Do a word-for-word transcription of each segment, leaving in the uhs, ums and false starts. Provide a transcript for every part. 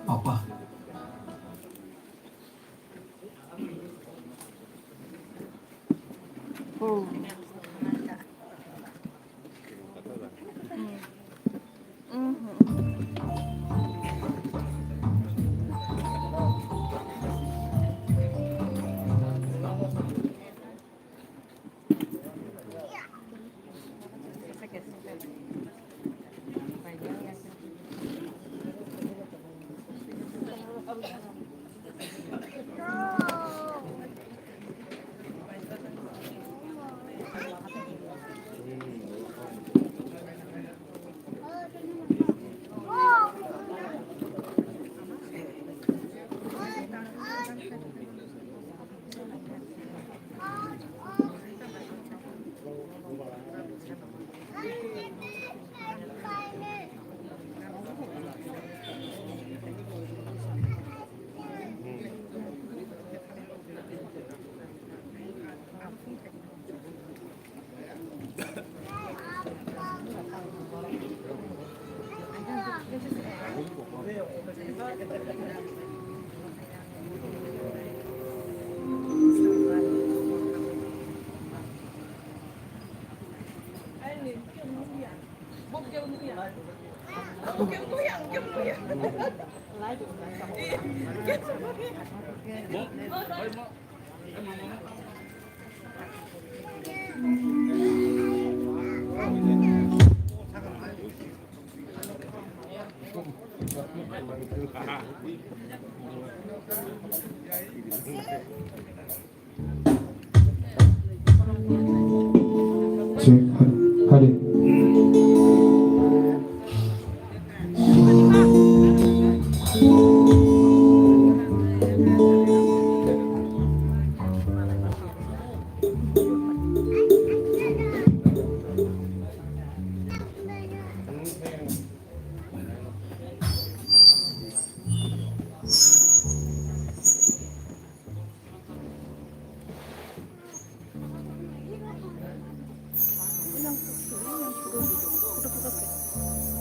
Apa? Check. Hadi.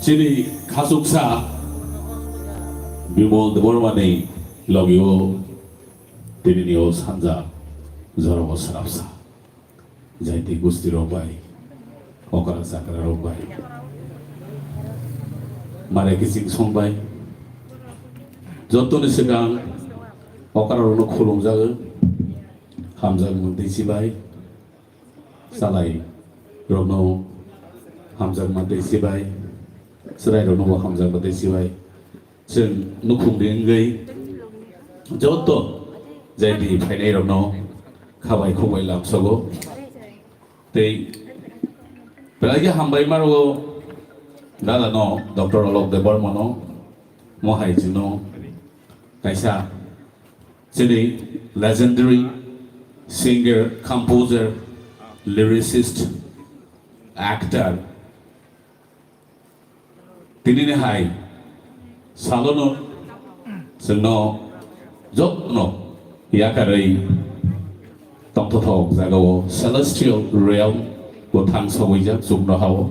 Chini khachuksa Bimal Debbarmani logio tinini o sanja jorao srapsa. Jaiti gusti rok bai, okra chakra rok bai, mare kiching song bai, joto ni swkang okra rok no khulum jago, hamjak mantwi si bai, salai rok no hamjak mantwi si bai, chwrai rok no bo hamjak mantwi si bai. Chwng nukhung ri wngwi joto jaiti phainairokno khabai khukbai lamsogo. Tei belai khe hambai ma rwo dada no, Doctor Alok Debbarma no, mo hai chwngno kaisa chini legendary singer, composer, lyricist, actor, tinini hai salono chwngno jotno yakarwi tongthothok jagao celestial realm bo thang sogwijak chukno hao.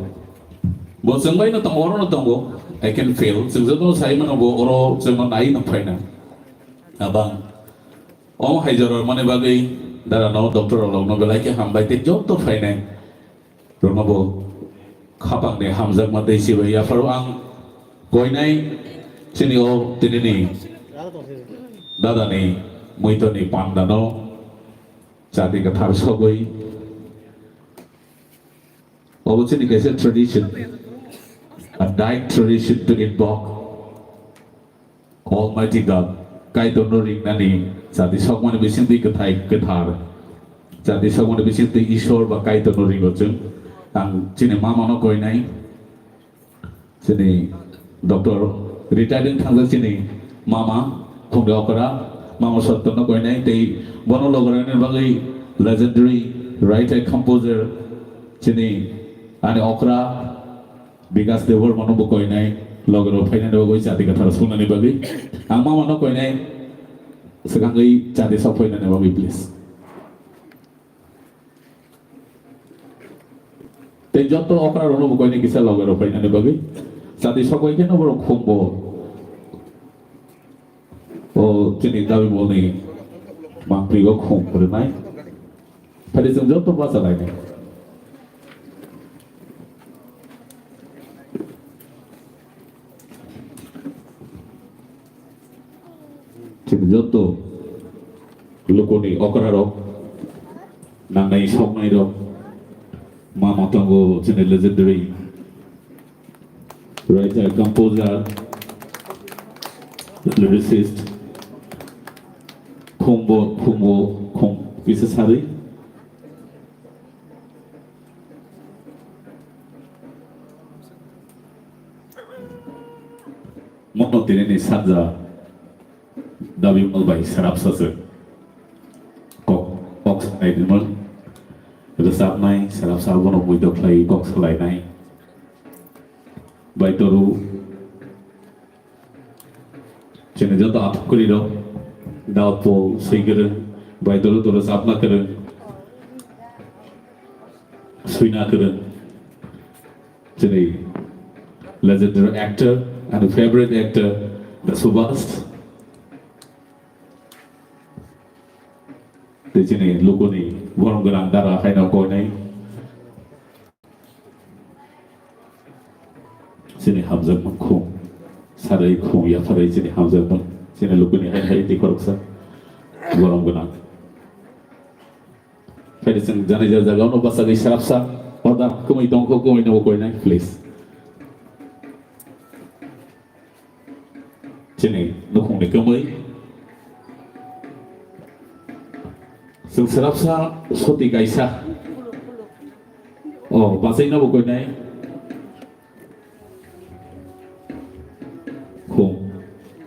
Bo chwng baino tongo, orono tongo, I can feel. Chwng jotono sai mano bo oro chwngno nai nukphaina. Abang omo hai jora mani bagwi dada no, Doctor Alok no belai khe hambai tei joto phainai rokno bo khapang ni hamjakma tei sibai yapharo ang koinai chini o tinini dada ni muitor ni panda no chati kwthar sogwi obo chini kaisa tradition, a dying tradition to invoke Almighty God, Kaitorno ringnani, chati sokmani bisingtwi kwthai kwthar, chati sokmani bisingtwi Ishwar ba Kaitorno ringo chwng. Ang chini mamano koinai, chini Doctor retiring thangjak chini mama, Khumri okra, mama Sottorno koinai, tei bono logorani bagwi legendary writer, composer, chini ani okra, Bikas Debbarmano bo koinai, loge rok phainani bagwi chati kwthar sungnani bagwi. Ang mamano koinai, swkangwi chati sok phainani bagwi, please. Tei joto okra rokno bo koinai kisa loge rok phainani bagwi. Chati sok bai kheno borok khumbo. O chini dabi bolni mangpri o khum rwnai. Phai de chwng joto bacha lainai. Chini joto lukuni okra rok, nangnai soknai rok, ma matango chini legendary writer, composer, lyricist, khumbo, khumbo, khum kisa sari. Mono tini ni sanja dabi mal bai sarap sasa. Kok, kok salai dimon. Resap nai, sarap sa bono mui doklai kok salai nai. Bai toru. Chini joto athok kwrwi rok, Daud Paul, swi kwrwng, bai doro doro chapna kwrwng, swina kwrwng. Chini legendary actor and favorite actor, the Subhas. Tei chini lukuni borom gwnang dara haino koinai. Chini hamjakmung khum, sarai khum yapharwi chini hamjakmung, chini lukuni hai hai tei khoroksa borom gwnang. Phaidi chwng jani ja jaga ono bachagwi sarapsa order kwmwi tongkho, kwmwi nobo koinai, please. Chini nukhungni kwmwi. Chwng swrapsa soti kaisa. O, bachaino bo koinai. Khum.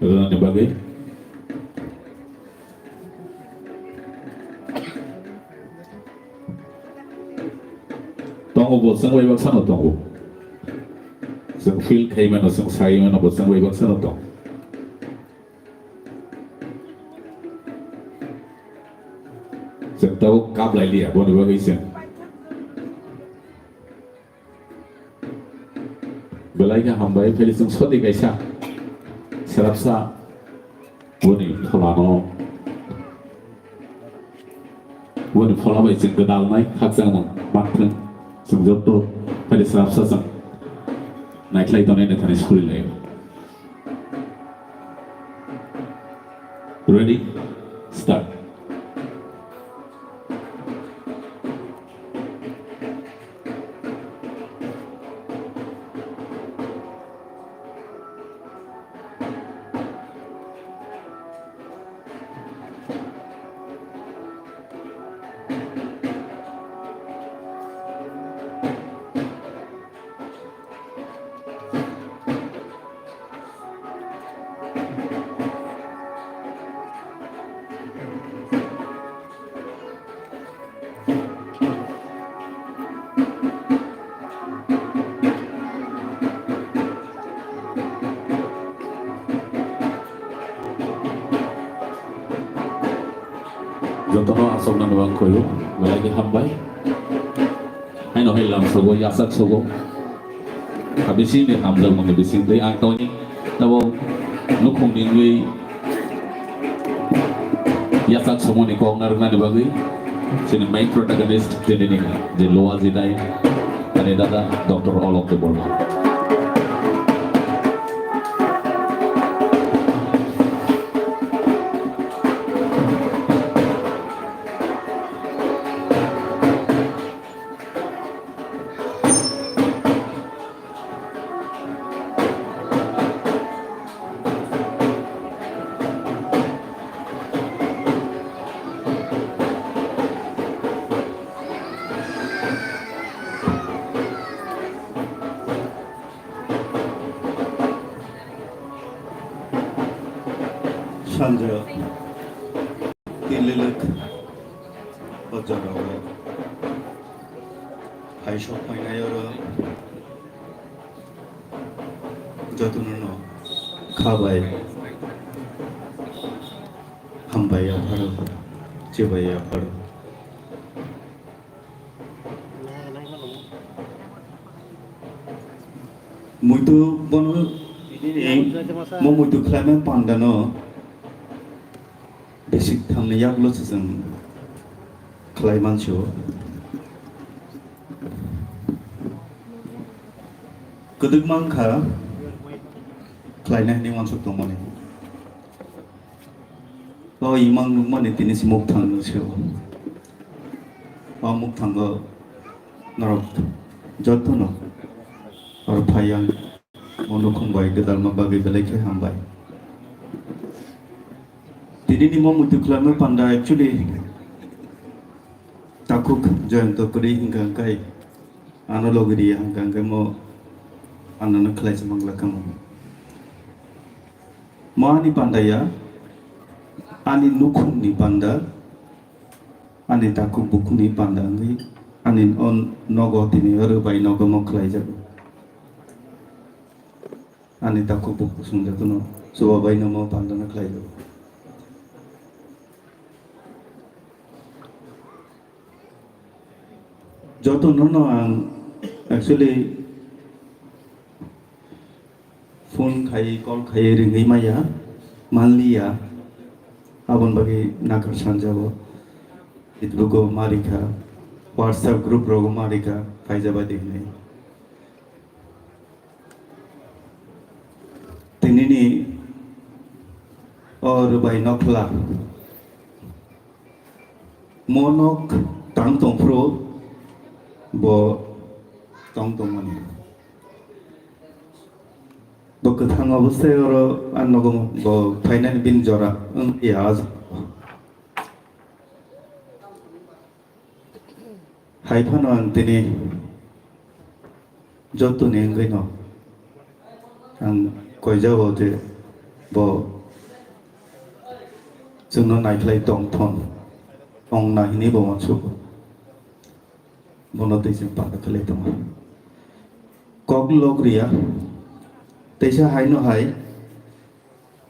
Rwnani bagwi. Tongo bo, chwng bai baksa no tongo. Chwng feel khai mano, chwng sai mano bo, chwng bai baksa no tong. Chwng tabuk kap lai liya, boni bagwi chwng. Belai khe hambai, pheli chwng soti kaisa. Swrapsa. Boni pholano, boni phola bai chwng gwdalnai khakchangma manthwng, chwng joto phai swrapsa chwng naikhlai tonwi naithani suri lai. Ready? Start. Jotono aswknani wngkhoyo, belai khe hambai. Haino hai lamsogo, yasak sogo. Habisingni hamjakmani bisingtwi ang tongni tabo nukhungni wngwi yasak somoni kok narwknani bagwi chini main protagonist, tinini je loa jinai, ani dada Doctor Alok Debbarma. Sanja tililwk o jagao hai sok phainai oro jotono no kha bai hambai yapharo, chibai yapharo. Muitu bono, mo muitu khlaimani pandano Bisik thamni yagulo se chwng khlai mansio. Kwdwk mankha khlaina hwnwi uansuk tongmani. O imang nukmani tini se mukthang sio. O mukthango norok jotono oro phai yang o nukhung bai gwdalma bagwi belai khe hambai. Tini ni mo muitu khlaima panda actually takhuk Jayanta kwrwi hwnkha hwnkhe ano logi riya hwnkha hwnkhe mo ano no khlai se mangla kamo. Mo ani panda ya, ani nukhung ni panda, ani takhuk bukhuk ni panda wngwi ani o nogo tini oro bai nogo mo khlai jago. Ani takhuk bukhuk swngjak no chuba bai no mo panda no khlai jago. Joto no no ang actually phone khai call khai ringwi maya manliya abon bagwi nakar sanjabo. Facebook o marikha, WhatsApp group rogo marikha, phaijaba de hinwi. Tinini o rwbai nokhla mo nok tang tongphuru bo tong tongmani. Bo kwthang obostai oro ang nogo bo phainani bini jora wng ya. Hai phano ang tini jotoni wngwi no ang koijao je bo chwngno naikhlai tongthon, tongna hinwi bo uansuk. Bono twi chwng panda khlai tongo. Kok lok riya, teisa hai no hai,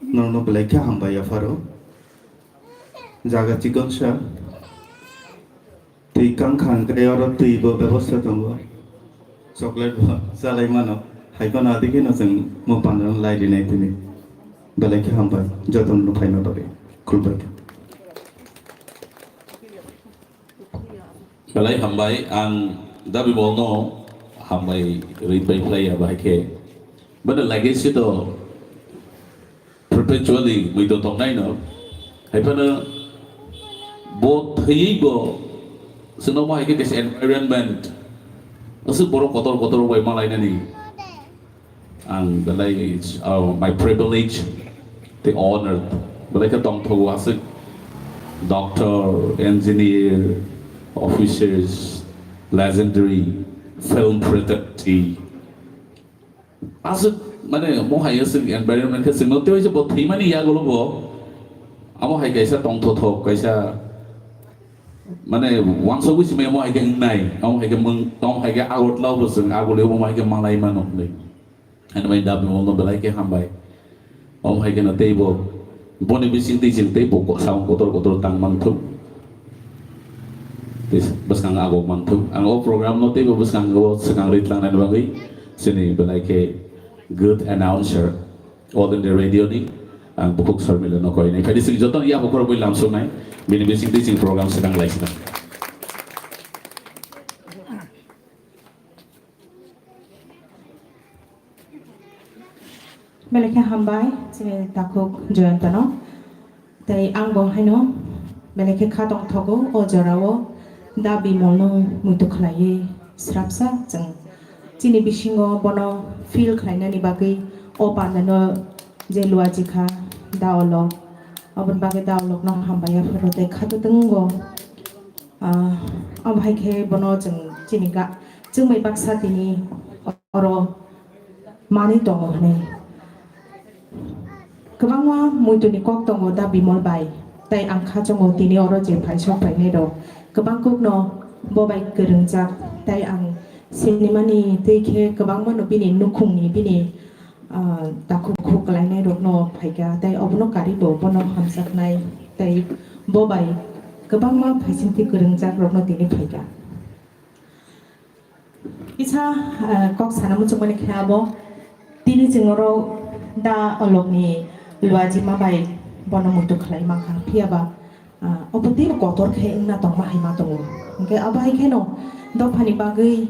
norokno belai khe hambai yapharo. Jaga chikonsa, twi kangkha hwnkhe oro twi bo bebosta tongo, chocolate bo chalai mano, hai phano adi kheno chwng mo pandano lai rinai tini. Belai khe hambai, jotono phaima bagwi, khulbai khe. Belai hambai, ang Dabi Molno hambai rwi pai phlai ya bahai khe. Bini legacy to perpetually muitu tongnai no. Hai phano bo thwiwi bo chwngno mo hai khe kaisa environment aswk borok kotor kotor bai malainani. Ang belai, it's, uh, my privilege, the honor, belai khe tongthogo aswk doctor, engineer, officers, legendary film fraternity. Aswk, mane, mo hai aswk environment khe chwngno tei waisa bo thwimani yagulo bo, amo hai kaisa tongthothok, kaisa, mane, wansugwi simi amo hai khe wngnai, amo hai khe mung, amo hai khe Agartala bo chwng agulio bo hai khe malai mano hwnwi. Ani bai Dabi Molno belai khe hambai. Omo hai kheno teibo boni bising twi chwng teibo ko-, samung kotor kotor tang manthok. Tei bwskang abo manthok. Ang o program no teibo bwskango swkang rwi tlangnani bagwi chini belai khe good announcer, All India Radio ni ang bukhuk Sharmila no koinai. Phai di chwng jotono yabukhorok bai lamsoknai. Bini bising twi chwng program swkang lai swkang. Belai khe hambai chini takhuk Jayantano. Tei ang bo haino belai khe kha tongthogo o jorao Dabi Molno muitu khlaiwi srapsa chwng chini bisingo bono feel khlainani bagwi o pandano je luaji kha da olok, oboni bagwi da olokno hambai yapharo tei kha twtwngo. Ah, omo hai khe bono chwng chini ga-, chwng bai baksa tini oro manwi tongo hwnwi. Kwbangma muituni kok tongo da Bimol bai, tei ang kha chongo tini oro je phai sok phainai rok kwbang kokno bo bai kwrwngjak, tei ang sinimani twi khe kwbangmano bini nukhungni bini ah, takhuk khuk khlainai rokno phaikha, tei obono karwi bo bono hamjaknai, tei bo bai kwbangma phaisingtwi kwrwngjak rokno tini phaikha. Kisa, ah, kok sana muchungmani khe abo tini chwng oro da olokni luajima bai bono muitu khlai mankha, phiya ba, ah, obo teibo kotor khe wngna tongma hai ma tongo. Hwnkhe abo hai kheno dophani bagwi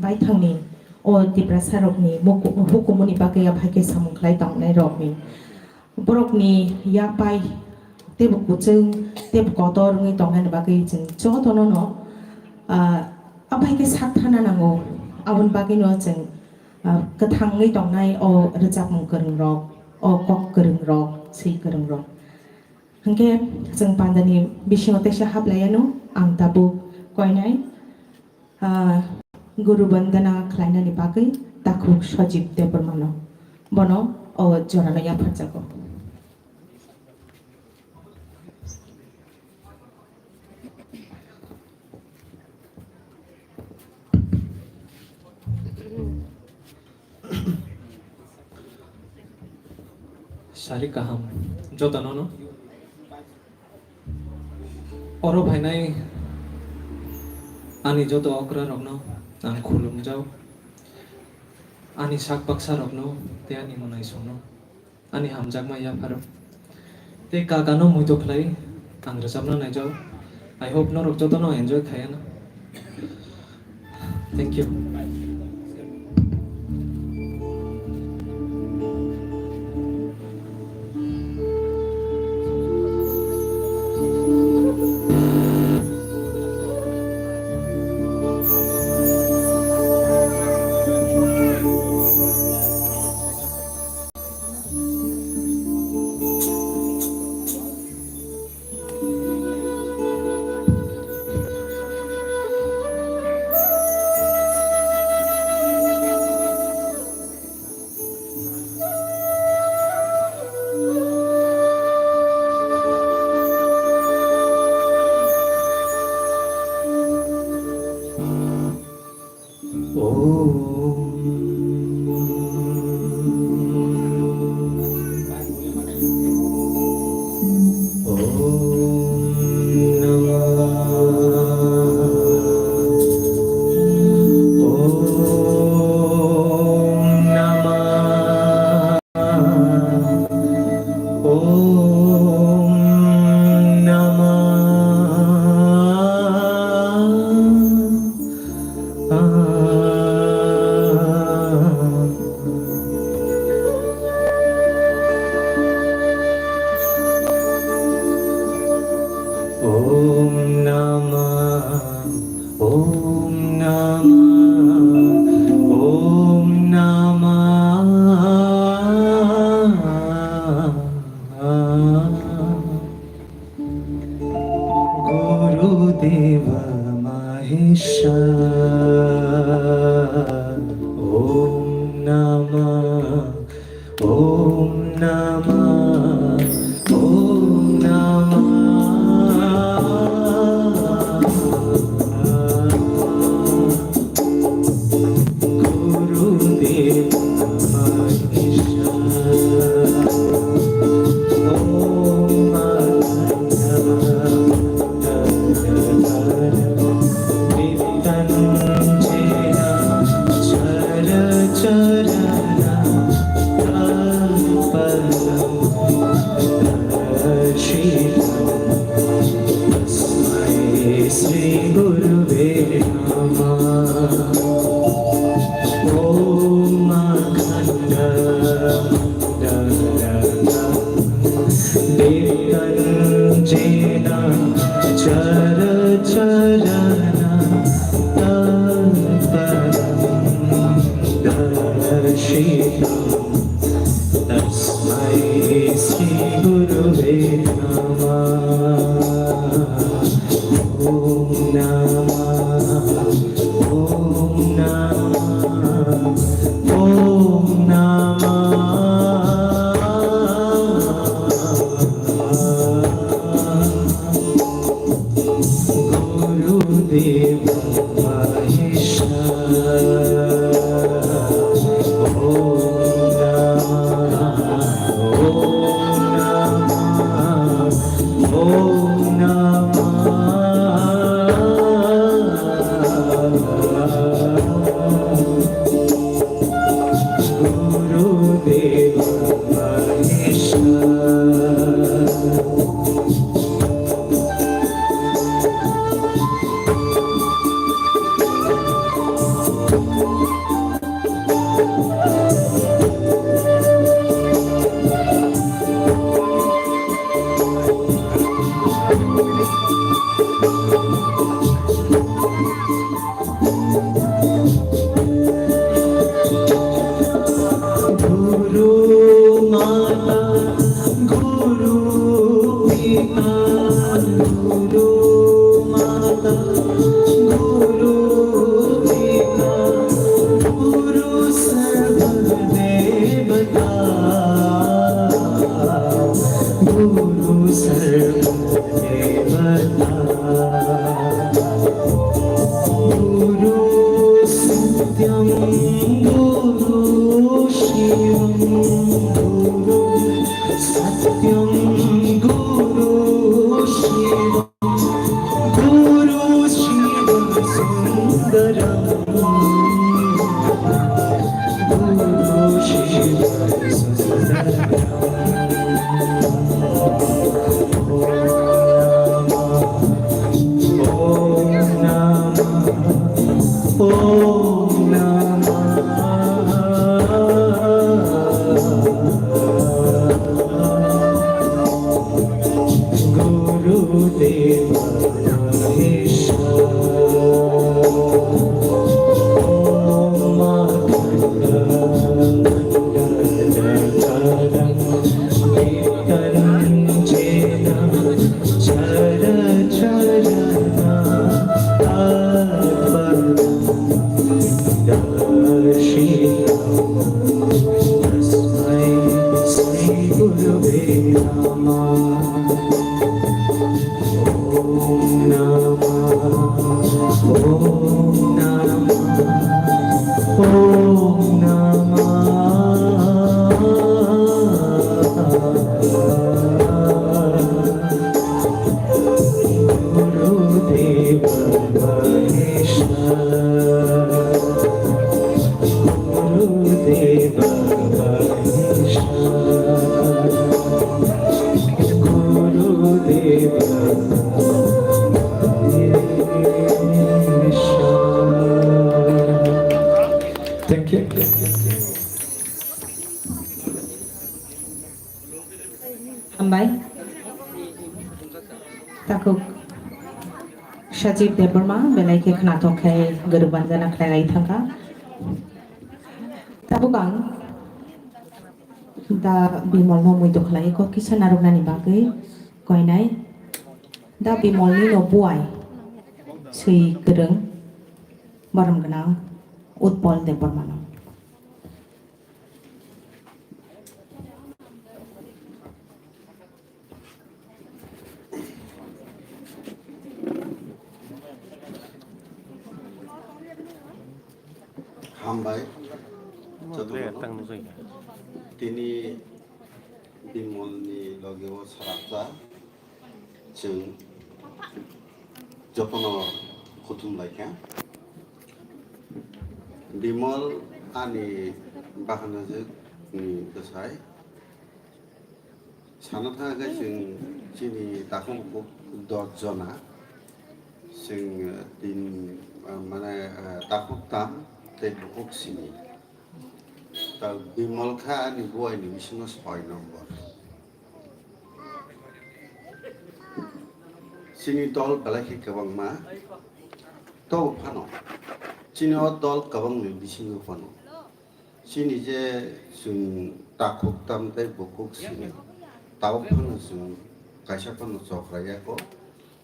baithangni o Tiprasarokni muku-, hukumuni bagwi abo hai khe samung khlai tongnai rokni borokni yapai teibo kuchung teibo kotor wngwi tongnaini bagwi chwng jotono no, ah, abo hai khe sak thana nango. Aboni bagwino chwng, ah, kwthangwi tongnai o rwchapmung kwrwngrok, o kok kwrwngrok, swi kwrwngrok. Hwnkhe chwng pandani bisingo teisa haplaiano ang tabuk koinai, ah, guru bandana khlainani bagwi takhuk Sajib Debbarmano. Bono o jorano yapharjago. Sari kaham jotono no. Oro phainai ani joto okrarokno ang khulumjao. Ani sak baksarokno tei ani mwnaisongno ani hamjakma yapharo. Tei kakano muitu khlai ang rwchapna naijao. I hope norok jotono enjoy khaiyana. Thank you. Om Namah, Om Namah, Om Namah. Guru Deva Mahesha. Om Namah, Om Namah, Om Namah. Guru Deva Mahesha. Om Akhandamandalakarana Nityantena Chara Chara Natham Padam Darshitam. Tasmai Shri Gurave Namah. Om Akhandamandalakarana Nityantena Chara Chara Natham Padam Darshitam. Tasmai Shri Gurave Namah. Om Namah, Om Namah, Om Namah. Guru Deva Mahesha. Om Namah, Om Namah, Om Guru Pita, Guru Mata, Guru Pita, Guru Sarva Devata, Guru Sarva Devata. Guru Satyam, Guru Shivam, Guru Satyam, Guru Shivam, Guru Shivam Sundaram, Guru Shivam Sundaram. Om Namah, Om Namah, Guru Deva Maheshwar. Om Akhandamandalakarang Vitanjena Characharanatpadam Dashitam Tasmai Sri Gurave Namah. Om Namah, Om Namah, Om Namah. Guru Deva Maheshwar, Guru Deva Maheshwar, Guru Deva Maheshwar. Thank you. Hambai. Takhuk Sajib Debbarma, belai khe khnathok khe guru banjana khlai lai thangkha. Tabuk ang da Bimol no muitu khlai kok kisa narwknani bagwi koinai. Da Bimol ni no buai swi kwrwng borom gwnang Utpol Debbarma no. Hambai. Joto bono. Tini Bimol ni loge o sarapta. Chwng jotono kuthum lai kha. Bimol ani bahanajwk ni bwsai. Sana thang khe chwng chini takhuk bukhuk dos jona. Chwng, eh, tin, eh, mane, eh, takhuk tam tei bukhuk simi. Ta Bimol kha ani buai ni bisingo soi nombor. Chini dol belai khe kwbangma. Tobo phano chini o dol kwbangni bisingo phano chini je chwng takhuk tam tei bukhuk simi, tabuk phano chwng kaisa phano chokra yako,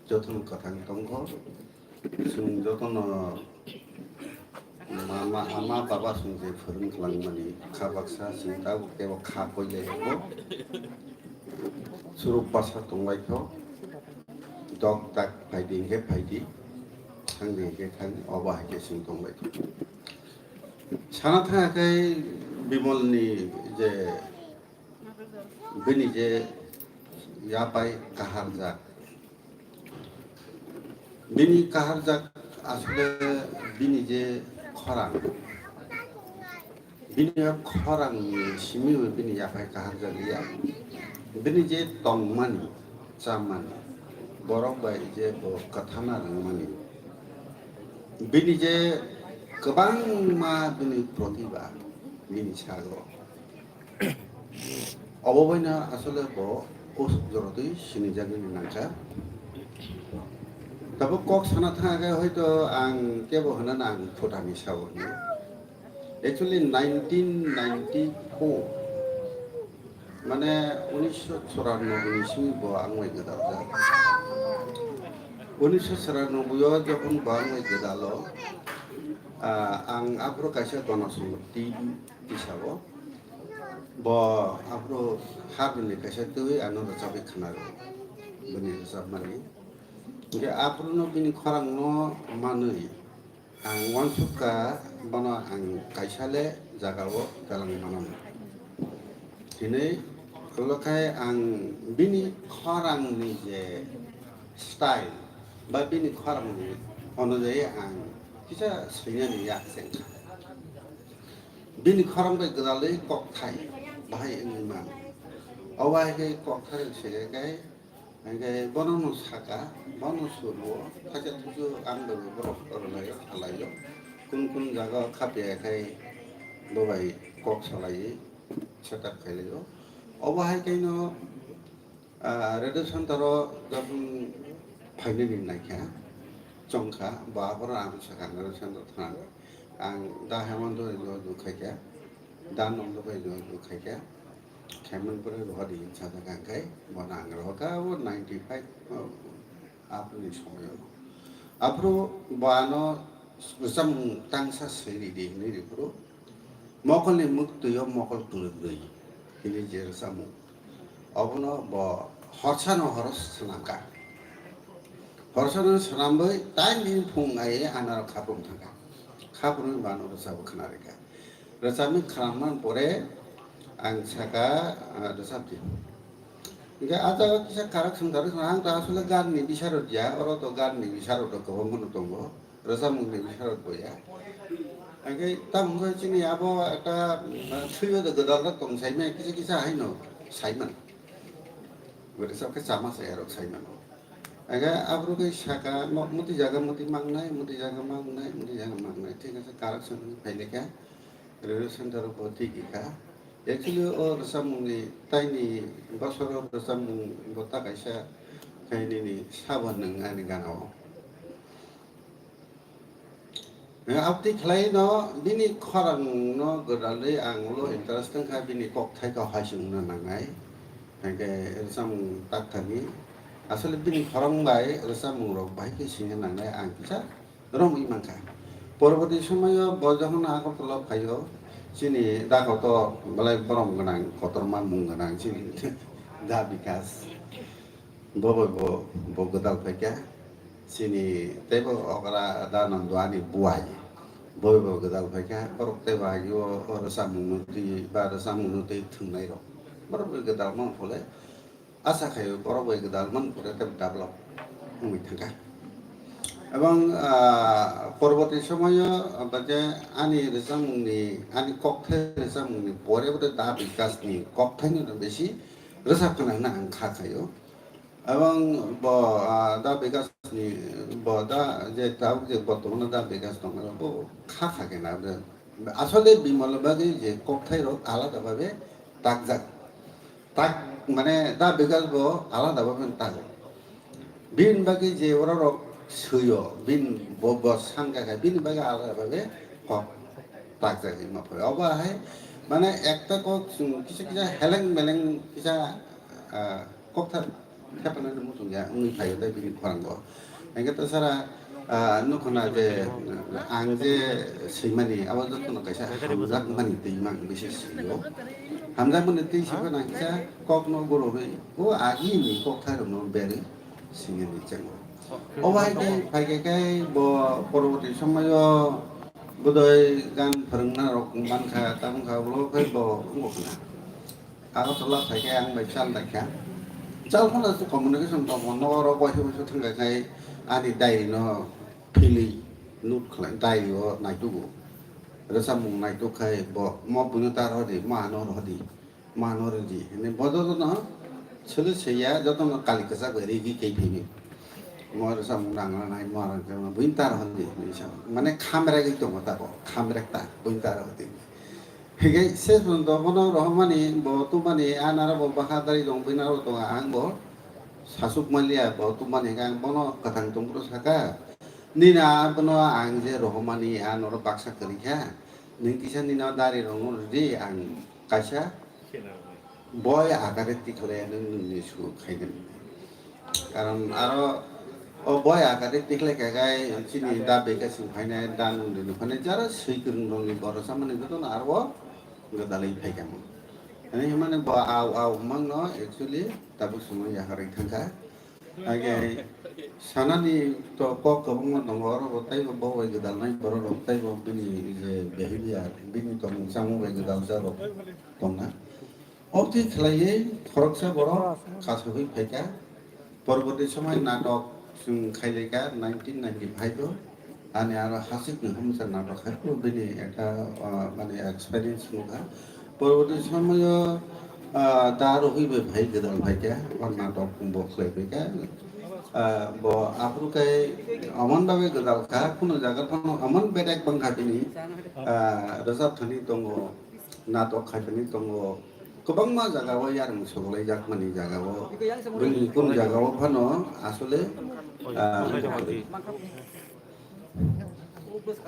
jotono kwthang tongkho. Chwng jotono mama, ama baba chwng je phwrwng kwlangmani kha baksa chwng tabuk teibo kha koilaio. Churuk basa tongbaitho. Dok dak phaidi hinkhe phaidi, thangdi hinkhe thang, obo hai khe chwng tongbaitho. Sana thang khe Bimolni je bini je yapai kaharjak, bini kaharjak asole bini je khorang, bini khorangni simi bini yapai kaharjak ya, bini je tongmani chamani, borok bai je bo kwthana rwngmani, bini je kwbangma bini protibha bini sago. Obo baino asole bo usuk jorotwi sinijagwi nangkha. Tabuk kok sana thangkhe hoito ang kebo hwnano ang phutani sao hwnwi. Actually nineteen ninety-four Mane unisho choranobboi ni simi bo ang bai gwdal jak. Unisho choranobboi o jokhon bo ang bai gwdalo, ah, ang aphuru kaisa Gana Songor T V tisao. Bo aphuru habini kaisa twi ano rwchapwi khna rw-, bini rwchapmani. Hwnkhe aphuru no bini khorang no manwi ang uansukha, bono ang kaisa le jagao twlang mano hinwi. Ulo khai ang bini khorang ni je style ba bini khorang ni onojai ang kisa swinani yak chengkha. Bini khorang bai gwdalwi kokthai bahai wngwi man. Obo hai khe kokthai rok se khe, hingke bono no saka, bono sugo, thaisa thusu ang bai borok rwlaio, thalaio. Kun kun jaga o khapya khai bo bai kok salai, setup khailai o. Obo hai khe no, ah, radio center o jokhon phainani naikha, chongkha, bo aphuru ang sakha radio center thang. Ang da Hemant bai jogajog khaikha, da Nanda bai jogajog khaikha. Khaimani pore rohor di sajak ang khai, bono ang rohor kha o ninety five, o, aphuru ni somoyo. Aphuru bo ano rwchapmung tangsa swi ridi hinwi rw phuru, mokolni mwktwi o mokol kwrwk rwi hinwi je rwchapmung. Obono bo horsano horo swnamkha. Horsano swnamwi tai bini phung ai anaro khaprum thangkha. Khaprumwi bo ano rwchapwi khna rwkha. Rwchapmani khwnamani pore ang saka, ah, rwchapdi. Hingke ah jaga kisa karak song karak song, ang ta asole ganni bisarok ya, oro to ganni bisarok rok kwbangma no tongo, rwchapmungni bisarok bo ya. Hingke tamo wngkha chini abo ekta, ah, thwiyo de gwdal rok tong saimai kisa kisa haino saiman. Bo rwchap khe chama chaya rok saimano. Hingke aphuru khe saka mo-, muti jaga muti mangnai, muti jaga mangnai, muti jaga mangnai. Thik ase, correction wngwi phailai kha. Graduation dorok bo thik kha. Actually, o rwchapmungni taini bosoro rwchapmung bo ta kaisa khe nini sabo nwng ani gana o. Aboni khlai no bini khorang no gwdalwi ang ulo interest wngkha, bini kokthai kok hai se wngna nangnai. Hingke rwchapmung tak thani. Asole bini khorang bai rwchapmung rok bahai khe singna nangnai ang kisa romwi mankha. Poroboti somoio bo jokhon Agartala phaio, chini da kotor belai borom gwnang, kotorma mung gwnang chini da Bikas. Bo bai bo, bo gwdal phaikha. Chini teibo okra da Nando ani buai. Bo bai bo gwdal phaikha. Borok teibo agio o rwchapmung no twi ba rwchapmung no twi thwngnairok. Borok bai gwdal mano phole. Asa khaio borok bai gwdal man pore tei develop wngwi thangkha. Ebong, ah, poroboti somoio, ah, je ani rwchapmungni, ani kokthai rwchapmungni pore bo da Bikasni kokthaino besi rwchap khna hwnna ang kha khaio. Ebong bo, ah, da Bikasni, bo da je tabuk je bortomano da Bikas tongmani bo kha kha khe na. Asole Bimal bagwi je kokthairok alada bhabe takjak. Tak, mane, da Bikas bo alada bhabe tago. Bini bagwi je borok rok swiyo, bini bo, bo sangka khe, bini bagwi alada bhabe kok takjagwi ma phai. Obo hai, mane, ekta kok chwng kisa kisa heleng beleng kisa, ah, kokthar thepanani muchungya wngwi phaio tei bini khorang bo. Hingke ta sara, ah, nukho na je, ang je swimani, abo jotono kaisa hamjakmani twi mang bisi sio. Hamjakmani twi siphan ang kisa kokno gurogwi, o agini kokthai rokno berwi singni chango. O bai khe phai khe khe bo poroboti somoyo bodoi gan phwrwngna rok mankha, tamo kha, ulo khe bo wngkha. Agartala phai khe ang bai chal naikha. Chal phano se communication tongmo, nogo rok waisa waisa thangkha khai ani diary no philwi note khlai, diary o naitugo. Rwchapmung naituk khai bo, mo buino ta rohordi, mo ano rohordi, mo ano rwdi. Hwnwi bo jotono solo seiya, jotono kali kwchak bai rigi khe phini. Mo rwchapmung nang nai, mo ano buino ta rohordi, hinwi sa. Mane khamregwi tongo ta bo, khamrek ta, buino ta rohordi. Hingke se phrwngto bono rohormani, bo tubumani, a nara bo bwkha dari rong bini aro tongo, ang bo sasuk manliya, bo tubumani hingke ang bono kwthang tongphuru saka, "Nini a bono ang je rohormani, a norok baksa kwrwi kha, nwng kisa nini o dari rongno rwdi, ang kaisa boi akare tikhlai nwng nwngni su khaigwna. Karon aro o boi akare tikhlai khagai chini da beka sung phainai da nwng nwngni phainai jara swi kwrwng rokni borosa mani jotono aro o gwdalwi phaikha. Ani hwnmani bo au au hwmang no actually tabuk sumui yakarwi thangkha. Age sanani to kok kwbangma tongo, oro bo teibo bo bai gwdalnai borok rok teibo bini je behavior, bini tongmung chamung bai gwdalsa rok tongna. Obtwi khlaiwi khoroksa borok kasugwi phaikha. Porborti somoi natok chwng khailaikha nineteen ninety-five o. Ani aro hasik ni humsa natok hai phuru bini ekta, ah, mane experience nukha. Porborti somoyo, ah, da rohoi bai phai gwdal phaikha, o natok bo khlai phaikha. Ah, bo aphuru kai oman bagwi gwdal kha, kuno jaga phano oman bedek bangkha bini, ah, rwchap thani tongo, natok khai thani tongo. Kwbangma jaga o yarwng sogolai jakmani jaga o, bini kun jaga o phano asole, ah,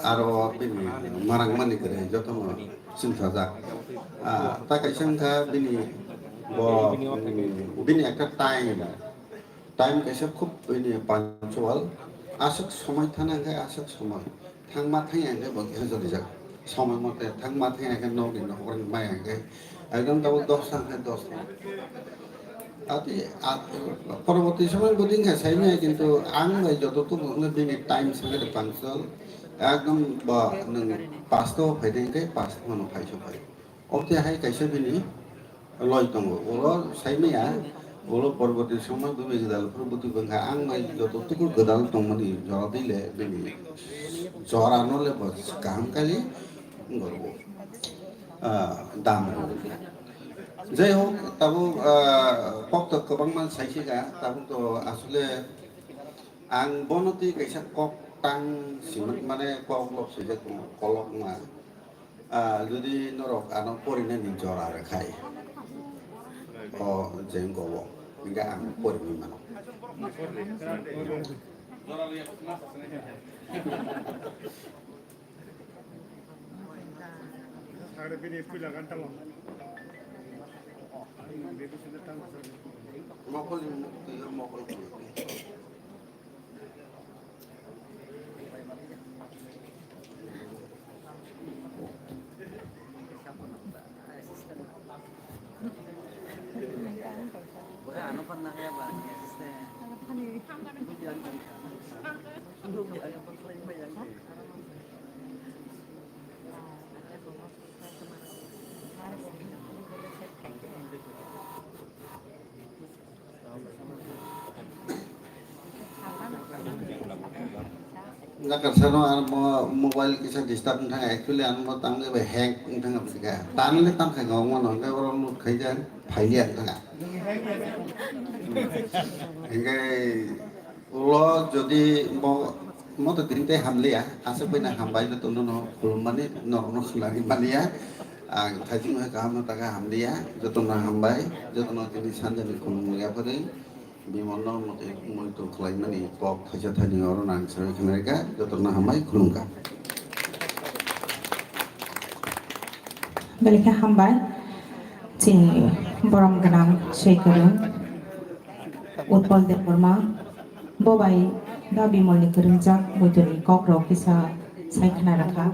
aro bini marang mani kwrwi jotono chwngthajak. Ah, ta kaisa wngkha bini bo, mm, bini ekta time, time kaisa khub bini punctual, aswk somoi thana hwnkhe aswk somoi, thangma thangya hwnkhe bo kisa jolijak, somoi mote thangma thangya hwnkhe nokni nokhorni maya hwnkhe ekdom tabuk dosta hwnkhe dosta. Ati, at-, poroboti somoi budi wngkha saimaya, kintu ang bai joto tubu wngkha bini time sangkhe punctual. Ekdom bo nwng pasto phaidi hwnkhe pasto no phai so phai. Obte hai kaisa bini loi tongo. Ulo saimaya, ulo poroboti somoi bumi gwdal phuru budi wngkha ang bai joto tubu gwdal tongmani jora dile bini jora no le bo kaham kali wngorbo. Ah, dam rw. Jai hok, tabuk, ah, kok to kwbangma saisika, tabuk to asole ang bono twi kaisa kok tang simit mane kok lok swijak tongo, kolokma. Ah, jodi norok ano porinani jora rwkhai, o jengko o, hingke ang porinai mano. Agre bini puila ganta lo. Mokol ni mukti yo mokol. Nakar sano ang mo-, mobile kisa disturb wngthang, actually ang mo tang bai hack wngthang abisika. Tan le tam khai ngong mano, hingke oro lut khai jang, phai jang thang. Hingke ulo jodi mo, mo to tini tei hamliya, aswk bai na hambai joto no no khulum mani, no no khulani mani ya. Ang thajing hai kaham no taka hamliya, joto no hambai, joto no tini sanjani khulum ya pari. Bimonno motwi muitu khlaimani kok thaisa thani oro nang sawi khna rwkha, jotono hambai khulumkha. Belai khe hambai, chini borom gwnang swi kwrwng Utpal Debbarma, bo bai da Bimolni kwrwngjak muituni kokrok kisa sai khna rwkha.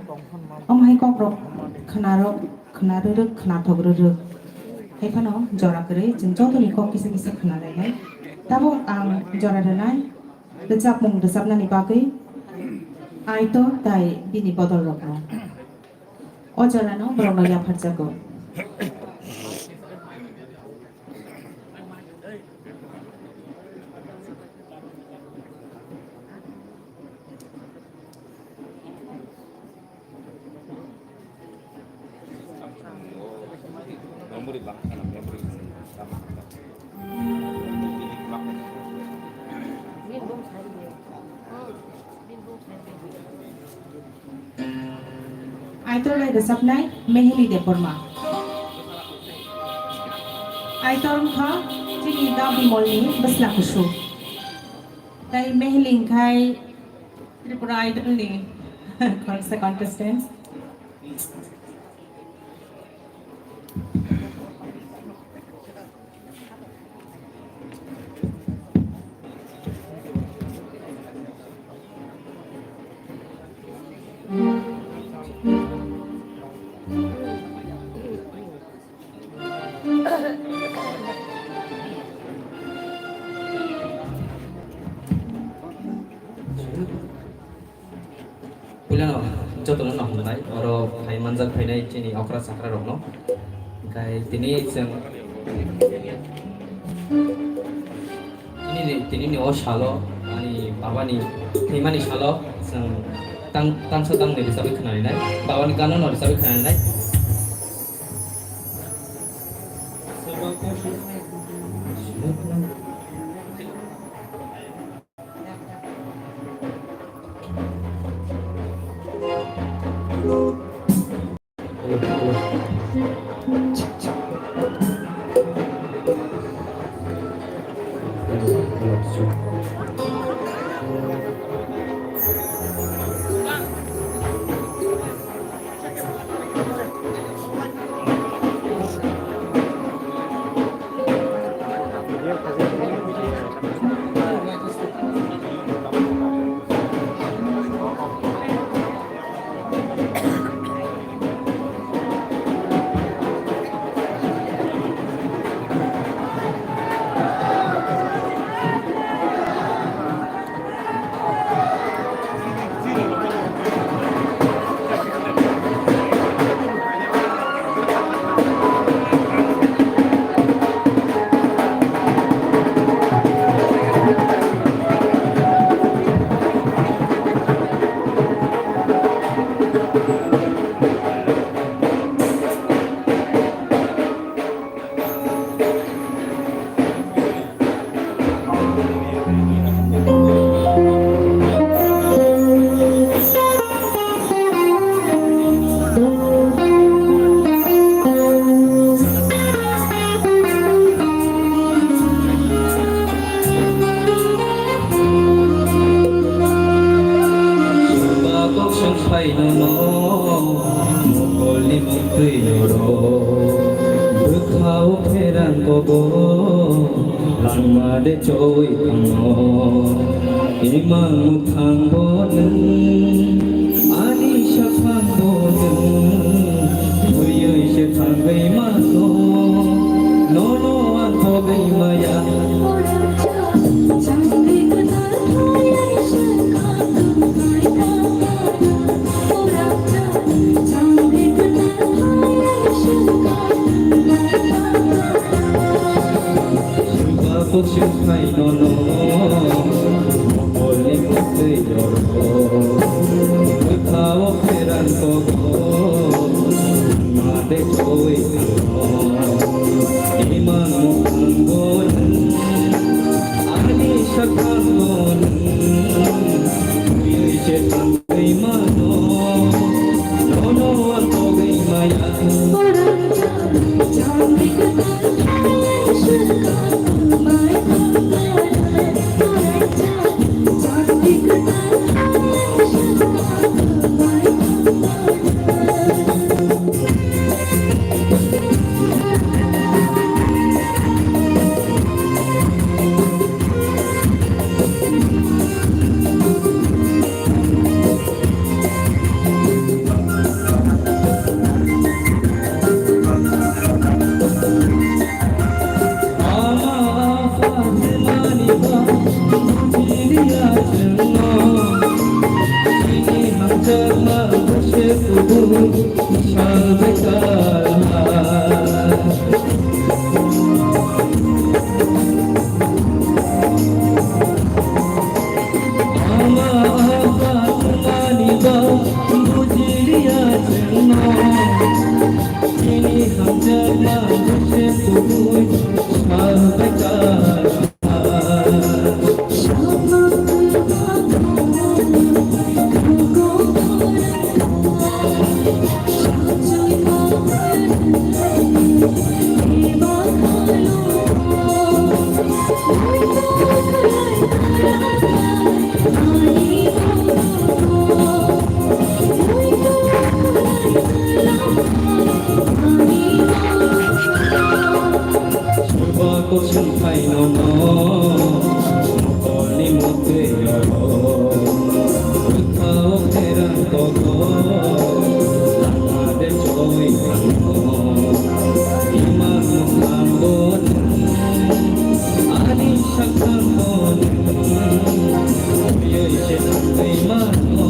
Omo hai kokrok khna rw-, khna rwrwk, khnathok rwrwk. Hai phano jora kwrwi chwng jotoni kok kisa kisa khna lainai. Tabuk ang jora rwnai rwchapmung rwchapnani bagwi Aitor tai bini bodol rokno. O jorano borokno yapharjago. Aitor bai rwchapnai Meheli Debbarma. Aitor wngkha chini da Bimolni bwsla kusu. Tai Meheli wngkhai Tripura Idol ni khoroksa contestant. Jotono no hambai, oro phai manjak phainai chini okra chakra rokno. Hwnkhe tini chwng tini, tini ni o salo ani babani thwimani salo chwng tang-, tangsa tangni rwchapwi khwnarinai, babani gano no rwchapwi khwnarinai. Bakok songphai nono, mokolni mungtwi oro, bwkhao pherang kogo, langma de choi thango. Imang muthang bo nwng, ani saphang bo nwng, buiyoi se thangwi mano, nono ang thogwi maya. Bakok songphai nono, mokolni mungtwi oro, bwkhao pherang kogo, made choi thango. Imang muthang bo nwng, ani saphang bo nwng, buiyoi se thangwi mano, nono ang thogwi maya. Bakok songphai nono, mokolni mungtwi oro, bwkhao pherang kogo, langma de choi thango. Imang muthang bo nwng, ani saphang bo nwng, buiyoi se thangwi mano,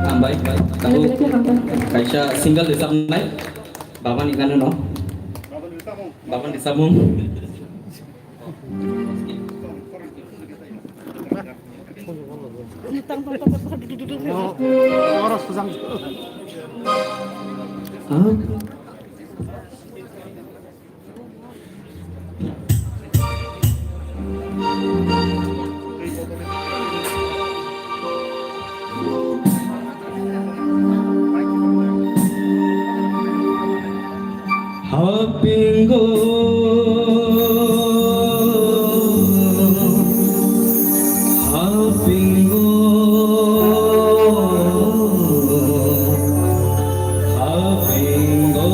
Hambai, tabuk kaisa single rwchapnai, Baba ni gana no. Baba ni samung. Hapingo, hapingo, hapingo.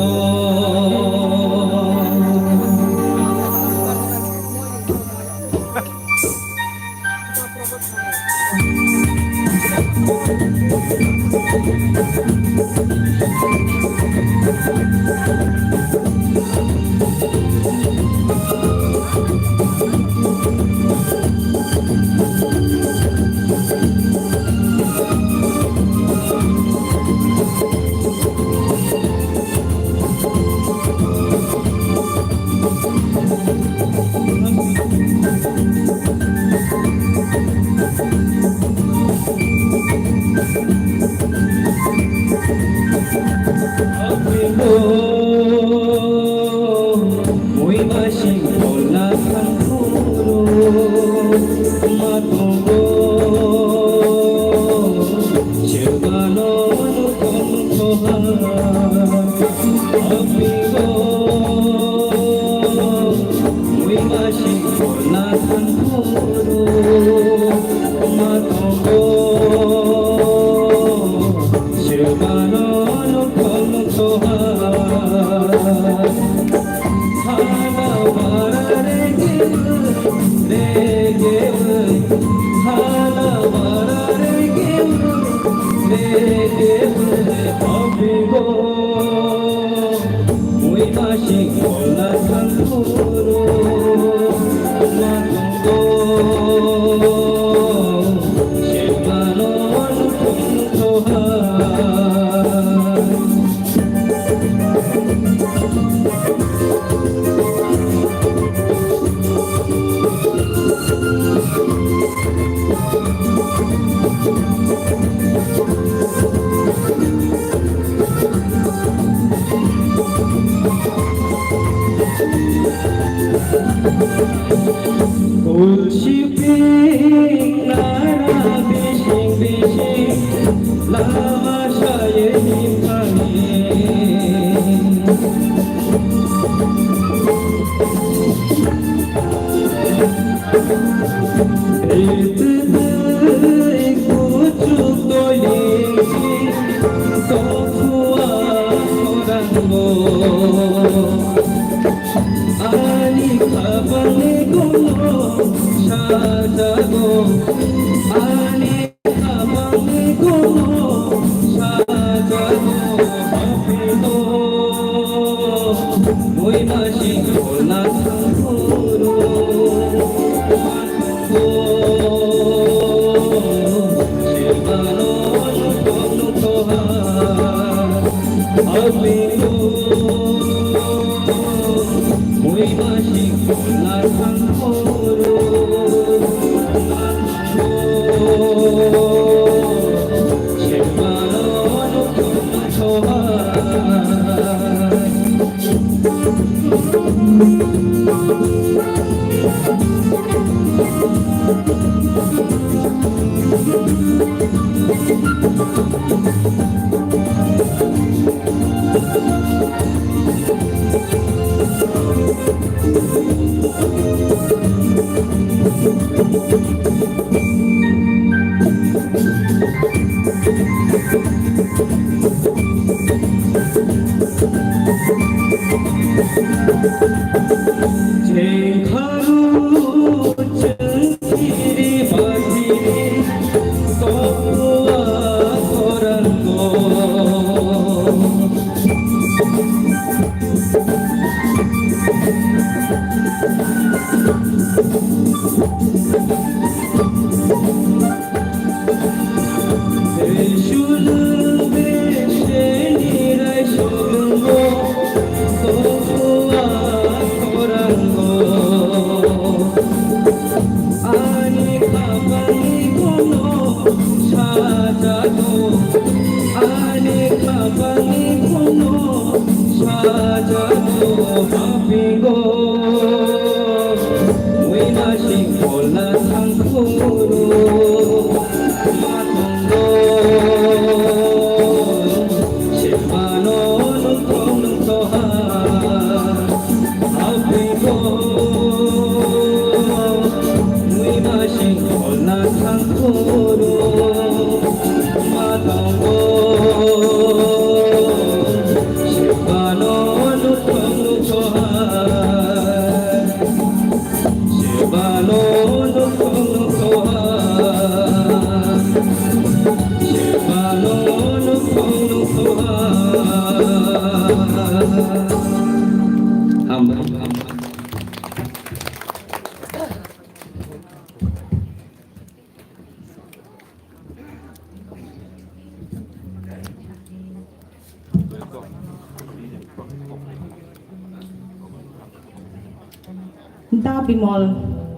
Da Bimol,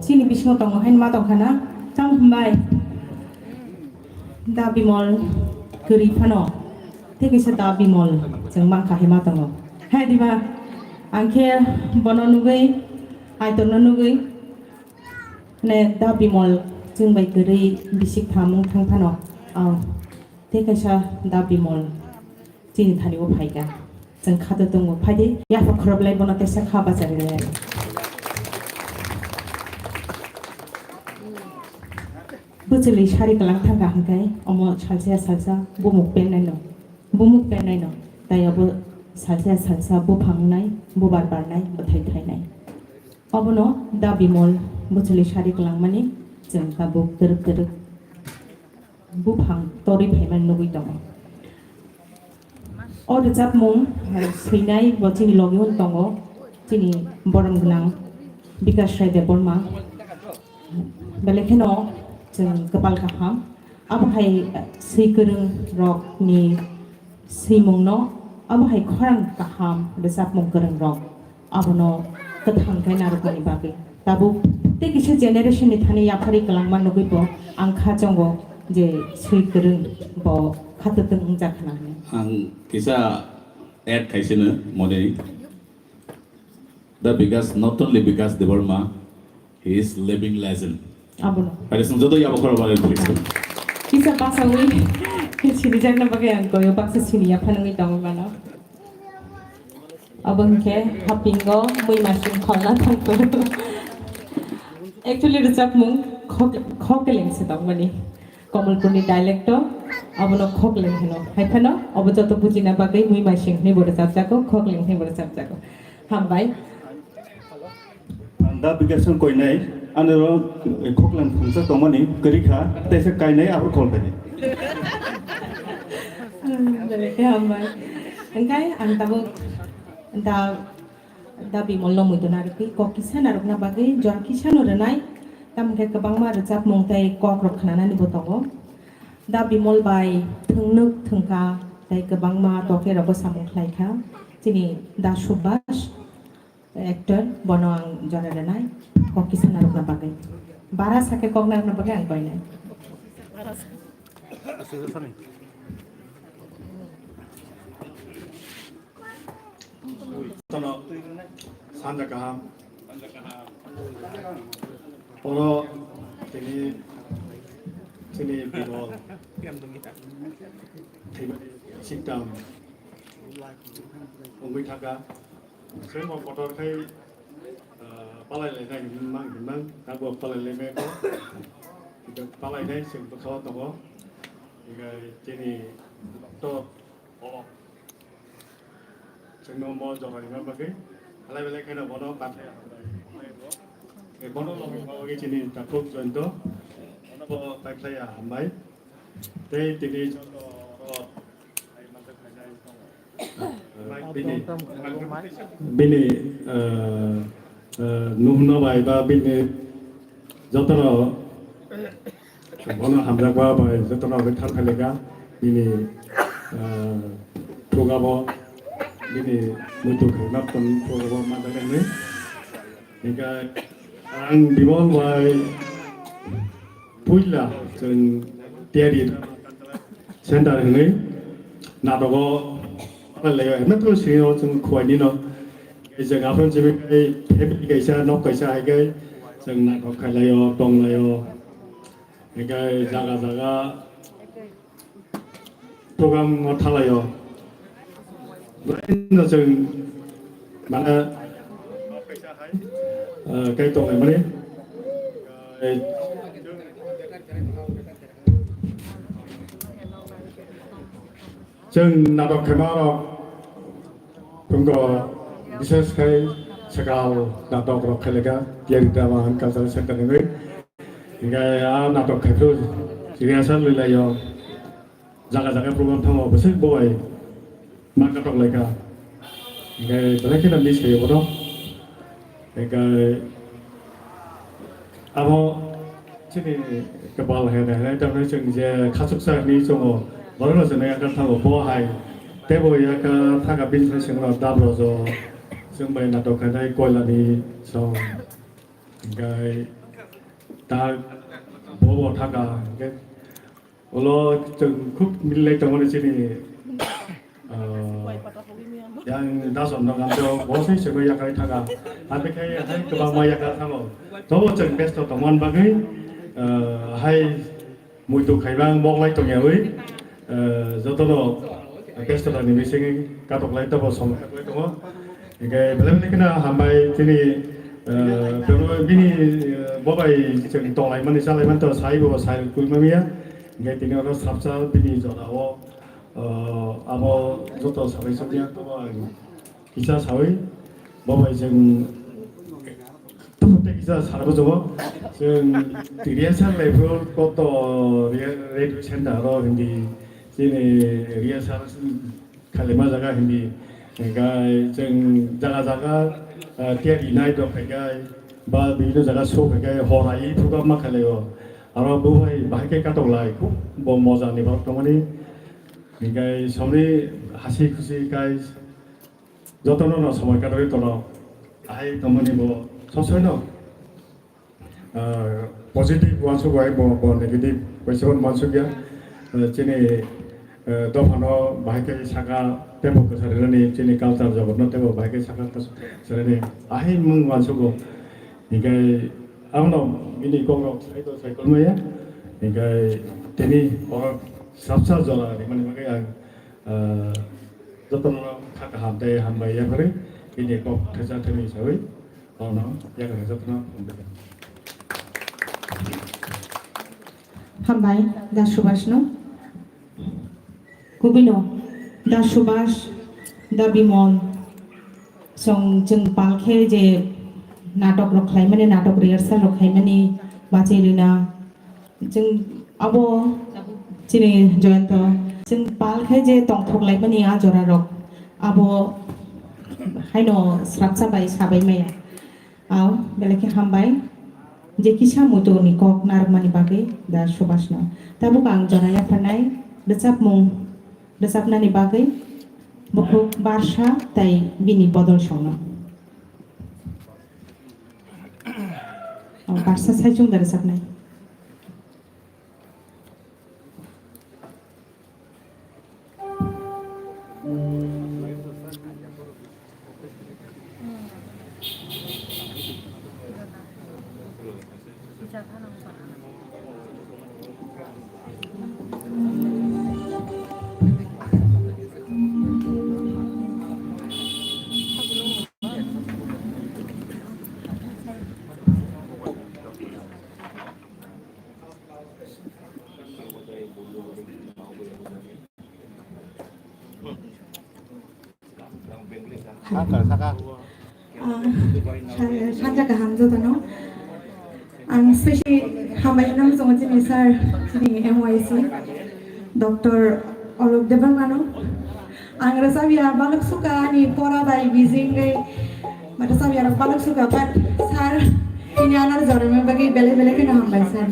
chini bisingo tongo haino ma tongkha na? Tamo hambai. Da Bimol kwrwi phano. Tei kaisa Da Bimol chwng mankha hai ma tongo. Hai diba? Ang khe bono nugwi, Aitorno nugwi, ne Da Bimol chwng bai kwrwi bisik thamung thang phano. Oh, tei kaisa Da Bimol chini thani o phaikha. Chwng khato tongo. Phaidi, yapha khoroplai bono tesa kha bachari rwya. Bwchwlwi sari kwlang thangkha hwnkhe omo salsa ya salsa bumuk pennaino, bumuk pennaino, tei obo salsa ya salsa buphang wngnai, bubar barnai, bwthai thainai. Obono Da Bimol bwchwlwi sari kwlangmani chwng tabuk twrwk twrwk buphang torwi phaimani nugwi tongo. O rwchapmung, eh, swinai bo chini logi un tongo, chini borom gwnang Bikash Rai Debbarma. Belai kheno chwng kwpal kaham. Abo hai, eh, swi kwrwng rokni swimungno, abo hai khorang kaham rwchapmung kwrwng rok. Abono kwthang khe narwkmani bagwi. Tabuk tei kisa generation ni thani yapharwi kwlangma nugwi bo ang kha chongo je swi kwrwng bo khatwtwng wngjak khna hwnwi. Ang kisa add khaisino mone. The Bikash, not only Bikash Debbarma, he is living legend. Abono. Pai song joto yabo khoro bare please. Kisa basawi sinijakna bagwi ang koyo baksa sini yaphanwi tongwi mano. Abo hwnkhe hapingo mui masing kholna thangphuru. Actually, rwchapmung khok-, khokeleng se tongmani. Kamalpurni dialect o abono khokeleng hino. Hai phano obo joto bujina bagwi mui masing hwnwi bo rwchapjago, khokeleng hwnwi bo rwchapjago. Hambai. Ang da Bikash ang koinai. Ani oro khoklang thangsa tongmani kwrwi kha, teisa kainai abo khol khainai. Belai khe hambai. Hwnkhe ang tabuk da, da Bimolno muitu narwgwi kok kisa narwkna bagwi jora kisano rwnai. Tamo khe kwbangma rwchapmung tei kokrok khnananibo tongo. Da Bimol bai thwngnwk thwngkha tei kwbangma tokerokbo samung khlaikha. Chini da Subhash. Actor, bono ang jora rwnai, kok kisa narwkna bagwi. Bara sakhe kok narwkna bagwi ang koinai. Tono, sanja kaham. Oro tini, tini Bimol. Siktam. Ungwi thaka. Sengmo kotor khai, ah, palai lai nai hwnwi mang hwnwi mang, abo palai lai nai ko. Palai nai seng bwkha o tongo. Hinkhe chini doctor Olok. Sengno mo jora rwna bagwi. Halai belai kheno bono paithai hambai. Eh, bono logwi ma bagwi chini takhuk Joyonto. Bono bo paithai hambai. Tei tini joto oro Bini, bini, eh, eh, nuhno bai ba bini jotono bono hamjakma bai jotono bai thang khalikha bini, eh, thugabo bini muitu khaima tong thugabo ma jaga ni. Hinkhe ang Bimol bai puila chwng tiyari center hwnwi natogo palailaio, hwnwi tei sini o chwng khuainino. Chwng aphano simi khai family kaisa, nok kaisa hai khai chwng naithok khailaio, tonglaio. Hinkhe jaga jaga program o thalaio. Belai no chwng mane, eh, kai tongnai mani. Eh, chwng natok khaima rok phungo bishes khai sakal natok rok khaileka Tiyari Drama and Cultural Center ni. Hinkhe a natok khai phuru rehearsal lailaio. Jaga jaga program thango bwswk bo bai ma katok lai kha. Hinkhe belai kheno miss khaio bono. Hinkhe abo chini kwpal hai nai nai tamni chwng je khachuksa hinwi chongo, borokno chwng yakar thango bo hai teibo yakar thaka bini sai chwngno dab rojo chwng bai natok khainai koilani song. Hinkhe ta bobo thaka hinkhe Ulo chwng khub mililai tongmani chini, ah, yang dason no ngamto bo se sebo yakai thaga. Ate khai hai kwbangma yakar thango. Tobo chwng besto tongmani bagwi, ah, hai muitu khaibang moklai tongyawi, ah, jotono besto tani bisingwi katoklai tobo som katoklai tongo. Hinkhe belai belai kheno hambai chini, eh, bini, eh, bo bai chwng tonglaimani chalaimani to sai bo sai kuimamiya. Hinkhe tini oro sabsa bini jora o, eh, abo joto sabai sokya to ang kisa sawi bo bai chwng tei kisa sarbo jogo chwng rehearsal lai phuru koto re-, radio center ro hindi chini rehearsal Khalima jaga hindi, hinkhe chwng jaga jaga, ah, tiyari nai rok phaikhai, ba bibinno jaga show phaikhai, hor ai program ma khalai o. Aro bo hai bahai khe katok lai, khub bo moja ni borok tongmani. Hinkhe somni hasi khusi khai jotono no somoi katorwi tono. Ahai tongmani bo sob soino. Ah, positive uansuk bai bo, bo negative bai se uansuk ya. Ah, chini, ah, dophano bahai khe saka tebo kwchar rwnani chini culture jogotno tebo bahai khe saka kwchar rwnani ahai mung uansugo. Hinkhe abono bini kokrok sai to sai kolmaya. Hinkhe tini oro sabsa jora rimani bagwi ang Ah, jotono kha kaham tei hambai yapharwi bini kok thesa thani sawi bono yakarwi jotono hambai. Hambai, Da Subhash no. Kubino, Da Subhash, Da Bimol, song chwng pal khe je natok rok khlaimani, natok rehearsal rok khlaimani bachai rina. Chwng abo chini Joyonto, chwng pal khai je tongthok laimani a jora rok, abo haino srapsa bai sabai maya. Aw, belai khe hambai. Je kisa muitu ni kok narwkmani bagwi da Subhas no. Tabuk ang jora yapharnai rwchapmung rwchapnani bagwi bukhuk Barsa tai bini bodol songno. Aw, Barsa saichung da rwchapnai. Saka, saka. Ah, sa-, sanja kaham jotono. Ang specially hambai nang jongo chini sir, chini M Y C, Doctor Alok Debbarmano. Ang rwchapya balok suka ani pora bai bijingwi, ma rwchapya rok balok suka, but sir, ini anar jorani bagwi belai belai kheno hambai sir.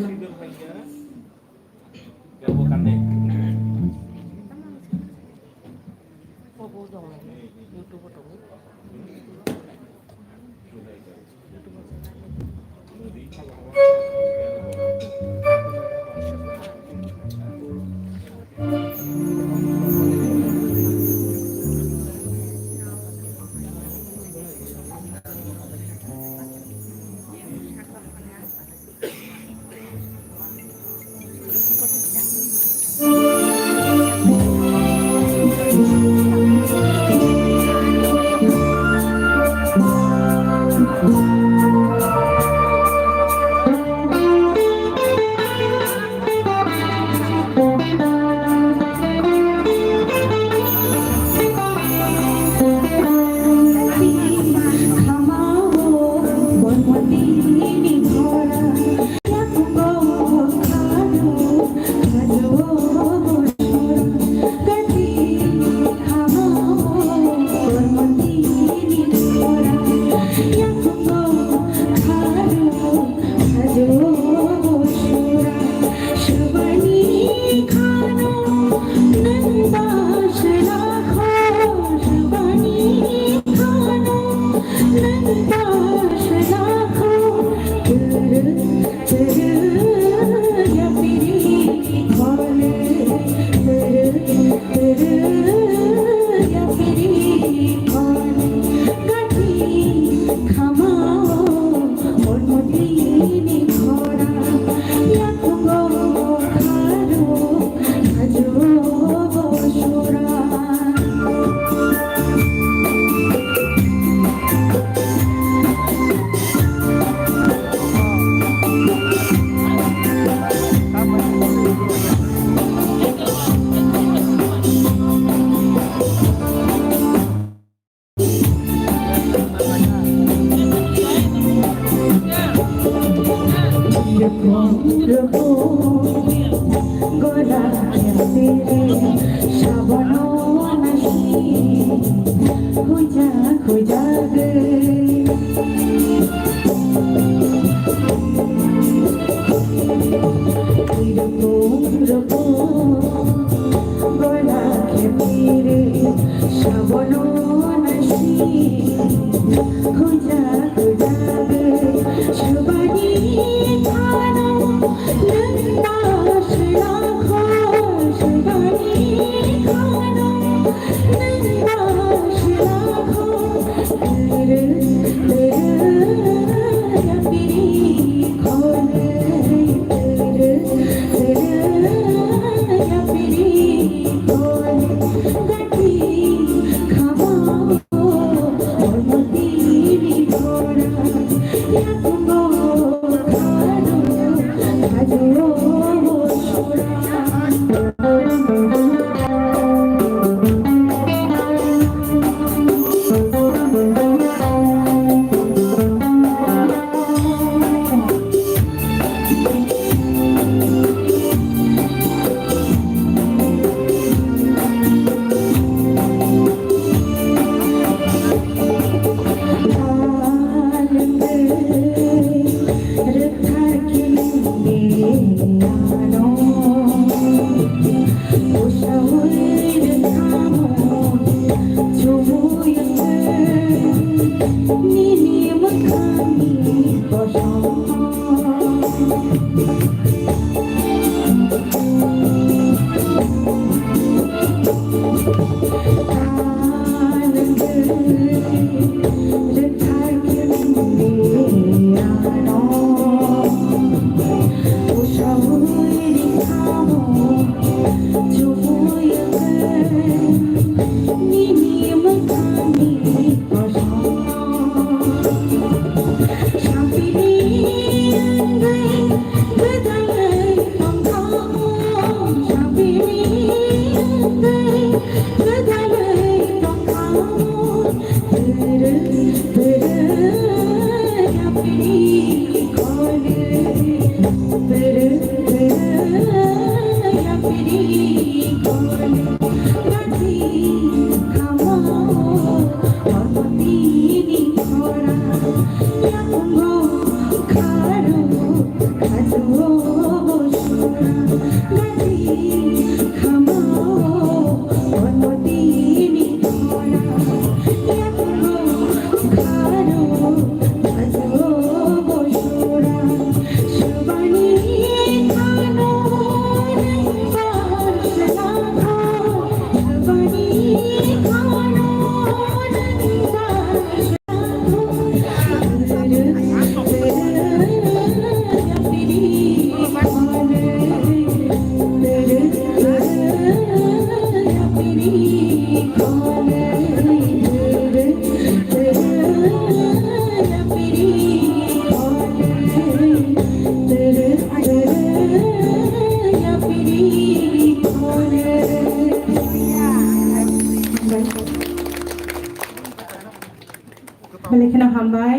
Belai kheno hambai.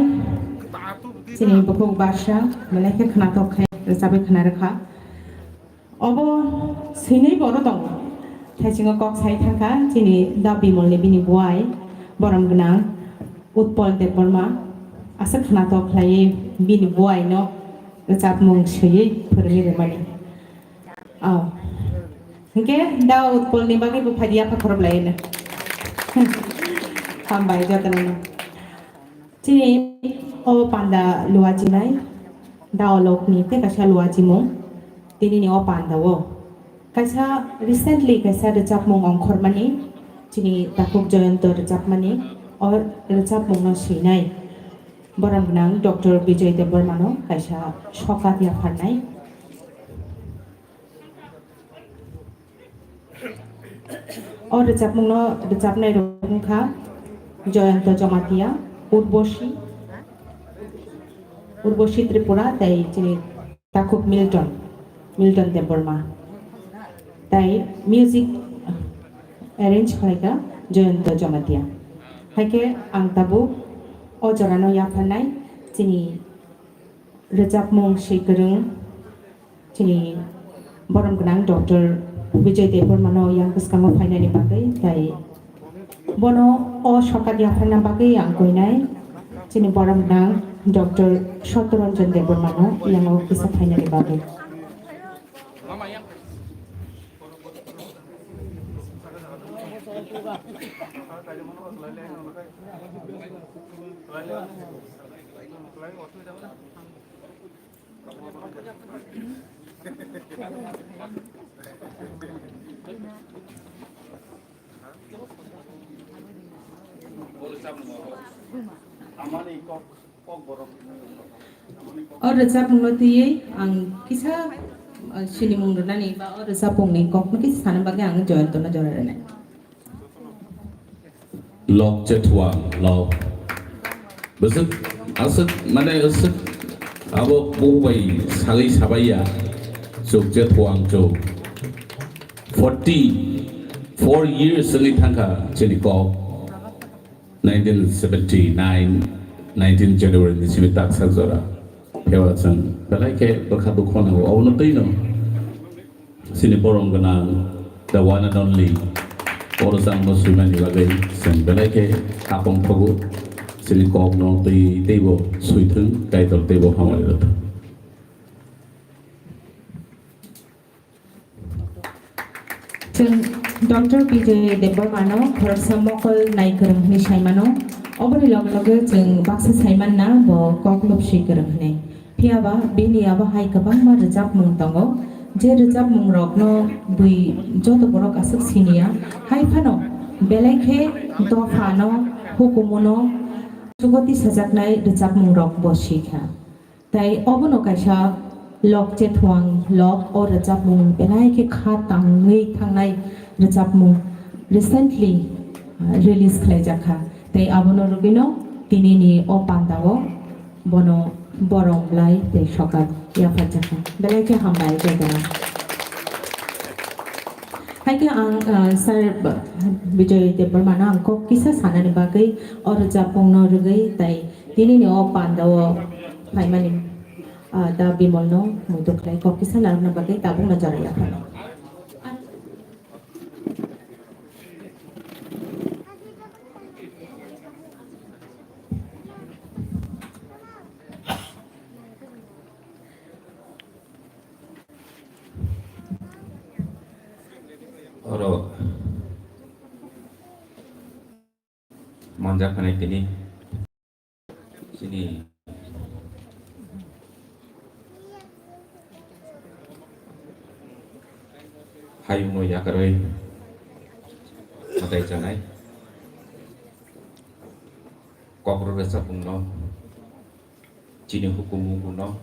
Chini bukhuk basa belai khe khwnathok khe rwchabwi khwna rwkha. Obo swinwi borok tongo. Thaisingo kok sai thangkha chini Da Bimolni bini buai borom gwnang Utpol Debbarma. Aswk khwnathok khlaiwi bini buaino rwchapmung swiwi phwrwngwi rwmani. Oh. Hinkhe Da Utpolni bagwi bo phai di yapha khoroplaiwi no. Hambai jotono no. Chini o panda luachi nai, Da Olokni tei kaisa luachimung, tinini o panda o. Kaisa recently kaisa rwchapmung ongkhormani, chini takhuk Joyonto rwchapmani, o rwchapmungno swinai. Borom gwnang Doctor Bijoy Debbarmano kaisa sokat yapharnai. O rwchapmungno rwchapnai rok wngkha Joyonto Jamatia, Urbosi, Urbosi Tripura tei chini takhuk Milton, Milton Debbarma. Tei music arrange khlaikha Joyonto Jamatia. Haikhe ang tabuk o jorano yapharnai chini rwchapmung swi kwrwng chini borom gwnang Doctor Bijoy Debbarmano yang bwskango phainani bagwi tei bono o sokat yapharna bagwi ang koinai chini borom gwnang Doctor Satoranjan Debbarmano yango kisa phainani bagwi. O rwchapmungno twiwi ang kisa, uh, sinimung rwnani ba o rwchapmungni kokno kisa sana bagwi ang Joyontono jora rwnai. Lok chethuang lok. Bwswk aswk mane aswk abo bubai sagwi sabaiya. Chuk chethuang chuk. Forty four years wngwi thangkha chini kok. Nineteen seventy nine, nineteen January ni simi taksa jora. Phewa chwng belai khe bwkha dukho nango. Obono twi no. Chini borom gwnang, the one and only, o rwchapmungno swimani bagwi chwng belai khe kapong thogo. Chini kokno twi teibo swithwng, Kaitor teibo hamari rwthwng. Chwng Doctor Bijoy Debbarmano khoroksa mokol nai kwrwng hwnwi saimano, oboni loge loge chwng baksa saimanna bo kok lobswi kwrwng hwnwi. Phiya ba bini abo hai kwbangma rwchapmung tongo, je rwchapmungrokno bui joto borok aswk siniya. Hai phano belai khe dophano, hukumuno chugo tisajaknai rwchapmungrok bo sikha. Tai obono kaisa lok chethuang lok o rwchapmung belai khe kha tangwi thangnai rwchapmung recently, uh, release khlaijakha. Tai abono rwgwino tinini o pandao bono borom lai tei sokat yapharjakha. Belai khe hambai jotono. Haikhe ang, uh, Sir B-, Bijoy Debbarmano ang kok kisa sanani bagwi o rwchapmungno rwgwi tai tinini o pandao phaimani, ah, Da Bimolno muitu khlai kok kisa narwkna bagwi tabukno jora yapharnai. Manjak khanai tini chini hayungno yakarwi mwtai chanai kokrok rwchapmungno chini hukumu buno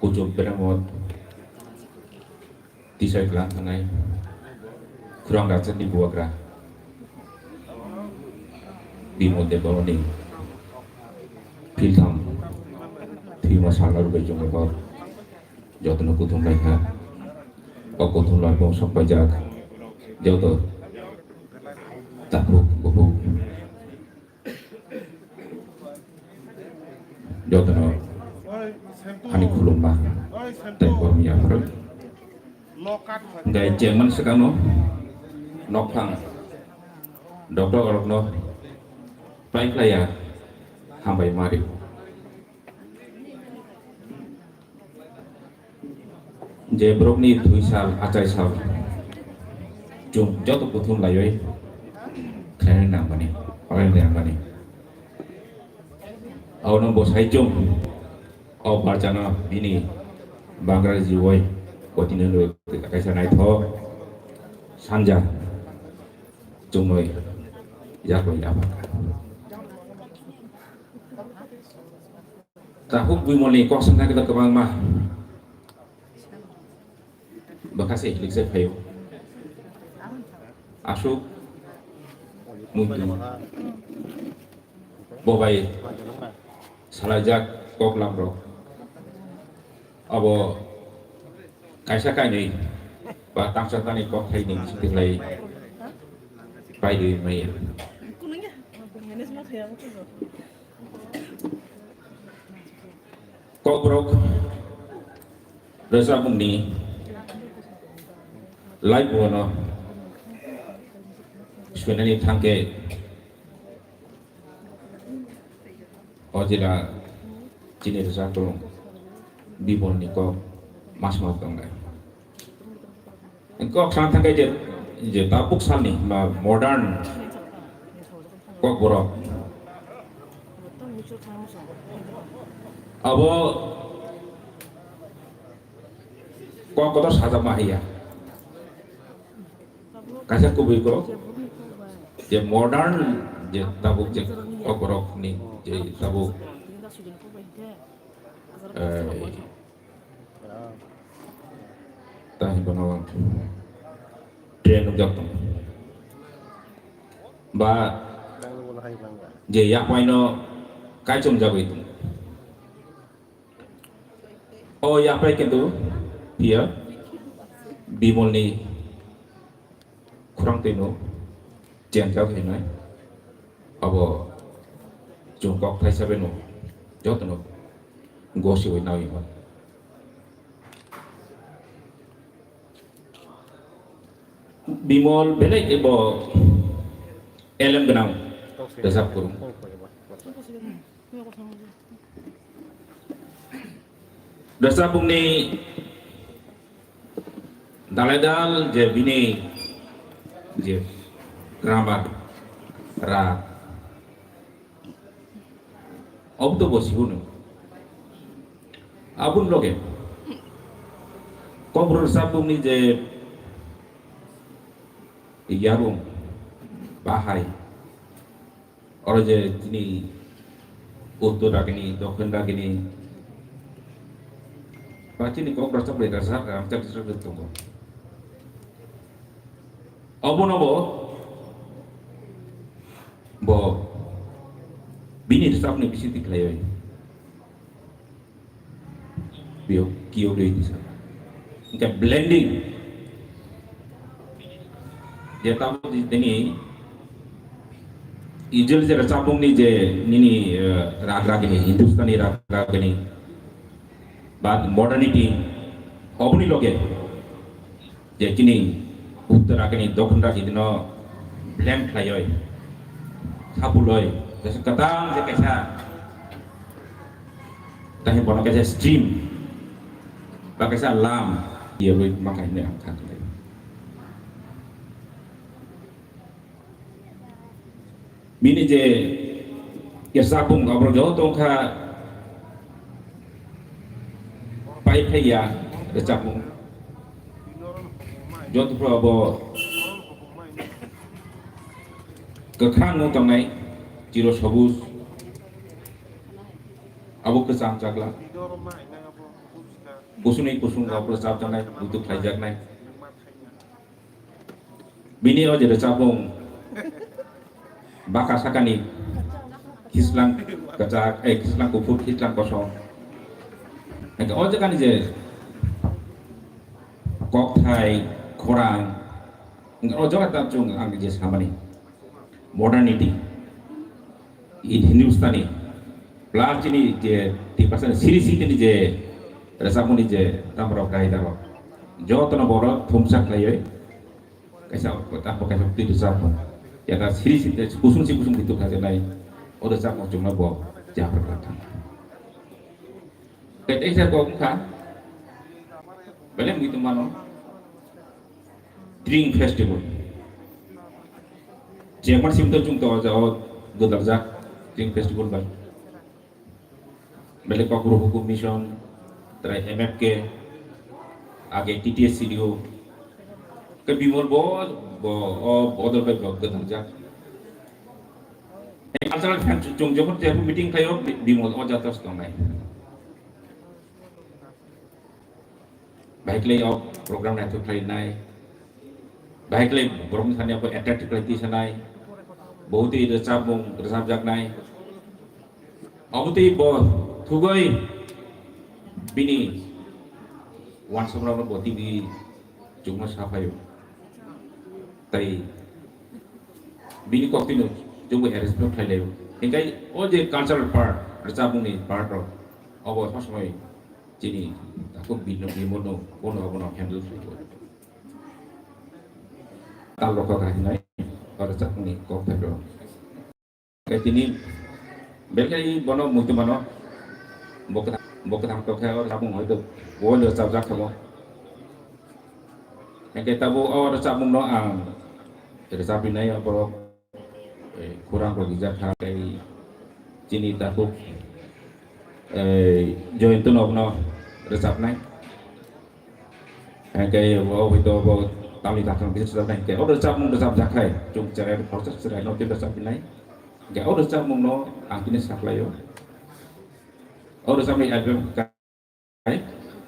kuchuk beremo tisai klang thangnai khurang rajani bubagra Bimol Debbarmani philtham thwima salna rwbai chwng jotono kuthum lai kha. O kuthum lai bong sok paijak joto takhuk bukhuk jotono ani khulumma tei bormya pharo. Hingke chengman swkangno nokphang doctor rokno pai khlaiya hambai mari. Je borokni thwi sal, achai sal, chwng joto kuthum laiwi khlainani nangmani, khlainani nangmani. Abono bo saichung, o barchano bini bangra jiwoi kotini kaisa naithok sanja chumui yakoi yapha. Tahuk Bimolni kok sangna khe kwbangma. Bwkha se hilik se phaio. Aswk muitu. Bo bai salaijak koklam rok. Abo kaisa kainwi ba tangsa tani kok thaini sitwlai pai rwi maya. Kokborok rwchapmungni live bono swinani thangkhe o jila chini rwchapmung Bimolni kok mas mas tongnai. Kok sana thangkhe je, je tabuk salni ba modern kokborok. Abo kok kotor sajak ma hiya. Kaisa kubui kok je modern je tabuk je kokborokni je tabuk, eh, Tahi bono train nukjak tongo. Ba je yapaino kaichom jagwi tongo. O yapai kintu phiya Bimolni khurang twino chengjak hinwi abo chwng kok thaisa bai no jotono gosiwi nawi hwn. Bimol belai ebo elem gwnang rwchap kwrwng. Rwchapmungni dalai dal je bini je grammar, rag, obo to bo sibo no. Aboni loge kokborok rwchapmungni je yarung, bahai, oro je chini uttor ragini, dokhin ragini, ba chini kok rwchap bai rwchap, rwchap, rwchap tongo. Obono bo, bo bini rwchapni bisingtwi khlaiwi. Biyo kiyogwi tisa. Hingke blending. Je tamo di tini ijil je rwchapmungni je nini, eh, rag ragini, Hindustani rag ragini, ba modernity, oboni loge. Je chini uttor ragini, dokhon ragini no blend khlaioi, sapuloi, jesa kwtal je kaisa, tahi bono kaisa stream, ba kaisa lam, iyoi ma khainai ang kha khlai. Bini je rwchapmung, abo joto wngkha pai phaiya rwchapmung. Joto phuru abo kwkhwrang wng tongnai, chiro sobuj, abo kwcham chakla. Kusuni kusung abo rwchapjaknai, muitu khlaijaknai. Bini o je rwchapmung baka sakani khislang kwchak, eh, khislang kuphur, khislang kosom. Hingke o jagani je kokthai, khorang, hingke o jaga ta chwng ang je samani modernity. In Hindustani, plus chini je Tiprasani siri sitini je rwchapmani je tamrok dai daro, jotono borok thumsa khlaiwi kaisa, tamo kaisa twi rwchapmung. Yata siri sitini kusung si kusung bitu khajanai, o rwchapmung chwngno bo japra kha thang. Tei teisa kok wngkha, belai mui tongmano. Dream Festival. Chairman sim to chung to o jao gwdalja Dream Festival bai. Bele Kokborok Hukum Mission, trai M F K, age T T S C D O. Ke Bimol bo, bo, o bodol bai bo gwdaljak. Cultural fan chung jokhon je meeting khayo, Bimol o jatos tongnai. Bahai khlai o program naithok khlainai. Bahai khlai borokni thani abo attract khlai tisanai. Bo twi rwchapmung rwchapjaknai. Abo twi bo thugwi bini uansukmano bo T V chukma saphaio. Tai bini koktwino chwngbo arrangement khlai laio. Hinkhe o je cultural part, rwchapmungni part rok, obo sob somoi chini takhuk bino, bimono, bono abono handle khlai o. Tal rok kha hinai, o rwchapmungni kokthai rok. Khe tini belai bono muitu mano, bo kwthang, bo kwthang tokhe o rwchapmung hoito bo rwchapjak thamo. Hinkhe tabuk o rwchapmungno ang rwchapinai borok, eh, khurang rok rijak kha tei chini takhuk, eh, Joyonto nokno rwchapnai. Hinkhe o hwito bo tamni takhuk khe rwchapnai hinkhe o rwchapmung rwchapjak khai chwng cherai khoroksa cherai no tei rwchapinai. Hinkhe o rwchapmungno ang tini saklaio. O rwchapmung album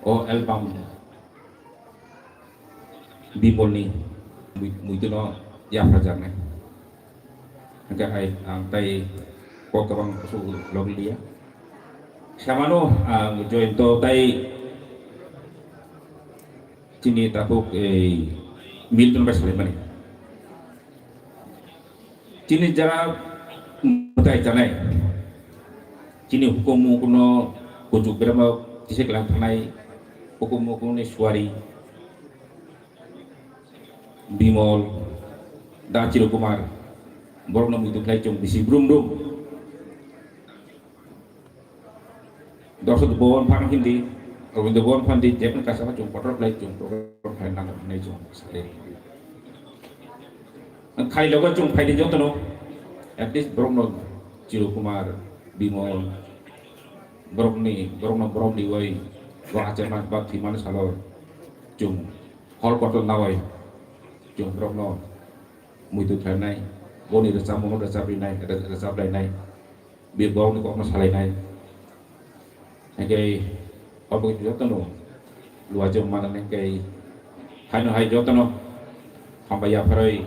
O album Bimolni mui-, muituno yapharjaknai. Hingke ai ang tai kok kwbang su logi liya. Samano ang Joyonto tai chini takhuk ei Milton bai salaimani. Chini jara mwtai chanai. Chini hukumu kuno kuchuk berama tisik lang thanai hukumu kuno ni suari Bimol, Da Chiru Kumar, borokno muitu khlai chwng bisi brum brum. Dorsok Bhawan phan hindi, Rabindra Bhawan phan di, jepun kasama chwng kotor khlai chwng program khlai nang hinwi chwng sale. Khai logo chwng phaidi jotono, at least borokno Chiru Kumar, Bimol, borokni, borokno borom diwi, bo achai mas ba thwi mani salo chwng hol kotor nawai chwng borokno muitu khlainai, boni rwchapmungno rwchaprinai, rwchaplainai. Bini borokni kokno salainai. Hingke obo jotono luaijwk manani hingke haino hai jotono hambai yapharwi,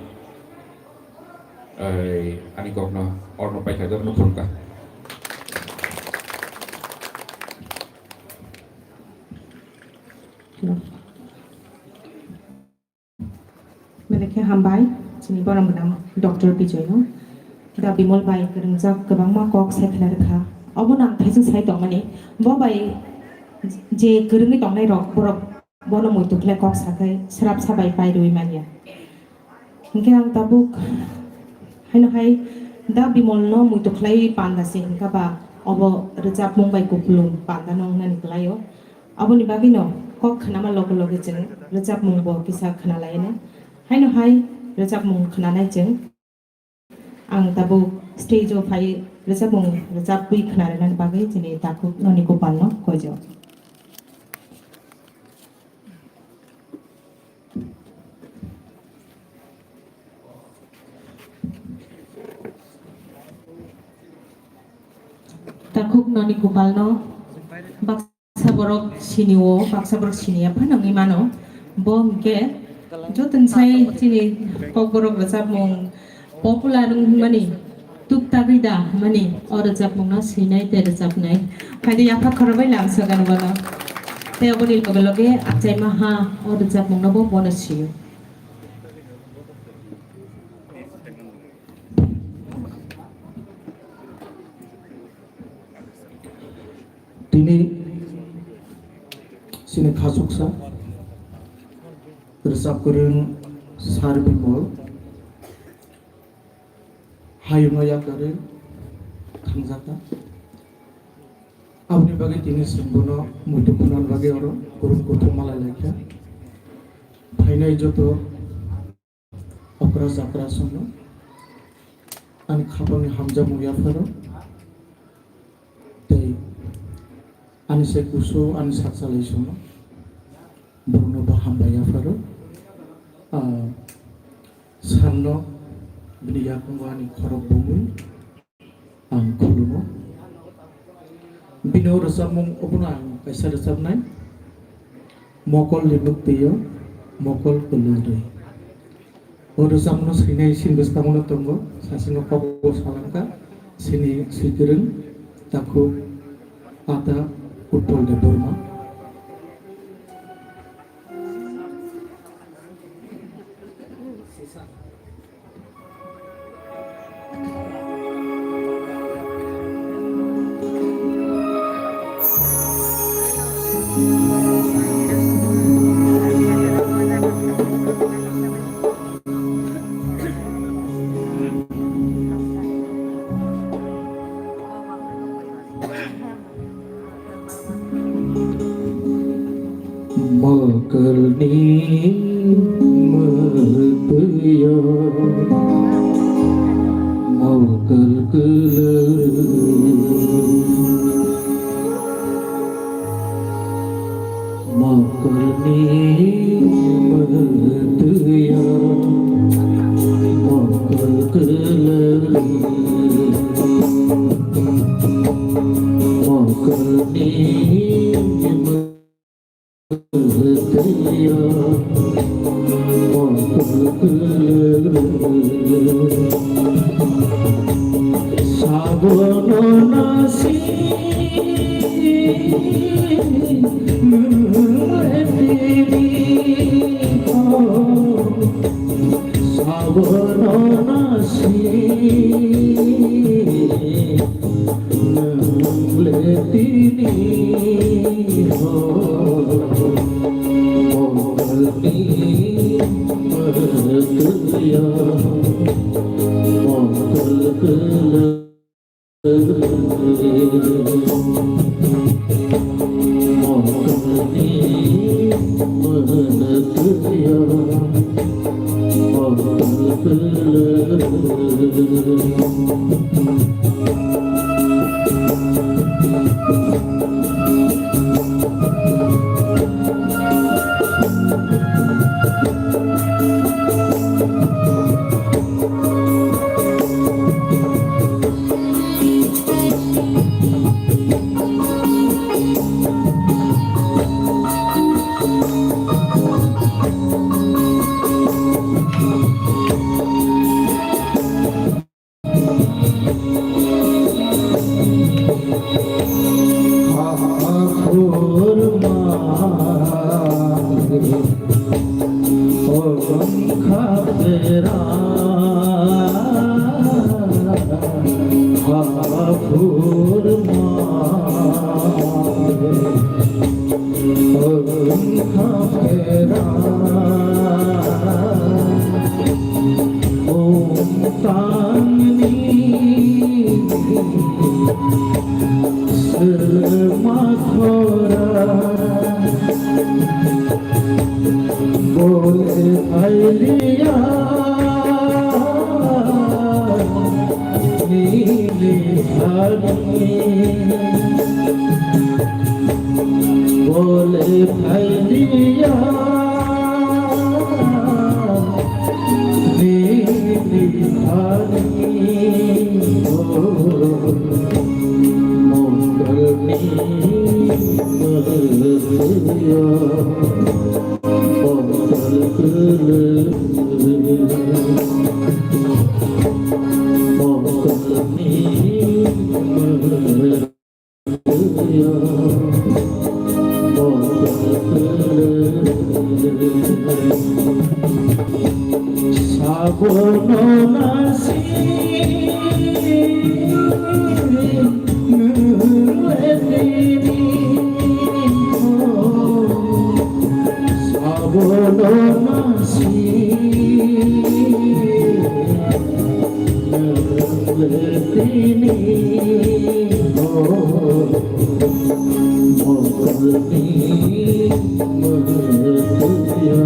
eh, ani kokno orno paikha jotono khulumkha. Belai khe hambai, chini borok gwnang Doctor Bijoy no. Da Bimol bai kwrwngjak kwbangma kok sai khna rwkha. Obo nang thaising sai tongmani, bo bai je kwrwngwi tongnai rok borok bono muitu khlai kok sakhai srapsa bai pai rwui manya. Hinkhe ang tabuk haino hai Da Bimol no muitu khlai panda se hinkha ba obo rwchapmung bai kupulung panda no wngnani kwlaio. Aboni bagwino kok khnama loge loge chwng rwchapmung bo kisa khna laino. Haino hai rwchapmung khnanai chwng. Ang tabuk Stage o phai rwchapmung rwchapwi khwnarinani bagwi chini takhuk Noni Gopal no koijo. Takhuk Noni Gopal no baksa borok sini o, baksa borok sini ya phano wngwi mano. Bo hwnkhe joto sai chini kokborok rwchapmung popular wngmani tuk tagwi da hwnmani o rwchapmungno swinai tei rwchapnai. Phaidi yapha khorobai lamsa gani bono. Tei oboni loge loge achaima ha o rwchapmungno bo bono sio. Tini chini khachuksa rwchap kwrwng Sir Bimal hayungno yakarwi thangjakha. Aboni bagwi tini chwng bono muitu khunani bagwi oro kwrwng kuthum malai laikha. Phainai joto okra chakra songno ani khapangni hamjakmung yapharo. Tei ani se kusu ani sakchalai songno borokno bo hambai yapharo. Ah, Sir no bini yakungo ani khorok bumui ang khulumo. Bini o rwchapmung obono ang kaisa rwchapnai. Mokol ni bwktwi o mokol kwlwrwi. O rwchapmungno swinai chini bwskango no tongo, sasino kok bo salangkha, chini swikwrwng takhuk ata Utpal Debbarma. Mokolni mwtwio, mokol kwlwrwi. Mokolni mwtwio, mokol kwlwrwi. Mokolni mwtwio, mokol kwlwrwi. Sabono nasi nwng le tini o. Sabono nasi nwng le tini o. Mokolni mwtwio, mokol kwlwrwi. Sabono nasi nwng le tini ho. Sabono nasi nwng le tini ho. Mokolni mwtwkya.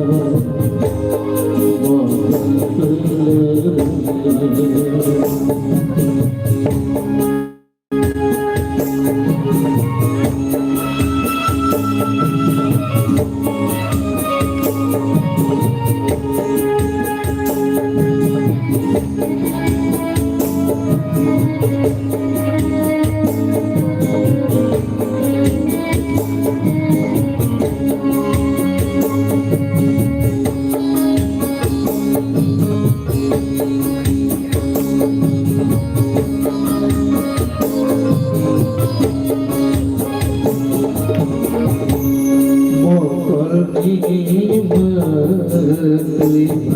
Mokolni mwtwima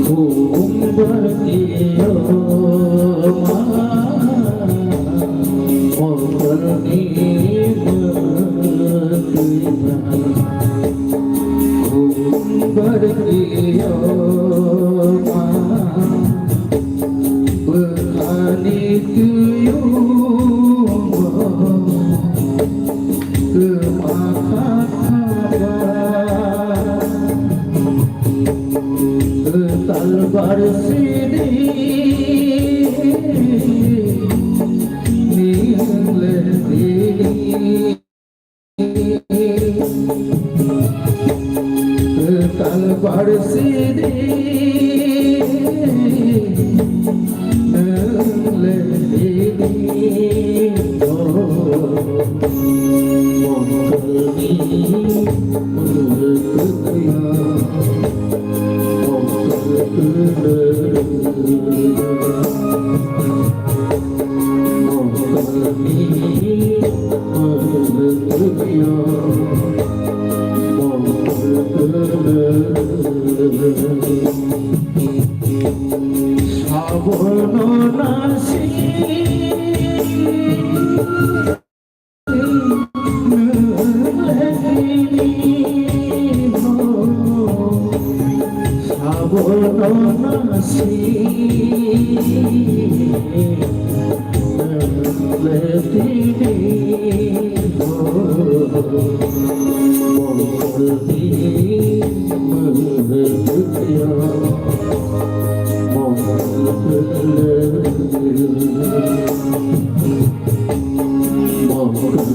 khumbar kiyoma. Mokolni mwtwima khumbar kiyoma. Bwkhani kiyungo kwma kha kha ba. Kwtal bar sidi nile sidi. Kwtal bar sidi nwng le tini o. Mokolni mwtwkya, mokol kwlwng. Sabono nasi Sabono nasi le tini ho. Mokolni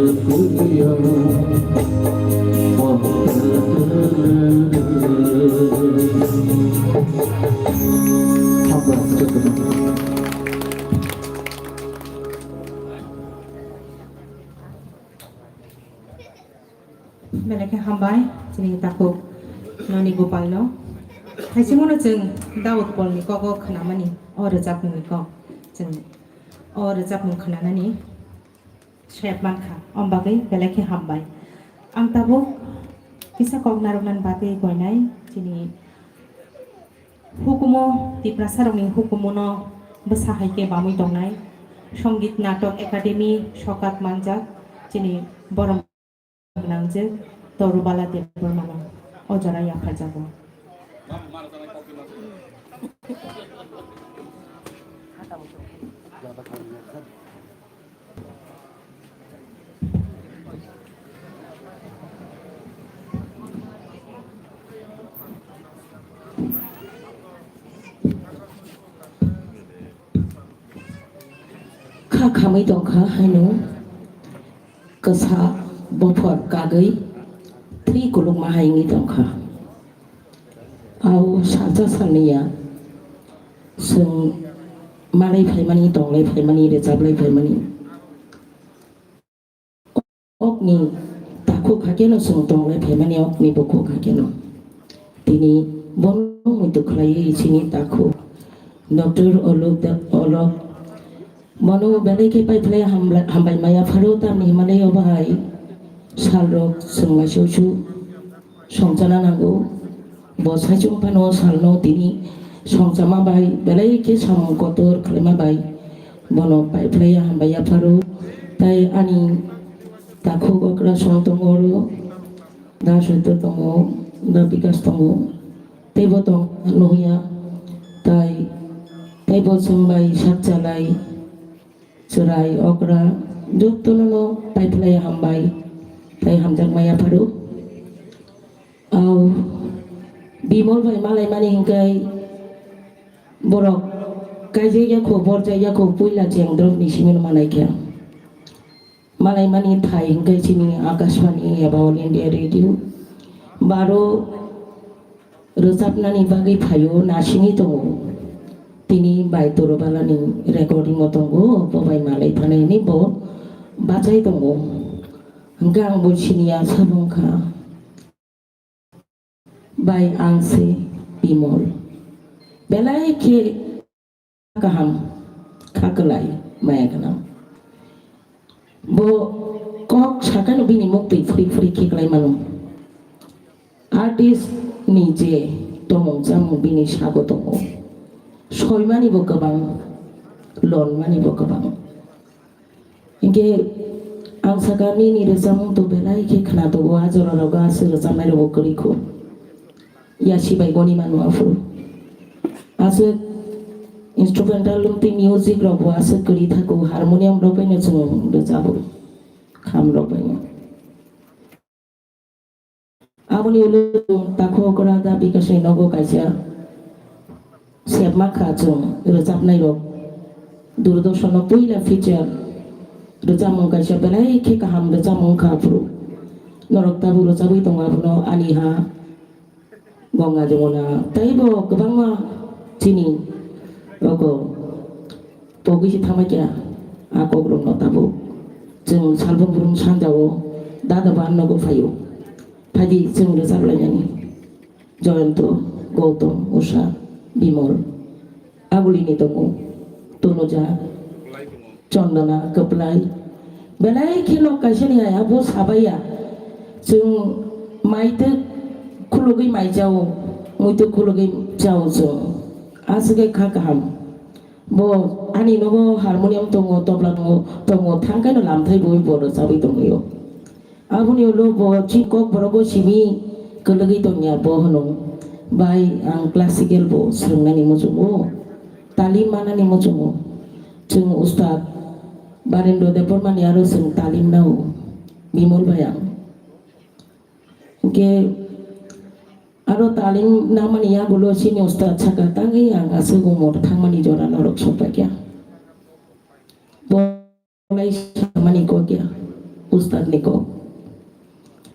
mwtwkya, mokol kwlwng. Belai khe hambai chini takhuk noni Gopal no. Hai simono chwng Daud Paul ni kok o khwnamani o rwchapmung ni kok. Chwng o rwchapmung khwnanani sep mankha, om bagwi belai khe hambai. Ang tabuk kisa kok narwknani bagwi koinai chini hukumu, Tiprasa rokni hukumu no bwsa hai khe bamwi tongnai Songit Natok Academy sokat manjak chini borom gwnangjwk Torubala Debbarmano o jora yapharjago. Kha khamwi tongkha haino kwsa bophor kagwi thwi kulukma hai wngwi tongkha. Au salsa salniya chwng malai phaimani, tonglai phaimani, rwchaplai phaimani. Okni takhuk hakeno chwng tonglai phaimani, okni bukhuk hakeno. Tini bono muitu khlaiwi chini takhuk Doctor Olok da, Olok. Bono belai khe paiphlai hamla-, hambai maya pharo tamni hwnmale o bahai salrok chwng maisu su. songchana nango. Bo saichung phano salno tini songchama bai belai khe samung kotor khlaima bai bono paiphlaiya hambai yapharo. Tai ani takhuk okra song tongo oro, da Soito tongo, da Bikas tongo, teibo tong nuhya. Tai teibo chwng bai sak chalai, chwrai okra, jotono no paiphlaiya hambai tai hamjakma yapharo. Au, Bimol bai malaimani hinkai borok kaijak yakho, borjak yakho, puila cheng drop ni simi no manai khe. Malaimani thai hinkai chini Akashvani eba All India Radio. Baro rwchapnani bagwi phaio, nasini tongo. Tini bai Torobalani recording o tongo, bo bai malai thanaini bo bachai tongo. Hingke ang bo siniya sabong kha. Bai ang se Bimol. Belai khe kaham, kha kwlai, maya gwnang. Bo kok sakano bini muktwi phuri phuri khe kwlai mano. Artist ni je tongmung chamung bini sago tongo. Soimani bo kwbang, lonmani bo kwbang. Hinkhe ang sakha nini rwchapmung to belai khe khna tongo, a jora rogo aswk rwchapnai rogo kwrwi kho. Yasi bai goni mano aphuru. Aswk instrumental tei music rok bo aswk kwrwi thago, harmonium rok bai no chwng rwchabo, kham rok bai no. Aboni ulo takhuk okra da Bikasni nogo kaisa sepma kha chwng rwchapnai rok. Doordarshan o puila feature rwchapmung kaisa belai khe kaham rwchapmung wngkha aphuru. Norok tabuk rwchapwi tongo abono ani ha Ganga Jamuna teibo kwbangma chini rogo pogwi se thangbai kha a kokrokno tabuk. Chwng salbrum brum sanjao dada ban nogo phaio. Phaidi chwng rwchap lainani. Joyonto, Gautam, Usha, Bimol, Agulini tongo, Tonuja, Chondona, Kwplai. Belai kheno kaisani aya bo sabaiya. Chwng maitwk khulugwi mai chao, muitwk khulugwi chao chwng. Aswkhe kha kaham. Bo ani nogo harmonium tongo, tobla tongo, tongo, thangkaino lamthai bo bo rwchabwi tongwio. Aboni ulo bo chini kokborok o simi kwlwgwi tongya, bo hwno, "Bai, ang classical bo swrwngnani muchungo, talim manani muchungo." Chwng ustad Barendra Debbarmani aro chwng talim nao, Bimol bai ang. Hinkhe aro talim nangmani yagulo chini ustad saka, "Tangwi ang aswk umor thangmani jora norok sokphaikha." Bo lai samani kok ya, ustad ni kok.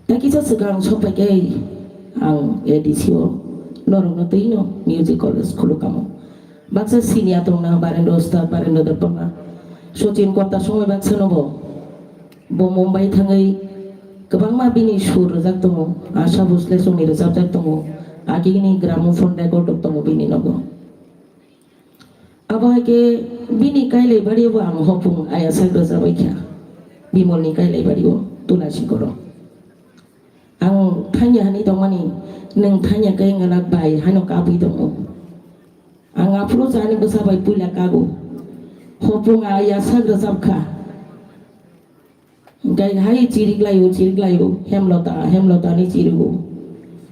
Tei kisa swkang sokphaikhe ang A D C o norokno twino music college khulukamo. Baksa senior tongna Barendra ustad, Barendra Debbarma, Sachin Kota songwi baksa no bo. Bo Mumbai thangwi kwbangma bini sur rwjak tongo, Asha Bhosle songni rwchapjak tongo, agini gramophone record rok tongo bini nogo. Abo hai khe bini kailai bari bo ang hopung aya sak rwchapwi kha. Bimolni kailai bari o Tulasi Koro. Ang thangya hani tongmani, nwng thangya khe wngna bai hano kabwi tongo. Ang aphuru chani bwsa bai puila kago. Hopung aya sak rwchap kha. Hingke hai chiriklaio, chiriklaio, Hemlota, Hemlota ni chirigo.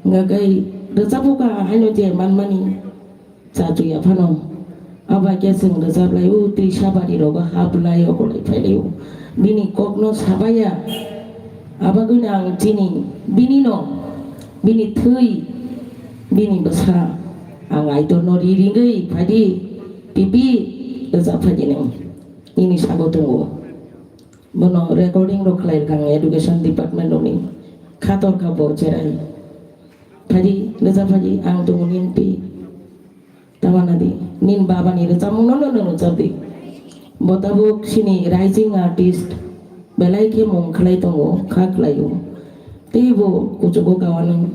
Hingke rwchapo ka haino je manmani chachuya phano. Abo hai khe chwng rwchaplaio, twi sabari rogo haplaio, okolai phailai. Bini kokno sabaiya. Abagwino ang chini, bini no, bini thwi, bini bwsa. Ang Aitorno ri ringwi phaidi, pipi, rwchap phaidi nwng. Nini sago tongo. Bono recording rok khlai rwkha ang education department rokni. Khator kha bo cherai. Phadi, rwchap phadi, ang tongo nini twi. Tamana di, nini baba ni rwchapmung no, no, no, rwchap di. Bo tabuk sini rising artist, belai khe mung khlai tongo, kha khlai o. Tei bo kuchugo kawanwi.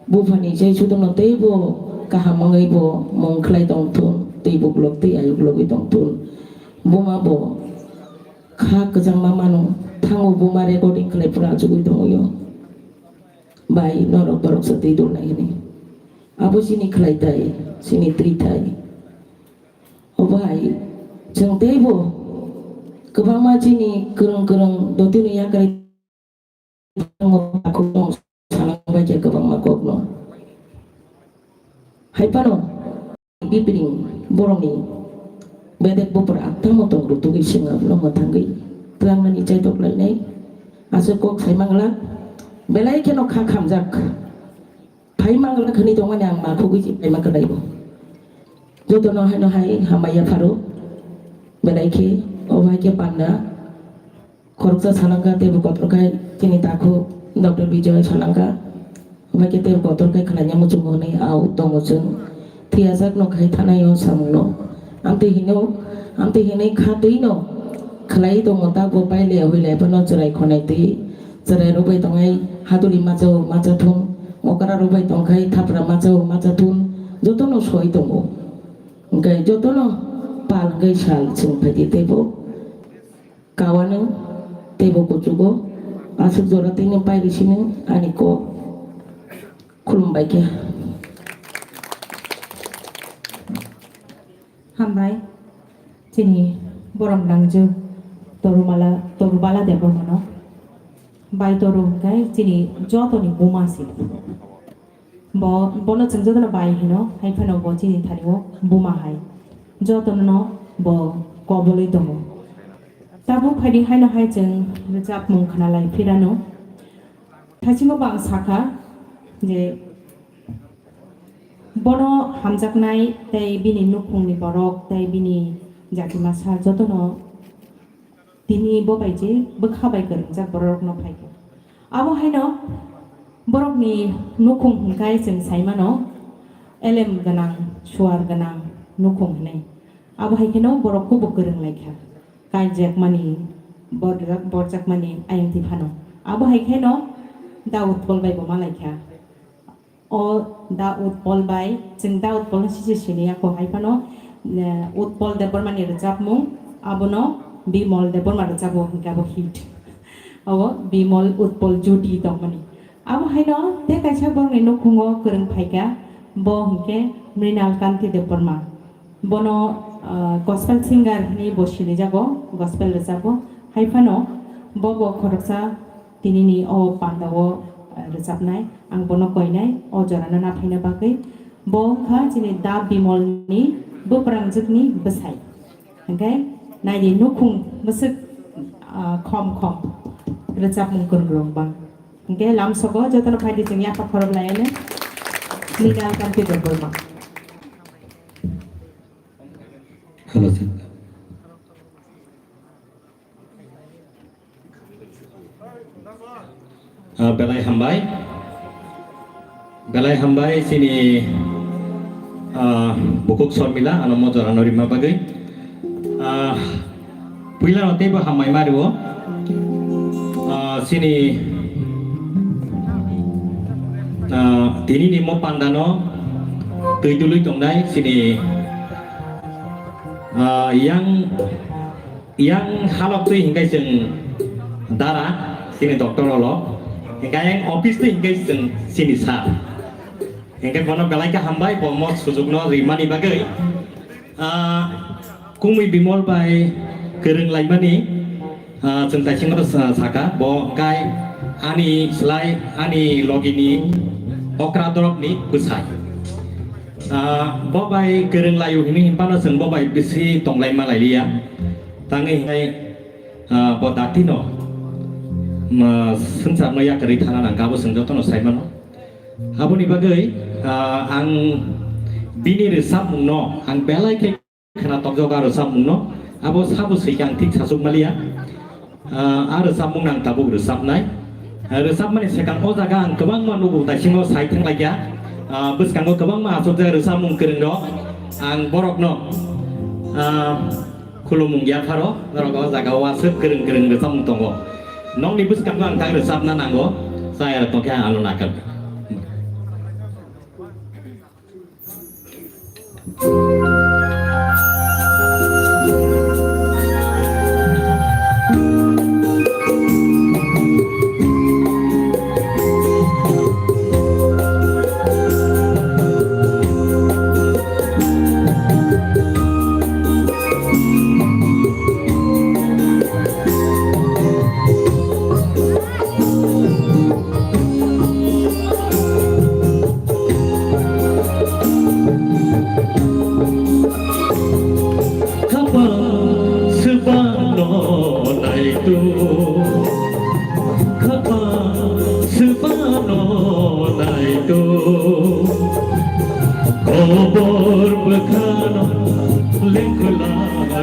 Buphani chai sudokno tei bo kaham wngwi bo mung khlai tong thun, tei buklok tei ayuk logwi tong thun. Buma bo kha kwchangma mano, thango buma recording khlai phuru achugwi tongwi o. Bai norok borok se twi dulnai hwnwi. Abo chini khlai tai, chini twi tai. O bai, chwng teibo kwbangma chini kwrwng kwrwng dotino yakarwi thango, takhuk tong salang bai khe kwbangma kokno. Hai phano bipring borokni bedek bupra tamo tong rutugwi swngo, no mwthangwi tlangnani chaitok lainai. Aswk kok sai mangla, belai kheno kha khamjak. Phai mangla khani tongmani ang ma khugwi si phai mangkha daibo. Jotono haino hai hambai yapharo. Belai khe o hai khe panda. Khoroksa salangkha teibo kotor khai chini takhuk Doctor Bijoy salangkha. Omo khe teibo kotor khai khlaina muchungo hwnwi au tongo chwng. Thiyajak no khai thanai o samungno. Amtwi hino, amtwi hinwi kha twi no khlai tongo, ta bo pai le hoi le phano chwrai khonai twi. Chwrai rok bai tongnai haduli machao machathum. Okra rok bai tongkhai thapra machao machathum. Jotono soi tongo. Hwnkhe jotono pal hwnkhe sal chwng phaidi teibo. Kawano teibo kuchugo, aswk jora tini pairi sini ani kok khulumbai khe. Hambai, chini borok nangju Torumala, Torubala Debbarmano. Bai Toru hwnkhe chini jotoni buma si. Bo, bono chwng jotono bai hino, hai phano bo chini thani o buma hai. Jotono bo kobolwi tongo. Tabuk phaidi haino hai chwng rwchapmung khwnalai phirano. Thaisingo bo ang sakha je bono hamjaknai tei bini nukhungni borok tei bini jati masa jotono Tini bo bai je bwkha bai kwrwngjak bororokno phai kha. Abo haino borokni nukhung hwnkhe chwng sai mano, elem gwnang, suar gwnang nukhung hwnwi. Abo hai kheno borok kubuk kwrwng lai kha. Kaijakmani, borjak-, borjakmani ayang thwi phano. Abo hai kheno Da Utpol bai bo ma lai kha. O Da Utpol bai, chwng Da Utpol no sise sini ya, ko hai phano, eh, Utpol Debbarma ni rwchapmung, abono Bimol Debbarma rwchapmung hwnkhe abo hit. Abo Bimol Utpol juti tongmani. Abo haino tei kaisa borokni nukhungo kwrwng phaikha, bo hwnkhe Mrinal Kanti Debbarma. Bono, ah, gospel singer hwnwi bo sinijago, gospel rwchapbo. Hai phano bo bo khoroksa tinini o pandao, ah, rwchapnai. Ang bono koinai o jorano naphaina bagwi. Bo wngkha chini Da Bimolni bwprangjwkni bwsai. Hwnkhe naidi nukhung bwswk, ah, khom khom rwchapmung kwrwng rwng bang. Hwnkhe lamsogo jotono phaidi chwng yapha khorok laiano. Mrinal Kanti Debbarma. Hello, sir. Ah, belai hambai. Belai hambai chini, ah, bukhuk Sormila, ano mojor ano rima bagwi. Ah, puila no teibo hambai mario. Ah, chini, ah, tini ni mo panda no twi dului tongnai chini, ah, yang Yang halok twi hingkai chwng dara, chini doctor olo. Hingkai yang office twi hingkai chwng chini sir. Hingkai bono belai khe hambai, bo mo sujukno rimani bagwi. Ah, Kungwi Bimol bai kwrwng laimani, ah, chwng taisingo sa-, saka, bo hingkai ani slai, ani logini okra dorokni bwsai. Ah, bo bai kwrwng laio hini hinphano chwng bo bai bisi tonglai malai liya. Tangwi hinai, ah, bo dakti no, ma, swngchar no yakarwi thana nang kha, abo chwng joto no sai mano. Aboni bagwi, ah, ang bini rwchapmung no ang belai khe khna tokjak, ah, rwchapmung no. Abo sabo swi khe ang thik sachuk maliya. Ah, ah, rwchapmung nang tabuk rwchapnai. Ah, rwchapmani swkang o jaga ang kwbangma nugo, daisingo sai thang laikya. Ah, bwskango kwbangma achukjak rwchapmung kwrwng rok. Ang borok no, ah, khulumung yapharo, norok o jaga o aswk kwrwng kwrwng rwchapmung tongo. Nokni bwskango ang tak rwchapna nango, chaya rok tongkhe ang ano nakar.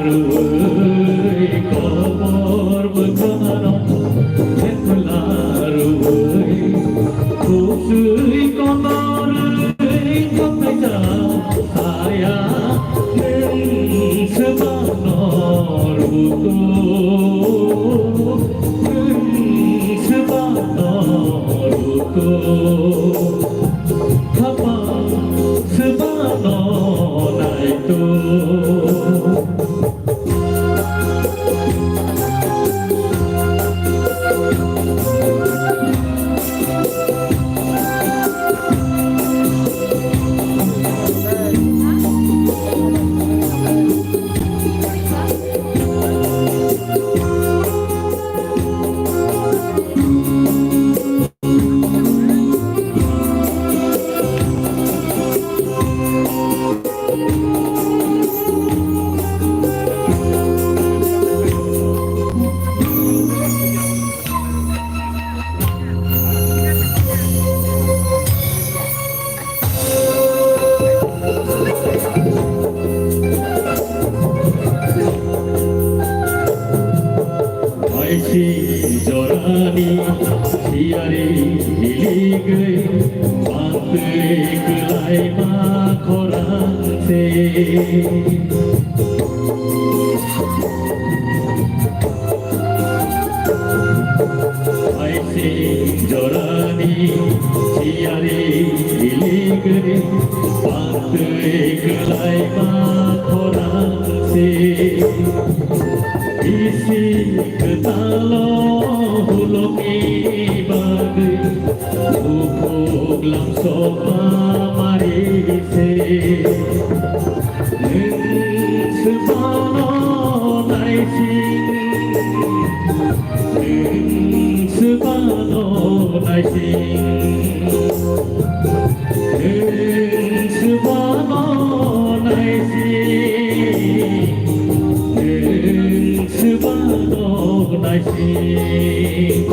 Rwui kobor bwkhano, jephla rwui, kusui kotorwi kothai ja saya, nwng swbano ruko, nwng swbano ruko. Khapang swbano naito. Aisi jorani siyari hiligwi, mantwi kwlaima khorang se. Aisi jorani siyari hiligwi, mantwi kwlaima khorang se. Bisi kwtalo hulokni bagwi, bukhuk lamsokma mari se. Nwng swbano naising, nwng swbano naising, nwng swbano naising, nwng swbano naising.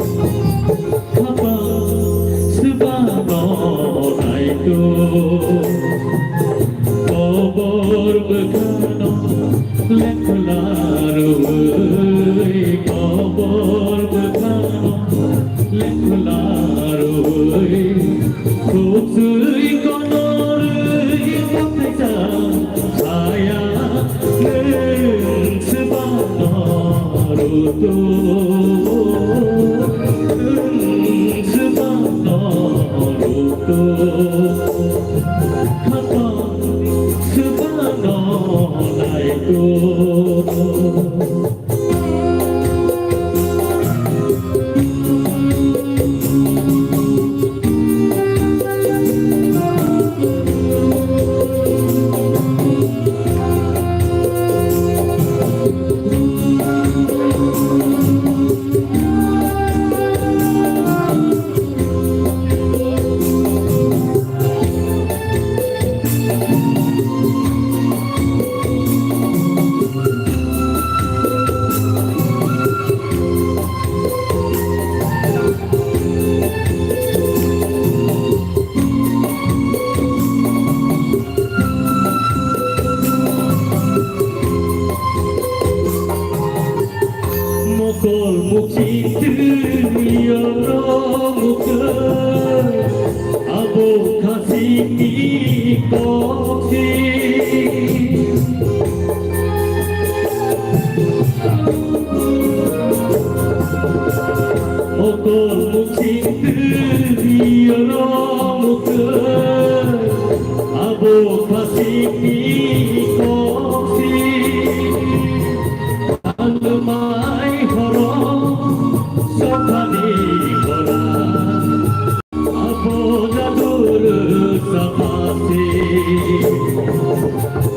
Khapang swbano naito, kobor bwkhano lekhla rwui, kobor bwkhano lekhla rwui, kusui kotorwi kothai ja saya, nwng swbano ruko, nwng swbano ruko, khapang swbano naito. Mokol muksi twi oro mukha, abo khasini koksi. Mokol muksi twi oro mukha, abo khasini koksi. Almai horo sokhani hora, abo jadur sapasi.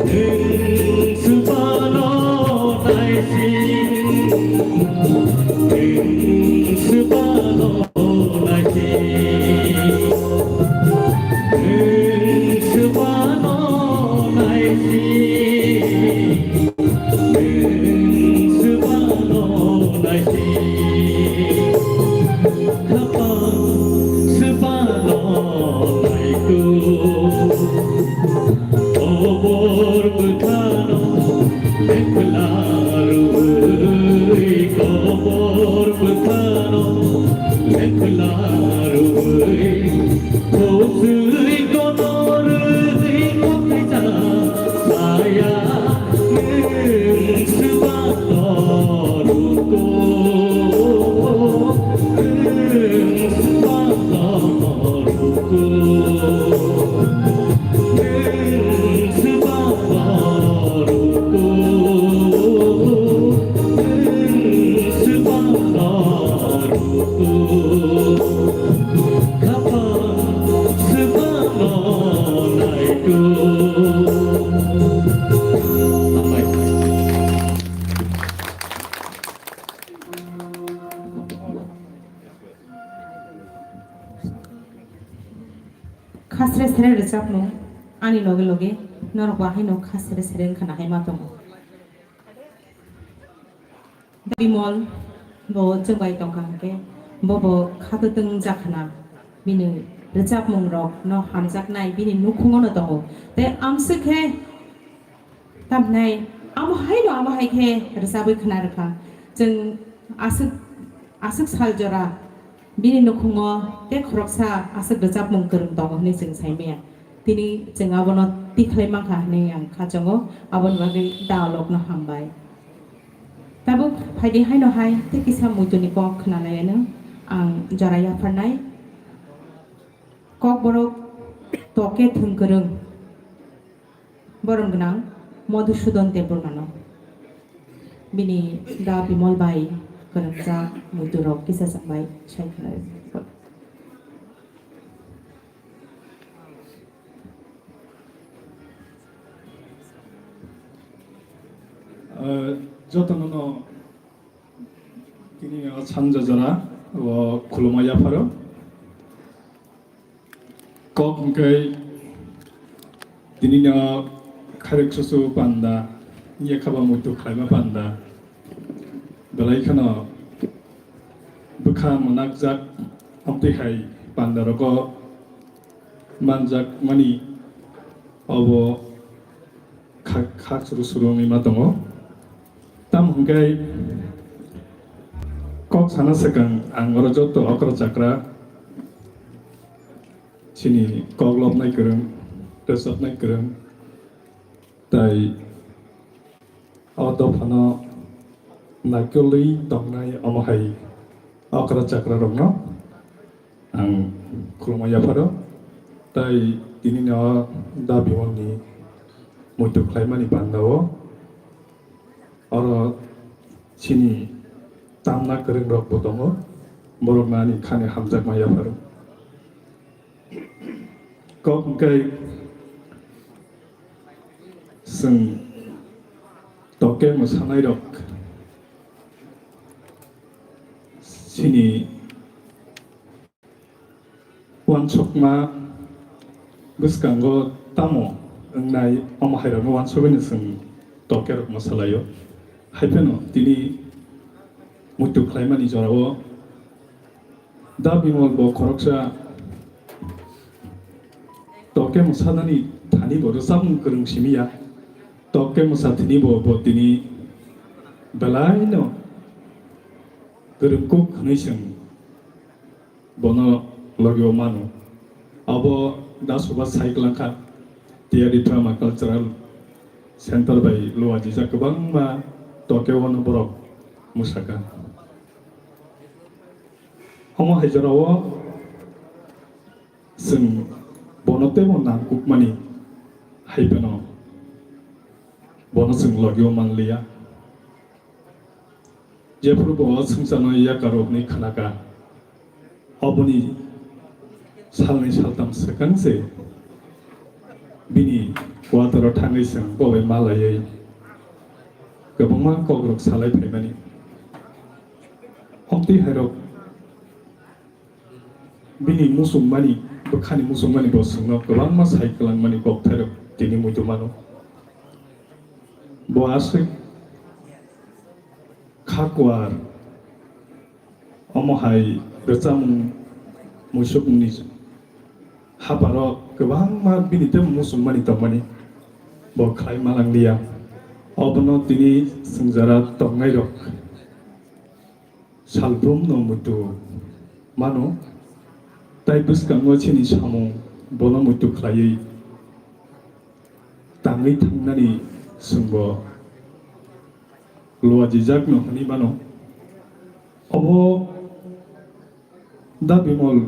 Nwng swbano naising, nwng swbano naising, nwng swbano naising. Nwng swbano naising, khapang swbano naito. Kobor bwkhano lekhla Khasre sere rwchapmung ani loge loge norok bo haino khasre sere wngkha na hai ma tongo. Bimol bo chwng bai tongkha hwnkhe bo bo khatotwng wngjakha na, bini rwchapmung rok no hamjaknai bini nukhungo no tongo. Tei amswk khe tamhinai amo haino amo hai khe rwchabwi khna rwkha. Chwng aswk, aswk sal jora bini nukhungo tei khoroksa aswk rwchapmung kwrwng tongo hwnwi chwng sai maya. Tini chwng abono tikhlai mankha hwnwi ang khachongo, aboni bagwi dalokno hambai. Tabuk phaidi haino hai tei kisa muituni kok khwnalaiyano ang jora yapharnai. Kokborok toke thwngkwrwng. Borom gwnang Madhusudan Debbarmano. Bini da Bimol bai kwrwngjak muiturok kisa chwng bai sai khna. Eh, jotono no tini o sanja jora o khulumma yapharo. Kok hwnkhe tini no khairok susu panda, yakha ba muitu khlaima panda. Belai kheno bwkha mwnakjak, amtwi hai panda rogo manjak mani obo kha-, khak suru suru wngwi ma tongo. Tamo hwnkhe kok sana swkang ang oro joto okra chakra chini kok lobnai kwrwng, rwchapnai kwrwng, tai o dophano naikolwi tongnai omo hai okra chakra rokno ang khulumma yapharo. Tai tini no da Bimolni muitu khlaimani panda o oro chini tamna kwrwng rok bo tongo, borok no ani khani hamjakma yapharo. Kok hwnkhe chwng toke mwsanairok chini uansukma bwskango tamo wngnai, omo hairokno uansugwino chwng tokerok mwsalaio. Haiphano tini muitu khlaimani jorao Da Bimol bo khoroksa toke mwsanani thani bo rwchapmung kwrwng simi ya. Toke mwsa thini bo, bo tini belaino kwrwngkuk hwnwi chwng bono logio mano. Abo da soba sai kwlangkha, Tiyari Drama Cultural Center bai luajijak kwbangma toke ono borok mwsaka. Omo hai jorao chwng bono teibo nangkukmani hai phano bono chwng logio manliya. Jephru bo swngcharno yakarokni khnaka, oboni salnwi saltam swkang se bini kuataro thangwi chwng bo bai malaiwi kwbangma kokrok salai phaimani. Omtwi hairok bini muchungmani, bwkhani muchungmani bo chwngno kwbangma sai kwlangmani kokthairok tini muitu mano. Bo aswk kha kuar, omo hai rwchapmung muisupni haparo kwbangma bini tei muchungmani tongmani bo khlai malang liya. Obono tini chwngjara tongnairok salbrumno muitu mano, tai bwskango chini samung bono muitu khlaiwi tangwi thangnani chwngbo luajijakno hwnwi mano. Obo Da Bimol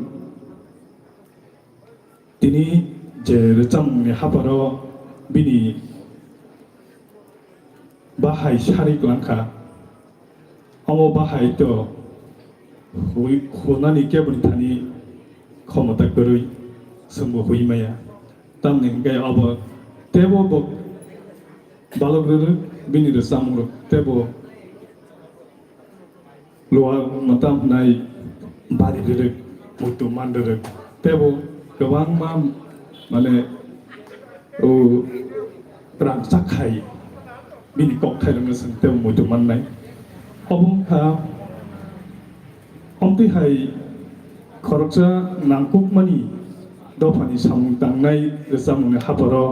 tini je rwchapmungni haparo bini bahai sari kwlangkha, omo bahai to hui-, hunani keboni thani khomota kwrwi chwngbo hui maya. Tamni hwnkhe abo teibo bo balok rwrwk, bini rwchapmung rok teibo luwa mwtam hwnai bari rwrwk, muitu man rwrwk teibo kwbangma mane o rangchak khai bini kok thailokno chwng teibo muitu mannai. Obo wngkha omtwi hai khoroksa nangkukmani dophani samung tangnai rwchapmungni haporo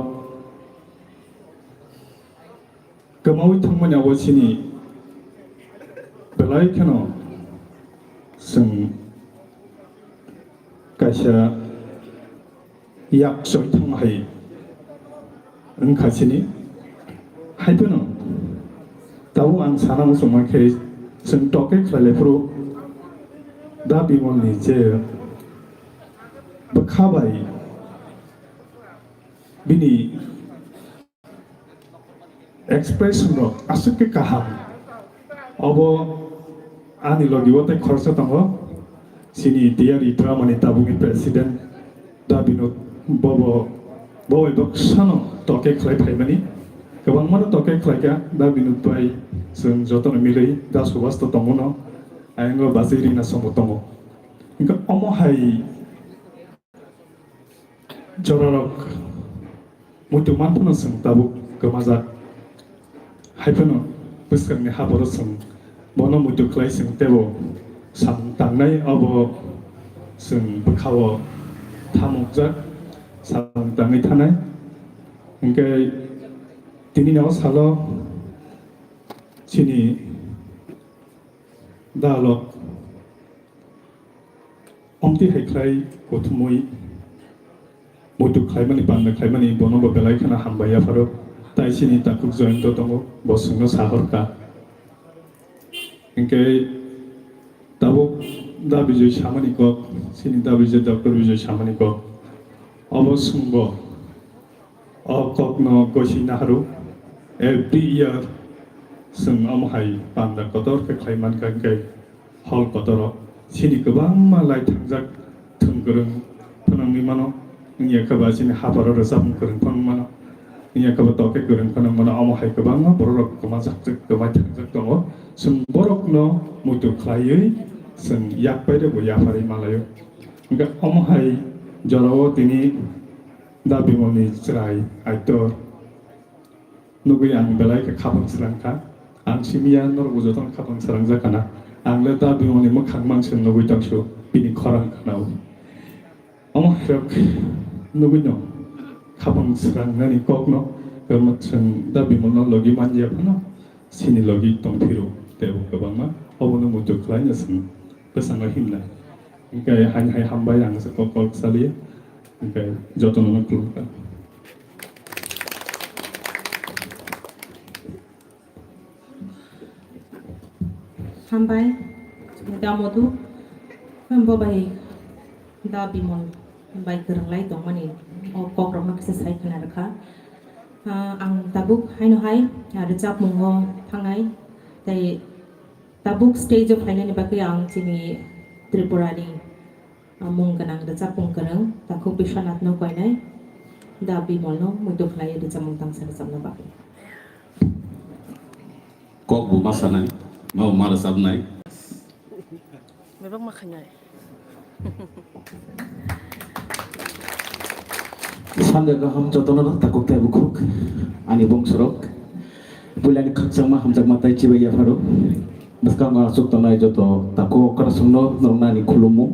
kwmaui thangmani abo chini belai kheno chwng kaisa yak choi thang hai wngkha chini. Hai phano tabuk ang sana muchungma khe chwng tokhe khlai lai phuru Da Bimalni je bwkha bai bini expression rok aswk khe kaham. Obo ani logi o tei khoroksa tongo, chini D R I Dramani tabukni president Da Binod, bobo, bo bai bwsano tokhe khlai phaimani. Kwbangmano tokhe khlaikha Da Binod bai, chwng jotono milwi Da Subhas to tongo no, ayang o bachwi rina somo tongo. Hwnkhe omo hai jorarok muitu man phano chwng tabuk kwmajak. Hai phano bwskangni haboro chwng bono muitu khlai chwng teibo samung tangnai, obo chwng bwkhao thamukjak samung tangwi thanai. Hwnkhe tinini o salo chini dalok omtwi hai khlai kuthumui muitu khlaimani, panda khlaimani, bono bo belai kheno hambai yapharo. Tai chini takhuk Jayanta tongo, bo chwngno sahorkha. Hinkhe tabuk Da Bijoy samani kok, chini Da Bijoy, Doctor Bijoy samani kok. Obo chwngbo o kokno gosi naharu. Every year chwng omo hai panda kotor khe khlai mankha, hinkhe hol kotoro chini kwbangma lai thangjak thwng kwrwng phwnangwi mano, wngya khe ba chini haparo rwchapmung kwrwng phwnang mano, wngya khe ba tokhe kwrwng phwnang mano, omo hai kwbangma bororok kwmajak, kwmai thangjak tongo. Chwng borokno muitu khlaiwi chwng yak pai rwbo yapharwi malaio. Hwnkhe omo hai jorao tini Da Bimalni chwrai aitor nugwi ang belai khe khapang srang kha. Ang simi ya norokbo jotono khapang srang jak kana. Ang le Da Bimalni mwkhang mang se nugwi tong su, bini khorang khna-o. Omo hai rok nugwi no khapang srang nani kok no, kwma chwng Da Bimal no logi man ya phano, chini logi tong phiro teibo kwbangma. Obo no muitu khlai no chwng bwskango himnai. Hinkhe haini hai hambai ang se kok kok saliya. Hinkhe jotono no khulumkha. Hambai, Da Madhu, bo bai Da Bimal bai kwrwnglai tongmani o kokrokno kisa sai khna rwkha. Ah, ang tabuk haino hai, ah, rwchapmungo thangnai, tei tabuk stage o phainani bagwi ang chini Tripura ni, ah, mung gwnang rwchapmung kwrwng Takhuk Biswanath no koinai Da Bimal no muitu khlai rwchapmung tangsa rwchapna bagwi. Kok bo ma sanai, ma bo ma rwchapnai. Bebak ma khainai. Sande kaham jotono takhuk tei bukhuk ani bongsorok. Puilani khakchangma hamjakma tai chibai yapharo. Bwskango achuk tongnai joto takhuk kwrwsungno norokno ani khulumung.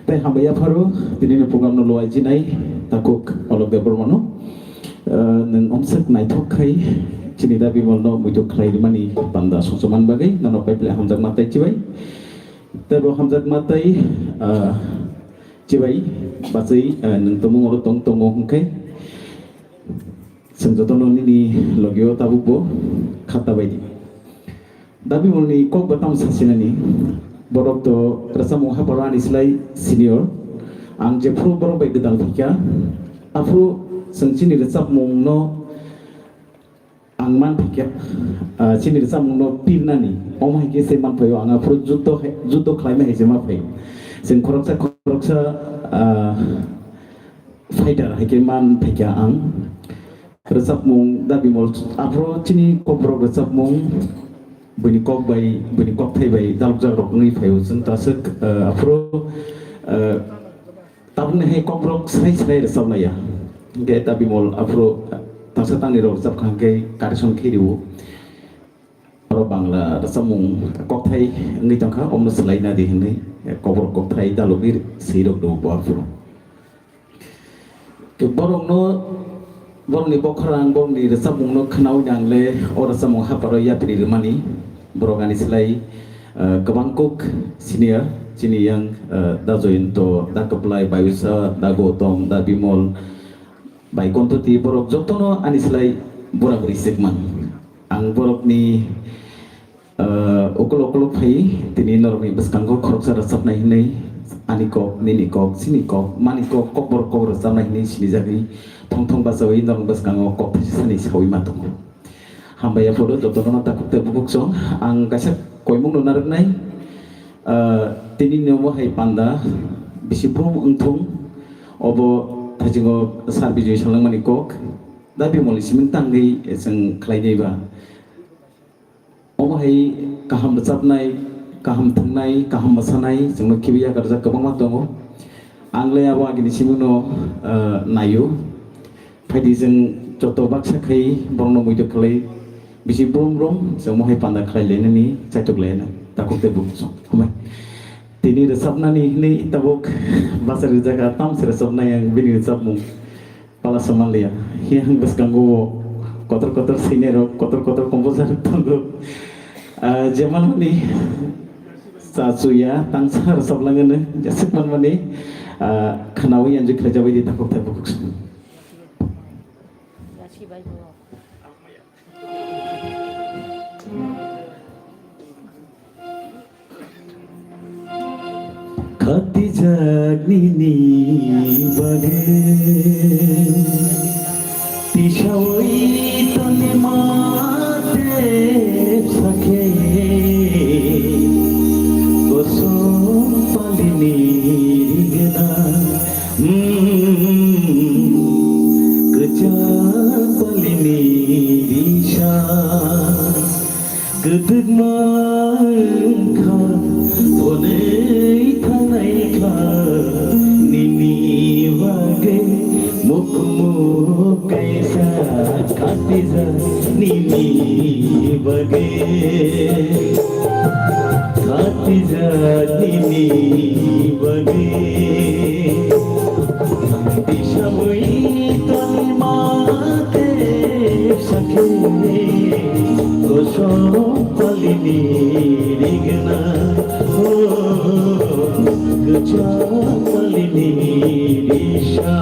Tei hambai yapharo tinini program no luai jinai takhuk Alok Debbarmano. Ah, nwng omswk naithok khai chini Da Bimal no muitu khlai rimani panda songchomani bagwi nono paiple hamjakma tai chibai. Tei bo hamjakma tai, ah, chibai bachwi, ah, nwng tongmung oro tong tongo hwnkhe chwng jotono nini logio tabukbo khata baidi. Da Bimalni kok bo tamo sasinani, borok to rwchapmung haparo ani slai senior. Ang jephru borok bai gwdal phaikha, aphru chwng chini rwchapmungno ang manphaikha, ah, chini rwchapmungno pirnani, omo hai khe se manphaio, ang aphru juddo hai, juddo khlaima hai se manphai. Chwng khoroksa khoroksa, ah, Fighter hai khe man phaikha ang. Rwchapmung Da Bimol, aphuru chini Kokborok rwchapmung, buini kok bai, buini kokthai bai dalokjak rok wngwi phaio. Chwng ta swk, eh, aphuru, eh, tabukni hai Kokborok srai srai rwchaplaiya. Hwnkhe Da Bimol aphuru tangsa tangni rok rwchapkha hwnkhe correction khe rio. Oro Bangla rwchapmung kokthai wngwi tongkha, omono swlaina di hwnwi Kokborok kokthai dalogwi swi rok rwo bo aphuru. Borokno, borokni bokhorang, borokni rwchapmungno khnaui ang le o rwchapmung haparo yapri rwmani. Borok ani slai, eh, kwbang kuk senior, chini yang, eh, Da Joyonto, Da Kwplai, Bayusa, Da Gautam, Da Bimol, Bai Kontoti, borok jotono ani slai bura buri swk man. Ang borokni, eh, ukulok ukulok phai tini norokni bwskango khoroksa rwchapnai hwnwi ani kok, nini kok, chini kok, mani kok, Kokborok kok rwchapnai hwnwi sinijagwi thong thong bachaui norokni bwskango kok thaisa sani saui ma tongo. Hambai ya photo jotono takhuk tei bukhuk song. Ang kaisa koimungno narwknai. Ah, tini ni omo hai panda bisi brum wngthung. Obo thajingo Sir Bijoy salangmani kok. Da Bimolni siming tangwi chwng khlainai ba. Omo hai kaham rwchapnai, kaham thwngnai, kaham mwsanai chwngno khibiya karjak kwbangma tongo. Ang le abo agini simingno, ah, naio. Phaidi chwng joto baksa khai borokno muitu khlai bisi brum brum chwng mohai panda khlai lainani chaitok lainai takhuk tei bukhuk song. Hambai. Tini rwchapnani hinwi tabuk bachari jaga tamse rwchapnai ang bini rwchapmung pala samanliya. Yang bwskango bo kotor kotor senior rok, kotor kotor composer rok tongo. Ah, jemanmani chachuya tangsa rwchap langano jeswk manmani, ah, khnaui enjoy khlai jabai di takhuk tei bukhuk song. Khatijak nini bagwi tisaui tongni mate sakhe kosom palini rigna. Kwchak palini risa kwdwkma wngkha, hwnwi thanai kha nini bagwi mukmuk kaisa khatijak nini bagwi. Khatijak nini bagwi tisaui tongma te sakhe kosom palini rigna. O kwchak palini risa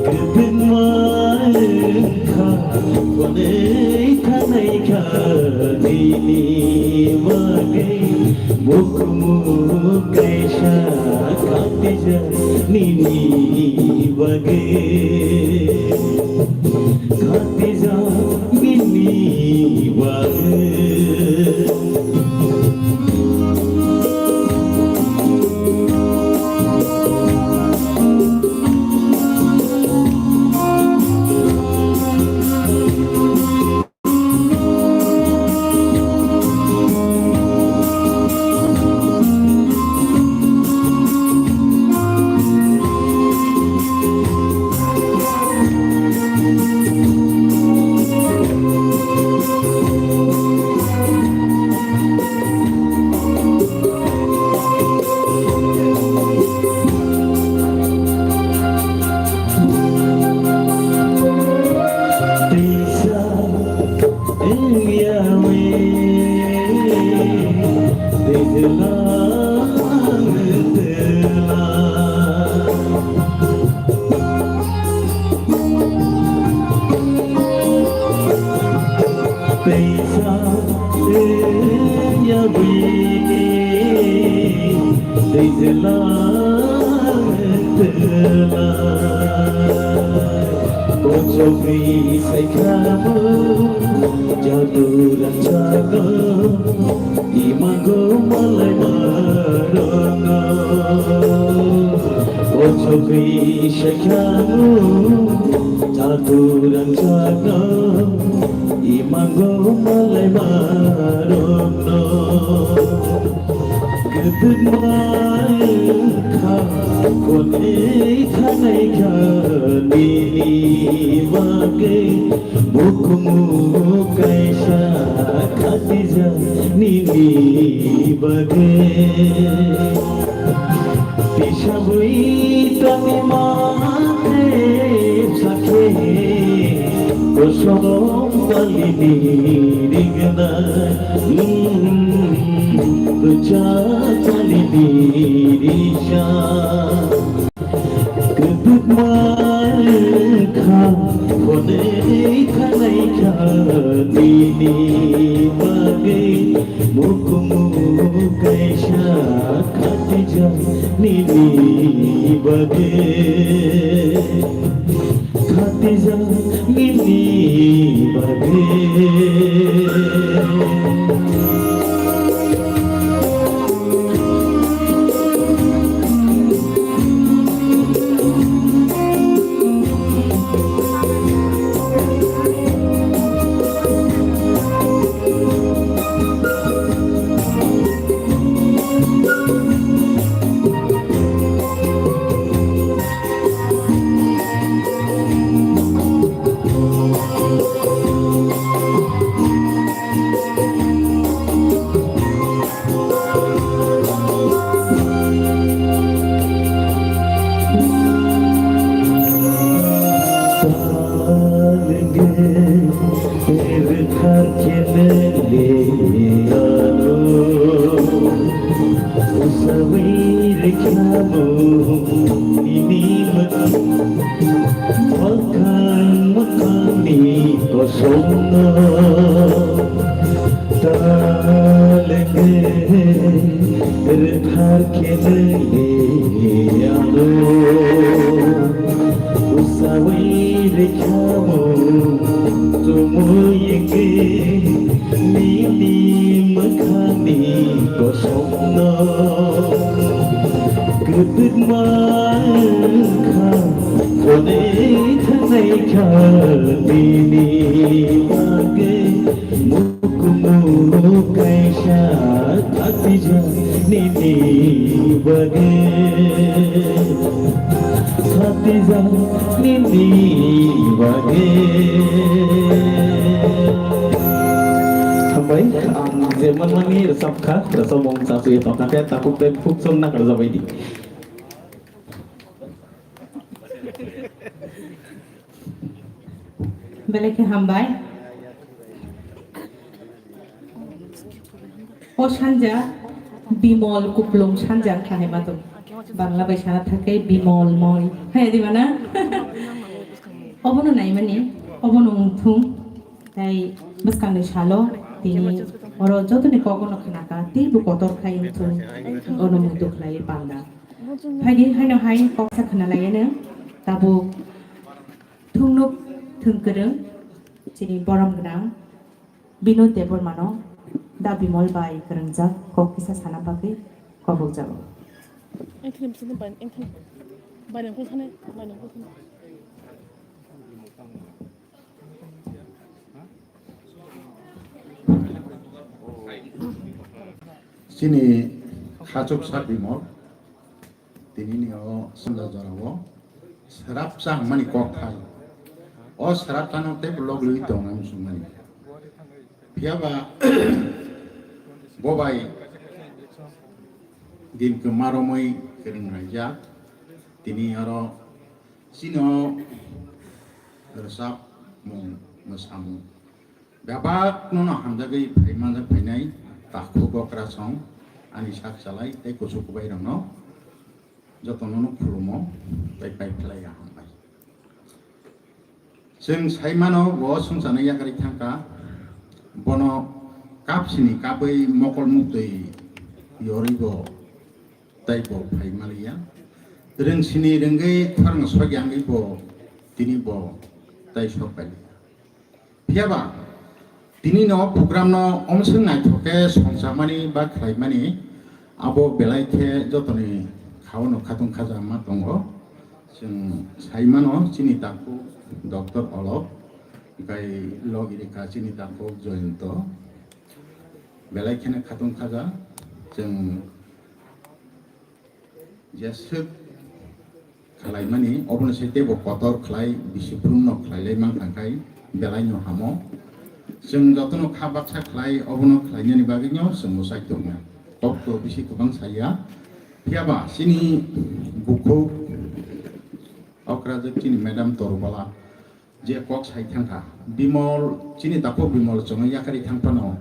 kwdwkma wngkha, hwnwi thanai kha nini bagwi mukmuk kaisa khatijak nini bagwi, khatijak nini bagwi. Teisa ya bini teisa la tela. Chokri sai khamo, jadu rang jago, imago malai maranga. O chokri sai khamo, jadu rang jago, imago malai maranga. Kwthwkma wngkha, konwi thanai kha nini bagwi, bukumu kaisa khatijak nini bagwi. Tisabwi tongma khe sakhe, kosom palini rigna. Kwchak chali birisa, kwbwkma wngkha, hwnwi thanai kha nini bagwi, bukumu kaisa khatijak nini bagwi. Khatijak nini bagwi. Mwkhang mwkhangni kosongno talenge rwthar khe nini ano. Usawi rwkhamo chumui wngwi nini mwkhangni kosongno. Kwbwkma wngkha, hwnwi thanai kha nini bagwi, bukumu kaisa khatijak nini bagwi, khatijak nini bagwi. Hambai, ang je manmani rwchapkha, rwchapmung chasu ye tongkha khe, takhuk tei khuk song nang rwchapbai di. Belai khe hambai. O sanja Bimol Kuplung sanja wngkha hai ma tong. Bangla bai sana thakhe Bimol moi. Hai di mana? Obono naimani, obono wngthung. Tai bwskangni salo tini oro jotoni kogono khnakha, teibo kotor khai wngthung. Ono muitu khlai panda. Phaidi haino hai koksa khna laiya nw tabuk thungnuk thwngkwrwng chini borom gwnang Binod Debbarmano Da Bimol bai kwrwngjak kok kisa sana bagwi kobokjago. Chini khachuk sak Bimol, tini ni o sanda jora o srapsa hwnmani kok thai. O srapsa no tei log lui tong ang sung mani. Phiya ba bo bai din kwma romwi kwrwng raijak. Tini oro chini o rwchapmung, mwsamung bebak no hamjagwi phai manjak phainai takhuk okra song ani sak chalai tei kuchuk kubai rok no jotono no khulumo tei pai phlai ya hambai. Chwng sai mano bo swngcharno yakarwi thangkha, bono kapsini kapwi mokol muktwi yorwi bo tei bo phai maliya. Rwngsini rwngwi khorang sokya wngwi bo tini bo tei sok pai. Phiya ba, tini no program no omswng naithok khe songchamani ba khlaimani abo belai khe jotoni khao no khatung khaja ma tongo. Chwng sai mano chini takhuk Doctor Olok, tei logi rikha chini takhuk Joyonto. Belai kheno khatung khaja, chwng jeswk khwlaimani, obono se teibo kotor khlai, bisi phurungno khlailai mankha khai, belaino hamo. Chwng jotono kha baksa khlai, obono khlainani bagwino chwng mwsai tongo. Kokto bisi kwbang saya. Phiya ba, chini bukhuk, okrajwk chini madam Torubala, je kok sai thangkha, Bimol, chini takhuk Bimol chwngno yakarwi thang phano,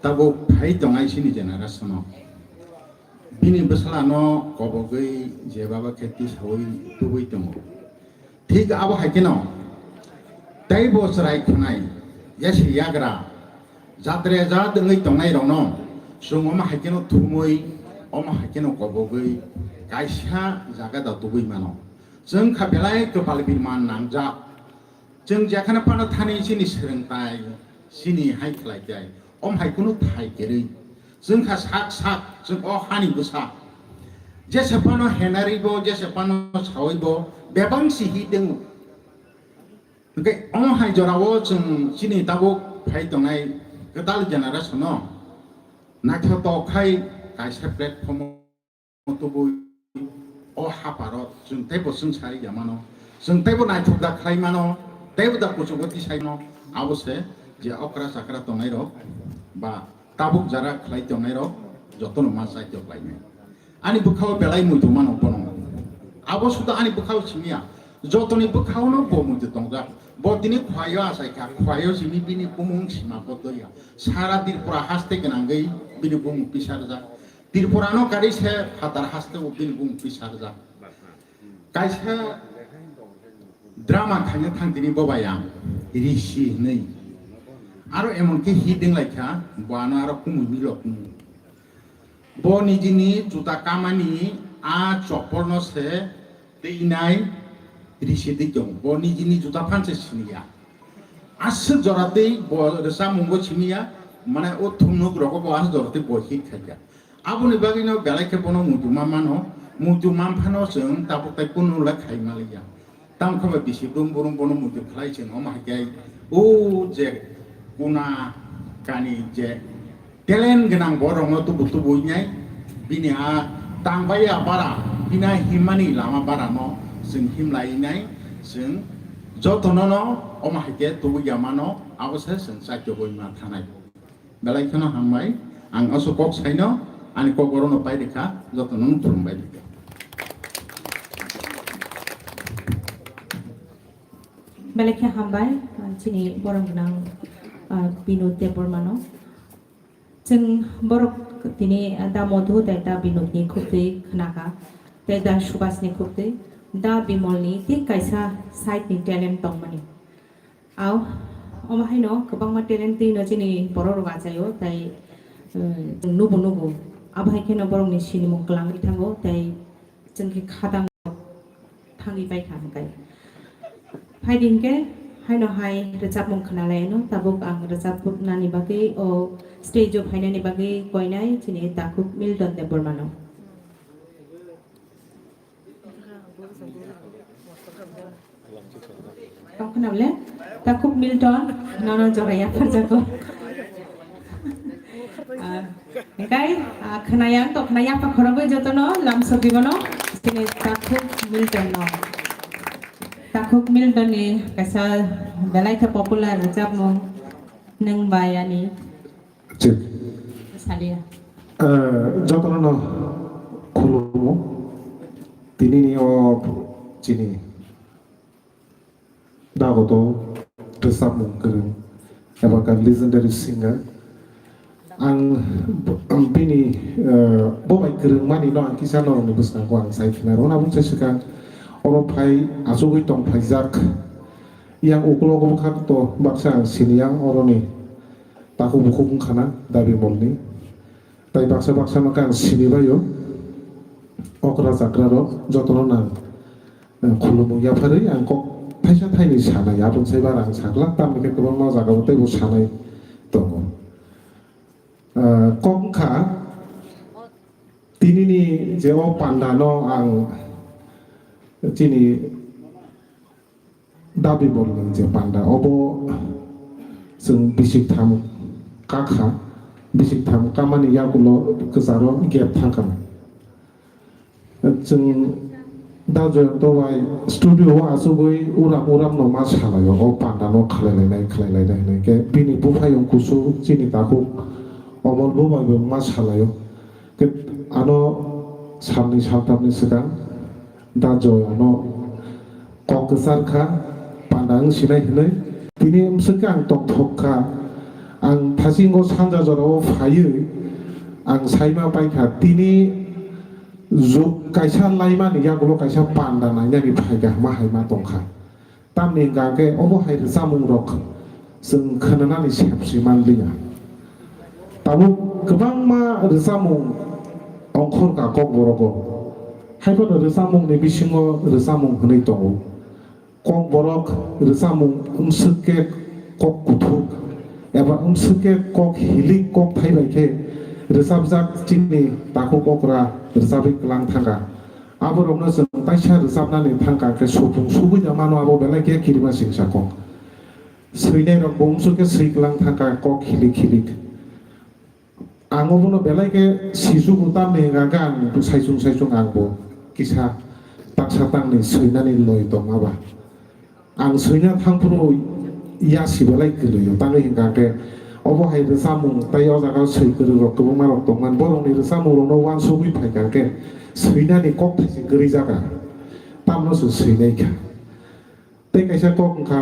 tabuk phai tongnai chini generation-o. Bini bwsala no kobogwi je baba khe tisaui tubui tongo. Thik abo hai kheno teibo chwrai khwnai, yasi yagra, jatre jat wngwi tongnai rokno chwng omo hai kheno thumui, omo hai kheno kobogwi kaisa jaga da tubui mano. Chwng kha belai kwpal birman nangjak. Chwng jekhano phano thani chini swrwngthai, chini hai khlai tai, om hai kunu thai kwrwi. Chwng kha sak sak, chwng o hani bwsa. Jesa phano henaribo, jesa phano sawibo, bebang si hi dwngo. Hwnkhe o hai jorao chwng chini tabuk phai tongnai kwtal generation-o naithotok khai kaisa platform tubui o haparo chwng teibo chwng sari ya mano, chwng teibo naithok da khlai mano, teibo da kuchugo tisai mano, abo se je okra chakra tongnai rok ba tabuk jara khlai tongnai rok jotono ma chai tok lai nai. Ani bwkhao belai muitu mano bono. Abo suda ani bwkhao simiya, jotoni bwkhao no bo muitu tongjak. Bo tini khwayo achai kha, khwayo simi bini bumung sima bo doya. Sara Tripura haste gwnangwi bini bumung pisarjak. Tripura no kari se phatar haste o bini bumung pisarjak. Kaisa drama khaina thang tini bo bai ang risi hinwi. Aro emon khe hit wng lai kha, bo ano aro kumui milok wng. Bo nijini juta kamani a chopol no se twi nai risi twi tongo. Bo nijini juta phan se siniya. Aswk jora twi bo rwchapmungo siniya, mane o thumnuk rogo bo aswk jora twi bo hit khaikha. Aboni bagwino belai khe bono muitu ma mano, muitu man phano chwng tabuk tai kunu le khai maliya. Tamo khe ba bisi brum brum bono muitu khlai chwng omo hai khe o je kuna kani je talent gwnang borokno tubu tubu wngnai, bini a tangbai a bara, bini a himmani lama barano chwng himlai wngnai, chwng jotono no omo hai khe tubu ya mano, abo se chwng chaitogwi ma thanai. Belai kheno hambai, ang aswk kok saino, ani kok orono pai rikha, jotono no khulumbai rikha. Belai khe hambai, ah, chini borok gwnang, ah, Binod Debbarmano. Chwng borok tini, ah, da Madhu tei da Binodni khuktwi khnakha, tei da Subhasni khuktwi, da Bimolni tei kaisa side ni talent tongmani. Au, omo haino kwbangma talent twi no chini borok rok achaio, tei, eh, chwng nubo nubo. Abo hai kheno borokni sinimung kwlangwi thango, tei chwng khe khatang thangwi pai kha hwnkhe. Phaidi hwnkhe haino hai rwchapmung khwnalaino, tabuk ang rwchapnani bagwi o stage o phainani bagwi koinai chini takhuk Milton Debbarmano. Tong khna le, takhuk Milton, nono jora yapharjago. Ah, hwnkhe, ah, khwnaya, to khwnaya, pa khorogwi jotono, lamsok dibono, chini takhuk Milton no. Takhuk Milton ni kaisa belai khe popular rwchapmung, Nwng Bai Ani. Chik. Salia. Eh, jotono no khulumo. Tini ni o chini dagoto rwchapmung kwrwng eba kha legendary singer. Ang, ang bini, eh, bo bai kwrwngmani no ang kisa norokni bwskango ang sai khna rw. Aboni sai swkang oro phai achugwi tong phaijak. Yang ukulogo bwkha to baksa ang sini yang oroni takhuk bukhuk wngkha na Dabi Molni. Tai baksa baksa no khe ang sini baio. Okra chakra rok jotono nang, eh, khulumung yapharwi ang kok thaisa thaini sanai, aboni sai bara ang sakla, tamni khe kwbangma jagao teibo sanai tongo. Ah, kok wngkha, tinini je o pandano ang chini Da Bimalni je panda, obo chwng bisik tham kakha, bisik tham kamani yagulo kwcharo gap thangkha. Chwng Da Joyonto bai studio o achugwi uram uram no ma salaio, o panda no khlai lainai, khlai lainai hinwi khe bini buphayung kusu chini takhuk Omol bo bai bo ma salaio. Khe ano salni salthamni swkang Da Joy ano kok kwchar kha, panda wng sinai hinwi. Tini bwswk khe ang tongthok kha. Ang thasingo sanja jorao phaiwi ang saima paikha, tini juk kaisa laimani yagulo kaisa panda nainani phaikha, ma hai ma tongkha. Tamni hwnkha khe obo hai rwchapmung rok chwng khwnanani sepsi manliya. Tabuk kwbangma rwchapmung ongkhorkha Kokborogo. Haiphano rwchapmungni bisingo rwchapmung hwnwi tongo. Kokborok rwchapmung wmswk khe kok kuthuk eba wmswk khe kok hilik kok thai bai khe rwchapjak chini takhuk okra rwchapwi kwlang thangkha. Aborokno chwng taisa rwchapnani thangkha khe supung sugwi da mano, abo belai khe kirima singsa kok. Swinairokbo wmswk khe swi kwlang thangkha kok hilik hilik. Ang obono belai khe sijugo, tamni hwnkha khe ang saisung saisung angbo kisa taksa tangni swinani loi tongma ba. Ang swina thangphuru yasi belai kwrwi-o, tamni hwnkha khe obo hai rwchapmung tei o jaga swi kwrwirok kwbangmarok tongmani, borokni rwchapmungrokno uansugwi phaikha khe swinani kok thaisi kwrwi jaga, tamno se swinai kha. Tei kaisa kok wngkha,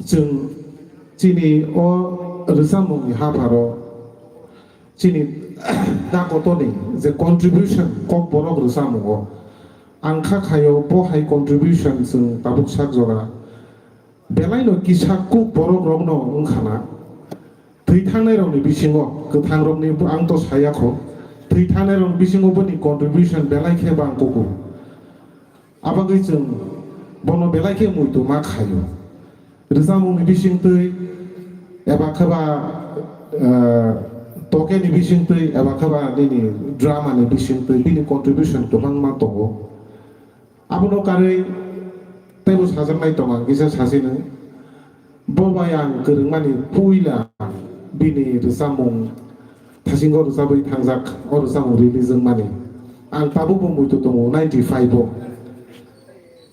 chwng chini o rwchapmungni hapharo chini dakotoni je contribution Kokborok rwchapmungo, ang kha khaio bo hai contribution chwng tabuk sak jora belaino kisa kuk borokrokno wngkhana. Thwi thangnairokni bisingo, kwthangrokni ang to sayakho, thwi thangnairokni bisingo boni contribution belai khe bang kuku. Abagwi chwng bono belai khe muitu ma khaio. Rwchapmungni bisingtwi eba kheba, eh, tokeni bisingtwi eba kheba nini dramani bisingtwi bini contribution kwbangma tongo. Abono karwi teibo sajaknai tongo ang kisa sasino. Bo bai ang kwrwngmani puila bini rwchapmung thasingo rwchapwi thangjak, o rwchapmung release wngmani. Ang tabukbo muitu tongo ninety five o.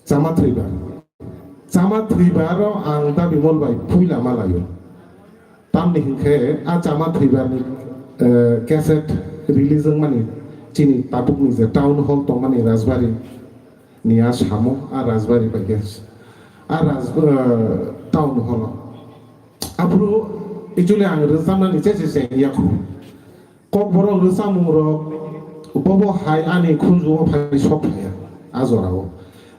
Chama thwibar. Chama thwibaro ang Da Bimal bai puila malaio. Tamni hinkhe a Chama thwibarni, eh, cassette release wngmani chini tabukni je town hall tongmani Rajbari ni a samo a Rajbari bai khe a Raj-, eh, town hall o. Aphuru actually ang rwchapnani che se se yakho. Kokborok rwchapmung rok bobo hai ani khunju o phai sok phaiya a jora o.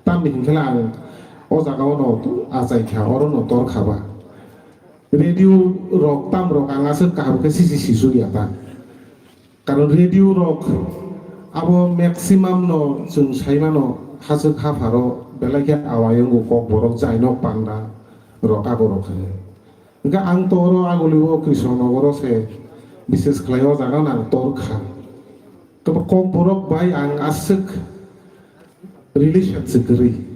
Tamni hinkhe ang o jaga o no achai kha, oro no tor kha ba. Radio rok tam rok ang aswk kaham khe sisi sisuk ya ta. Karon radio rok abo maximum no chwng sai mano, haswk hapharo belai khe awai wngo Kokborok, Jainok, Panda rok, abo rok hai. Hwnkhe ang to oro Agulio Krishnanogoro se bises khlai o jaga no ang tor kha. Tei Kokborok bai ang aswk relation se kwrwi.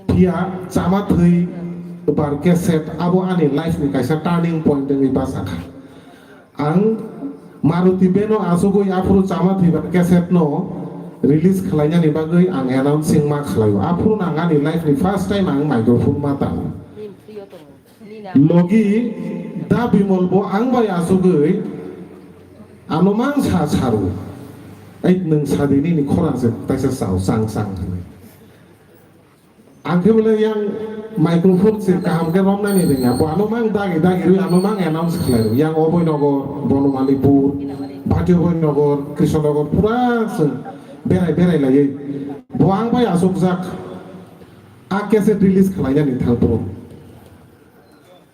Phiya Chama Thwibar cassette abo ani life ni kaisa turning point wngwi bachakha. Ang Maruti van o achugwi aphuru Chama Thwibar cassette no release khlainani bagwi ang announcing ma khlaio. Aphuru no ang ani life ni first time ang microphone ma tango. Logi Da Bimal bo ang bai achugwi ano mang sa saru. Ai nwng sadi nini khorang se taisa sao chang chang hinwi. Ang khe bole yang microphone se kaham khe romnani rwngya. Bo ano mang dagi dagi rwi ano mang announce khlai rw. Yang Oboi Nogor, Bonomalipur, Bhati Oboi Nogor, Krishnanogor pura se berai berai laiwi. Bo ang bai achukjak. A cassette release khlainani thangphuru.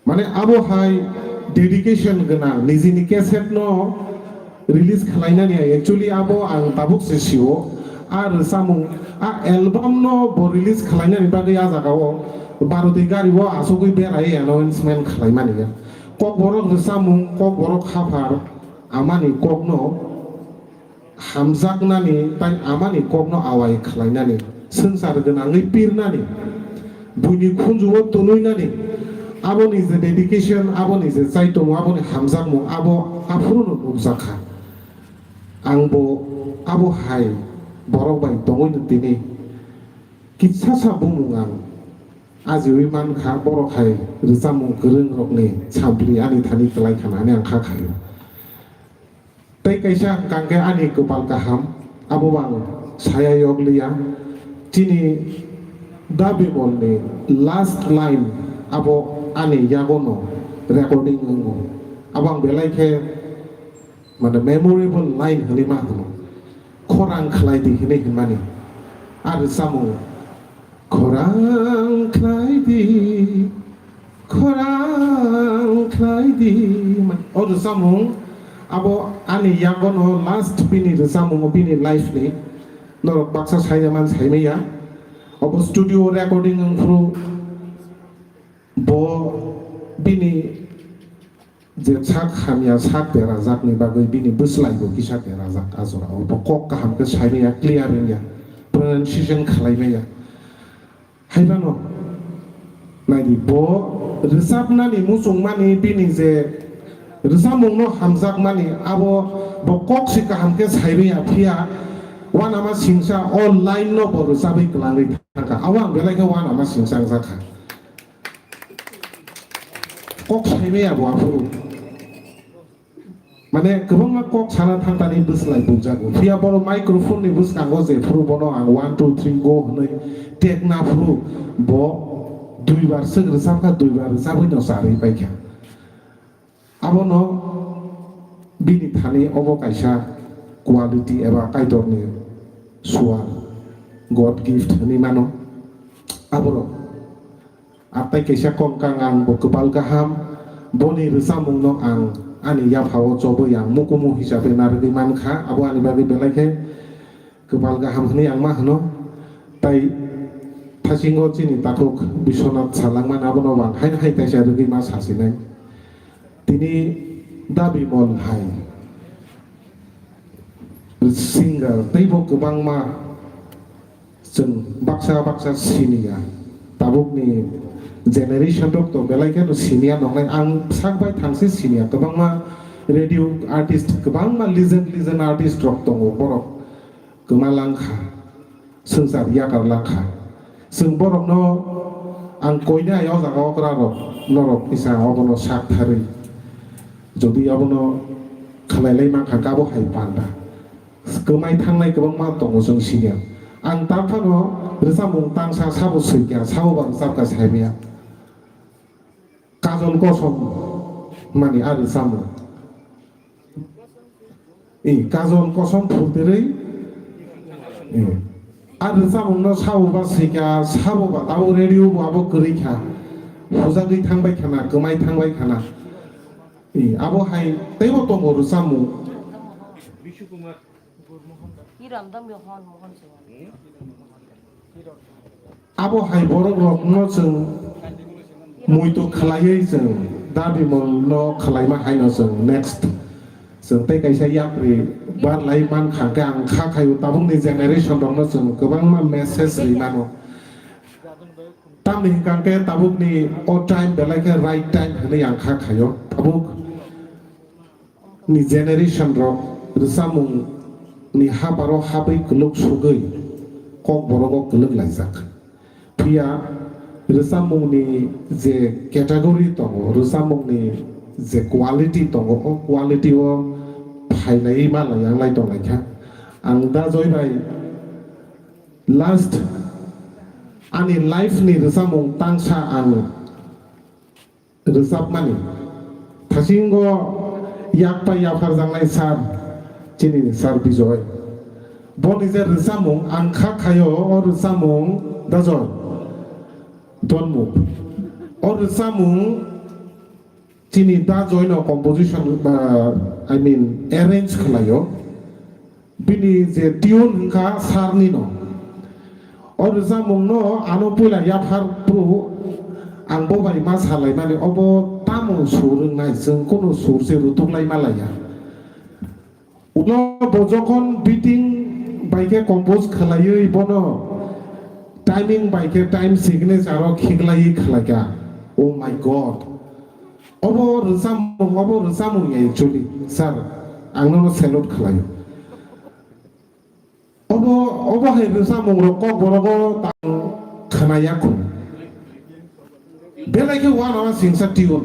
Mane abo hai dedication gwnang nijini cassette no release khlainani hai, actually abo ang tabuk se sio, a rwchapmung, a album no bo release khlainani bagwi a jaga o Bharoti gari o asugwi berai announcement khlaimani ya. Kokborok rwchapmung, kokborok haphar amani kokno hamjaknani tai amani kokno awai khlainani, swngchar gwnangwi pirnani, buini khunjugo twnwinani, aboni je dedication, aboni je chaitung, aboni hamjakmung, abo aphuruno nukjakha. Angbo abo hai borok bai tongwino tini kitsasa bumung ang ajiwi mankha, borok hai rwchapmung kwrwngrokni sampli ani thani kwlai khana hwnwi ang kha khaio. Tei kaisa hwnkha khe ani kwpal kaham, abo bo ang saya yokliya. Chini Da Bimalni last line abo ani yagono recording wngo. Abo ang belai khe mane memorable line hwnwi ma hwno. Khorang khlai di hwnwi hwnmani. Ar rwchapmung Khorang khlai di, khorang khlai di. O rwchapmung abo ani yagono last bini rwchapmung, bini life ni. Norok baksa saina man saimaya. Obo studio recording wngphuru bo bini je sak hamya, sak derajakni bagwi bini bwslaibo kisa derajak a jorao. Bo kok kaham khe saimaya, clear wngya, pronunciation khlaimaya. Haibano naidi, bo rwchapnani muchungmani bini je rwchapmungno hamjakmani, abo bo kok se kaham khe saimaya, phiya uanama singsa o line no bo rwchapwi kwlangwi thangkha. Abo ang belai khe uanama singsa wngjakha. Kok saimaya bo aphuru. Mane kwbangma kok sana thangtani bwslai bukjago. Phiya bono microphone ni bwskango je phuru bono ang one, two, three, go hwnwi tekna phuru bo duibar swk rwchapkha, duibar rwchapwi no charwi paikha. Abono bini thani obo kaisa quality eba Kaitorni suar, God gift hwnwi mano. Aborok Atai kaisa kok kang ang bo kwpal kaham, boni rwchapmungno ang ani yaphao chobwi ang mukumu hisabe narwgwi mankha, abo ani bagwi belai khe kwpal kaham hwnwi ang ma hwno. Tai thasingo chini takhuk Biswanath salangmani abono bo ang haino hai taisa rwgwi ma sasinai. Tini Da Bimal hai singer teibo kwbangma chwng baksa baksa siniya. Tabukni generation rok to belai kheno siniya nongnai. Ang sak bai thangsi siniya. Kwbangma radio artist, kwbangma legend, legend artist rok tongo. Borok kwma langkha, swngchar yakar langkha. Chwng borokno ang koinai o jaga okra rok, norok kisa obono sak tharwi. Jodi obono khlai lai mankha, kabo hai panda. Kwmai thangnai kwbangma tongo chwng siniya. Ang tang phano rwchapmung tangsa sabo swikha, sabo ba rwchapkha saimaya. Kajol kosom mani a rwchapmung. I, kajol kosom phultirwi. I. A rwchapmungno sabo ba swikha, sabo ba tabo radio bo abo kwrwi kha. Hujagwi thangbai khana, kwmai thangbai khana. I, abo hai teibo tongo rwchapmung. Abo hai borok rokno chwng muitu khlaiwi chwng Da Bimal no khlaima haino chwng next chwng tei kaisa yapri barlai mankha khe ang kha khaio tabukni generation rokno chwng kwbangma message rwi mano. Tamni hwnkha khe tabukni o time belai khe right time hwnwi ang kha khaio. Tabuk ni generation rok rwchapmung ni habaro habwi kwlwk sugwi kok borogo kwlwk laijak. Phiya rwchapmung ni je category tongo, rwchapmung ni je quality tongo, o quality o phailai ma lai yang lai tong lai kha. Ang da Joy bai last ani life ni rwchapmung tangsa ang rwchapmani. Thasingo yak pai yapharjaknai sir, chini sir Bijoy. Boni je rwchapmung, ang kha khaio o rwchapmung, Da Joy. Don't move. O rwchapmung chini Da Joy no composition, uh, I mean, arrange khlaio. Bini je tune hwnkha sir ni no. O rwchapmung no ano puila yaphar phuru Ang bo bai ma salai mani, obo tamo sur wngnai, chwng kunu sur se rutuk lai ma laiya. Ulo bo jokhon beating bai khe compose khlaiwi bono timing bai khe time signature o khiklaiwi khlaikha. Oh my God. Obo rwchapmung, obo rwchapmung ya actually, sir. Ang nono salute khlaio. Obo, obo hai rwchapmung rok kokborok o tang khwnaya kho. Belai khe uanama singsa tune.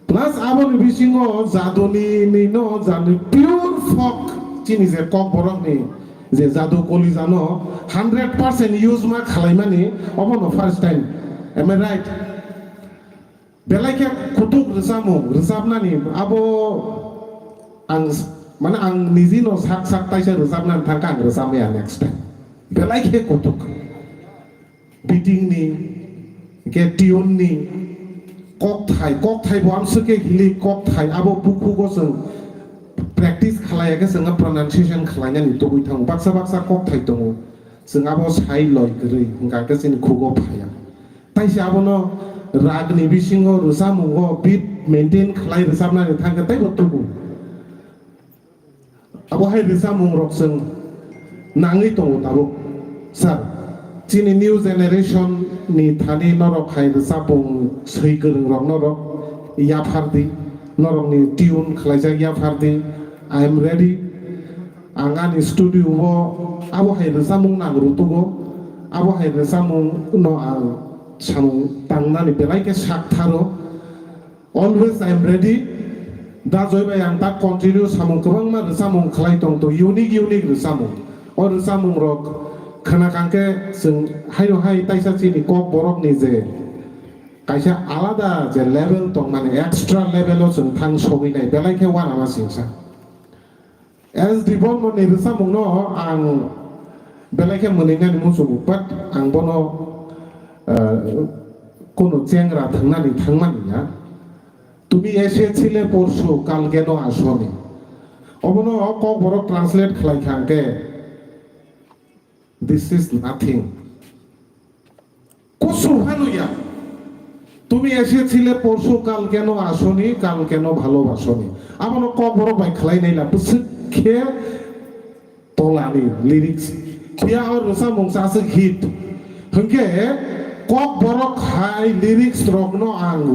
Plus aboni bisingo jaduni ni no jani pure folk chini je kokborok ni je jadu kolija no hundred percent use ma khlaimani obo no first time. Am I right? Belai khe kutuk rwchapmung, rwchapnani abo ang s-, mane ang niji no sak sak taisa rwchapnani thangkha ang rwchapmaya next time. Belai khe kutuk. Beating ni, khe tune ni, kokthai, kokthai bo amswk khe hili kokthai, abo bukhugo chwng practice khlaiya khe chwng pronunciation khlainani tubui thango. Baksa baksa kokthai tongo, chwng abo sai loi kwrwi, hwnkha khe chini khugo phaiya. Taisa abono ragni bisingo rwchapmungo beat maintain khlai rwchapnani thangkhe teibo tubu. Abo hai rwchapmung rok chwng nangwi tongo tabuk. Sir, chini new generation ni thani norok hai rwchapmung swi kwrwng rok norok yaphar di, norok ni tune khlaijak yaphar di. I am ready. Ang ani studio o abo hai rwchapmung nang rutugo, abo hai rwchapmung no ang samung tangnani belai khe sak tharo. Always I am ready. Da Joy bai ang ta continue samung kwbangma rwchapmung khlai tong to, unique unique rwchapmung. O rwchapmung rok khna kang khe chwng haino hai taisa chini kok borok ni je kaisa alada je level tong mani extra level o chwng thang sogwi nai belai khe uanama singsa. S D Bormon ni rwchapmung no ang belai khe mwnwi nani muchungo, but ang bono, uh, kunu chengra thangnani thangmani ya. তুমি এসেছিলে পরশু, কাল কেন আসোনি? Obono kokborok translate khlai kha hwnkhe, this is nothing. Kusu haluya. তুমি এসেছিলে পরশু, কাল কেন আসোনি, কাল কেন ভালোবাসোনি? Abono kokborok bai khlai naila bwswk khe tolani lyrics. Phiya o rwchapmung sa aswk hit. Hwnkhe kokborok hai lyrics rokno ang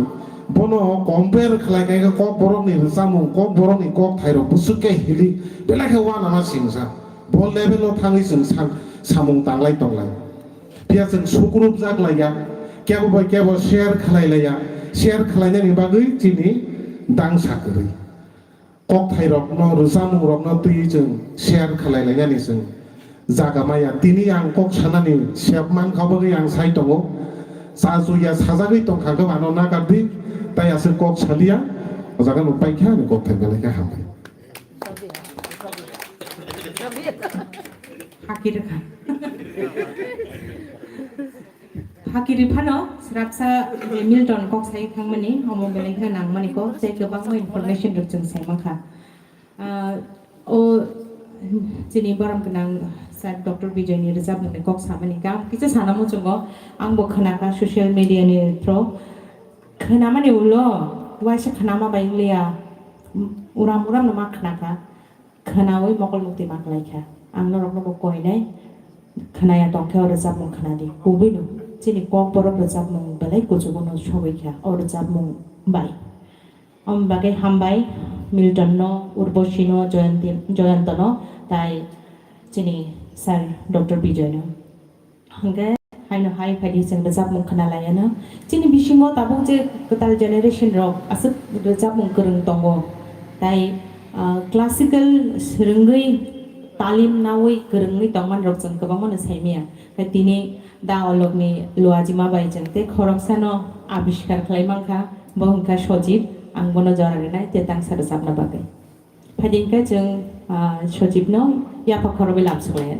bono compare khlai kha khe kokborokni rwchapmung, kokborokni kokthai rok bwswk khe hili belai khe uanama singsa. Bo level o thangwi chwng sa-, samung tanglai tonglai. Phiya chwng sukrupjak laiya, kebo bai kebo share khlai laiya, share khlainani bagwi chini dangsa kwrwi. Kokthairokno, rwchapmungrokno twiwi chwng share khlai lainani chwng jaga maya. Tini ang kok sanani sep mankha bagwi ang sai tongo. Cha chuya sajagwi tongkha khe ano nakardi, tai aswk kok saliya, o jaga no paikha ani kokthai belai khe hambai. Hakirwkha. Hakiri phano srapsa je Milton kok sai thangmani, omo belai kheno nangmani kok, tei kwbangma information rok chwng sai mankha. Ah, o chini borom gwnang Sir Doctor Bijoy ni rwchapmung ni kok samani khe ang kisa sana muchungo, ang bo khwnakha social media ni through. Khwnamani ulo waisa khwnama bai wngya, uram uram no ma khwnakha. Khwnaui mokol mukti ma khlai kha. Ang norokno bo koinai khwnaya tong khe o rwchapmung khwnadi. Kubui no chini kokborok rwchapmung belai kuchugo no sogwi kha o rwchapmung bai. Om bagwi hambai Milton no, Urbosi no, Joyanti, Joyanto no, tai chini Sir Doctor Bijoy no. Hwnkhe haino hai phaidi chwng rwchapmung khwnalaiano. Chini bisingo tabuk je kwtal generation rok aswk rwchapmung kwrwng tongo. Tai, ah, classical swrwngwi talim naui kwrwngwi tongmani rok chwng kwbangmano saimanya. Khai tini da olokni luajima bai chwng tei khoroksano abiskar khlai mankha, bo hwnkha Sojib, ang bono jora rinai tei tangsa rwchapna bagwi. Phaidi hwnkhe chwng, ah, Sojibno yapha khorokbai lamsok lai.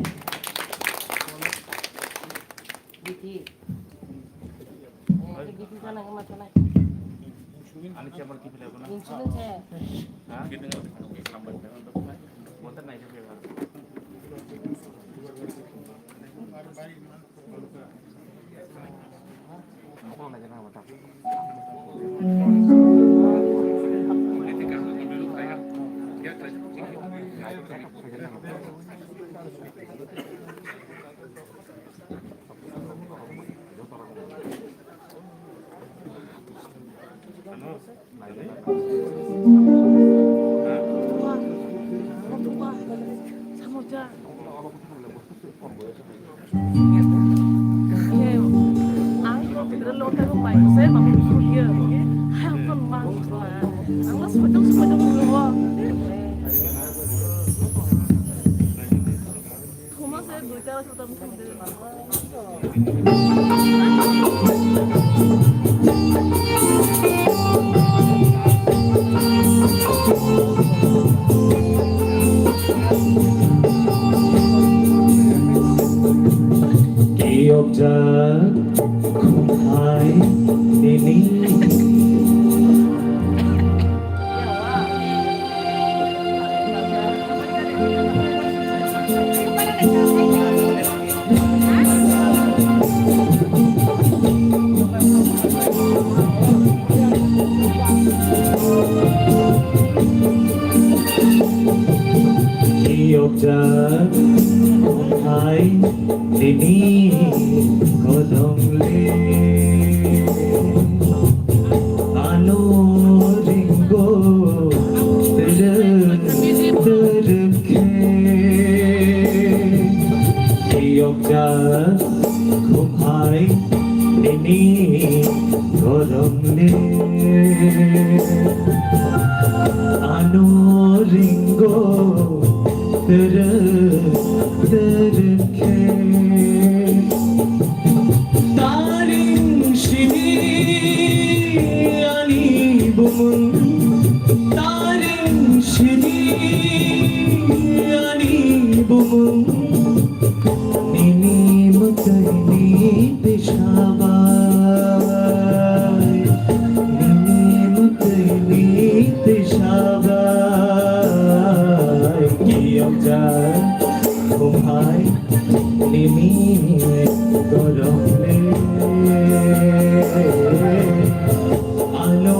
Kiyokjak khumhai nini. Kiyokjak khumhai nini kodong le. Ano ringo terek terek khe. Kiyokjak khumhai nini kodong le. Ano ringo terek terek khe. Taring simi ani bumung, taring simi ani bumung, nini mwtai ni twi sabai, nini mwtai ni twi sabai, kiyokjak khumhai nini gorok le. Ano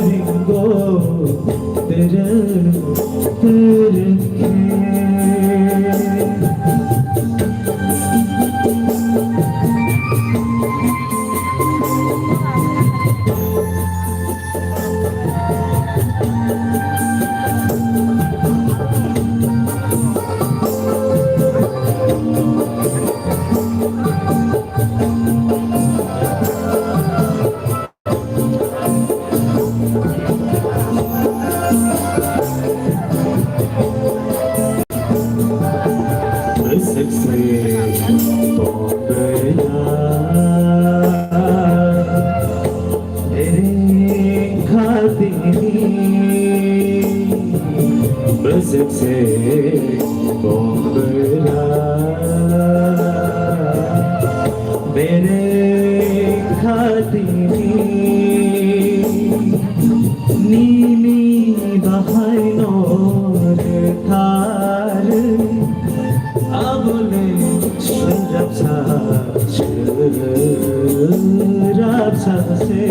ringo terek terek khe. Bwswk se tongbaina. Ring khatini bwswk se tongbaina. Bereng khatini nini bahai no rwthar. Abole srapsa, srapsa se.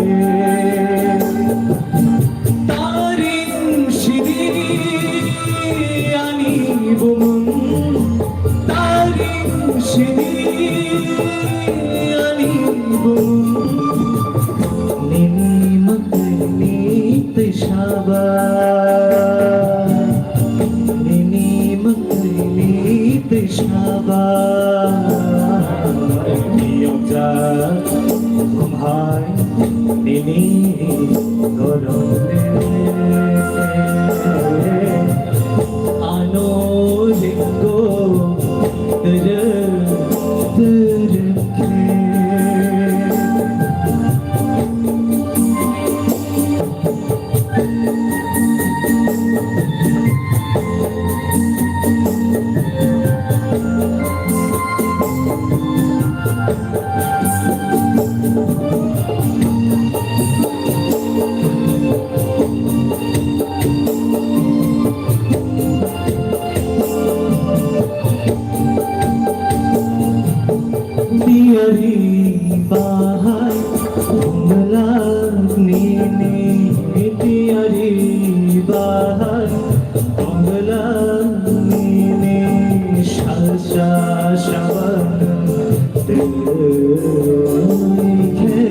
Taring sidi ani bumung, taring sidi ani bumung. Nini mwtai ni twi sabai, nini mwtai ni twi sabai. Kiyokjak khumhai nini gorok le. Ano ringo terek terek khe. Nini tiyari bahai, tongla nini salsa sawan tei khe.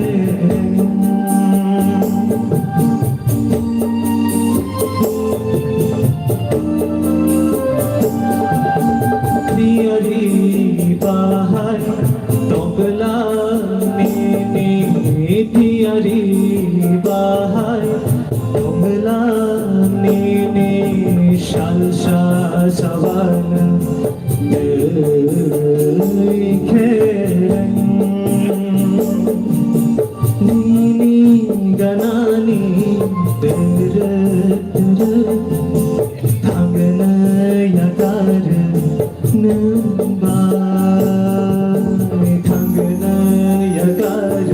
Tiyari bahai, tongla nini tiyari bahai, tongla nini salsa sawan tei khe. Nini ganani tere tere thangna yakar nungba, thangna yakar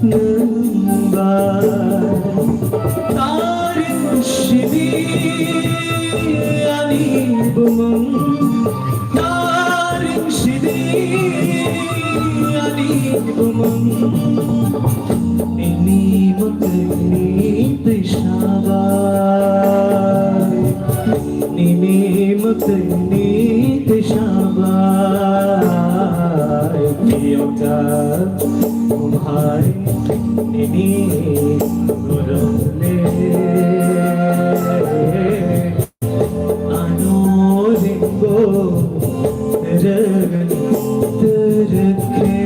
nungba. Taring sidi ani bumung, taring sidi ani bumung. Nini mwtwini twi sabai, nini mwtwini twi sabai. Piyok jak umhai nini norok le. Ano ringo terek terek khe.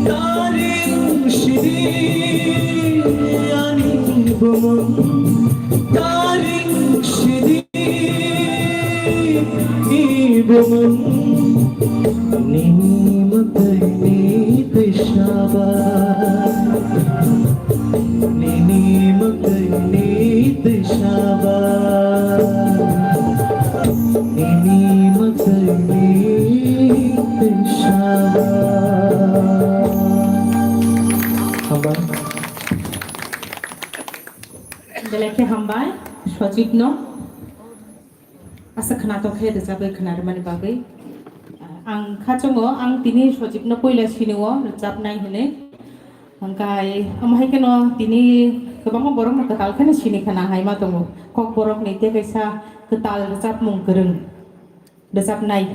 Taring sidi ani bumung, taring sidi ni bumung. Nini mwtwini twi sabai. Nini mwtwini twi sabai, nini mwtwini twi sabai. Hambai. Belai khe hambai, Sojibno. Asa khwnathok khe rwchapwi khwnarwmani bagwi. Ang kha chongo, ang tini Sojibno puila sinio rwchapnai hwnwi. Hwnkhe omo hai kheno tini kwbangma borokno kwtal kheno sini khwna hai ma tongo. Kokborokni tei kaisa kwtal rwchapmung kwrwng rwchapnai.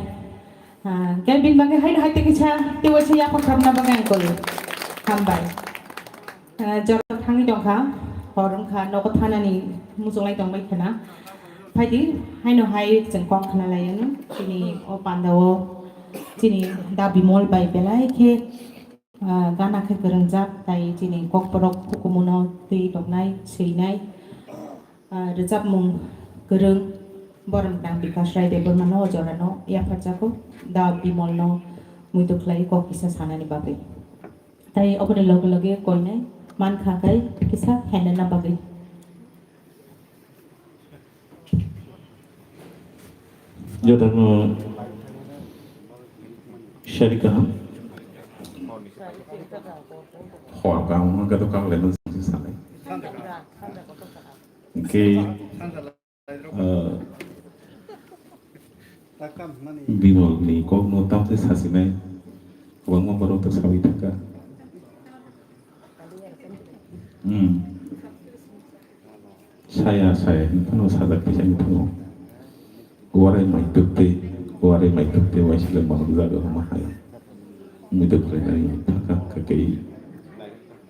Ah, khe bini bagwi haino hai tei kaisa tei waisa yapha khamna bagwi ang koi. Hambai. Ah, jora thangwi tongkha, hor wngkha, nogo thanani muchunglai tongbai khwna. Phaidi, haino hai chwng kok khwna lai ano, chini o pandao, chini da Bimol bai belai khe, ah, gana khe kwrwngjak, tai chini kokborok hukumuno twi toknai, swinai, ah, rwchapmung kwrwng, borok nang Bikash Rai Debbarmano o jorano yapharjago, da Bimolno muitu khlai kok kisa sanani bagwi. Tai oboni loge loge koinai mankha khe kisa phainani bagwi. Jotono sari kaham. Hor kaham hwnkhe to kang lemon sanai. Hwnkhe Ah, Bimal ni kok no tam se sasinai, kwbangma borok to sawi thangkha. Hmm. Saya, saya, hinphano sajak kisa hinphano. Warai mai tukte, warai mai tukte, waisile manuk jaga homa hai. Mui to khlainai thangkha, kha kei.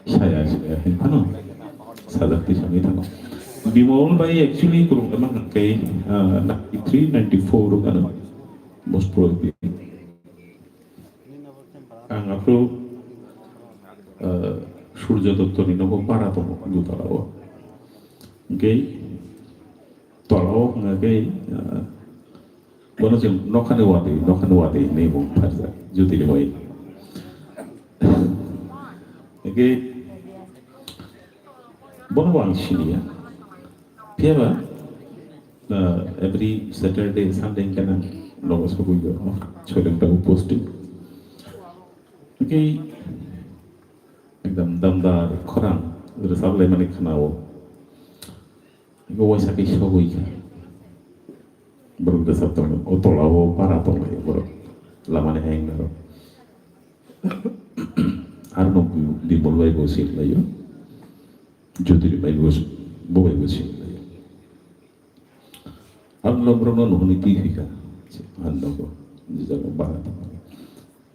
Saya, saya, hinphano sajak twi sangwi thango. Bimol bai actually kwrwng khe ma hwnkhe, ah, ninety three, ninety four rok ano most probably. Ang aphuru, ah, Surjo Dotto ni nogo para tongo Dutala o. Hwnkhe tola o hwnkhe, ah, Bono chwng nokhani wadi, nokhani wadi hinwi mung pharjak, jotoni bai. Hwnkhe bono bo ang siniya. Phiyaba, uh, every Saturday, Sunday hwnkhe nang nogo sogwi o, soileng tabuk posting. Hwnkhe ekdam damdar khorang rwchap laimani khwnao. Hwnkhe waisa khe sogwi kha. Borok rwchap tongo. O tola o para tonglai borok. Lamani ayang rok. Arno Bi-, Bimal bai bo sini laio. Jyoti bai bo, bo bai bo sini laio. Ang lomrokno nuhuni twi phika. Ang nogo. Jijak bahai.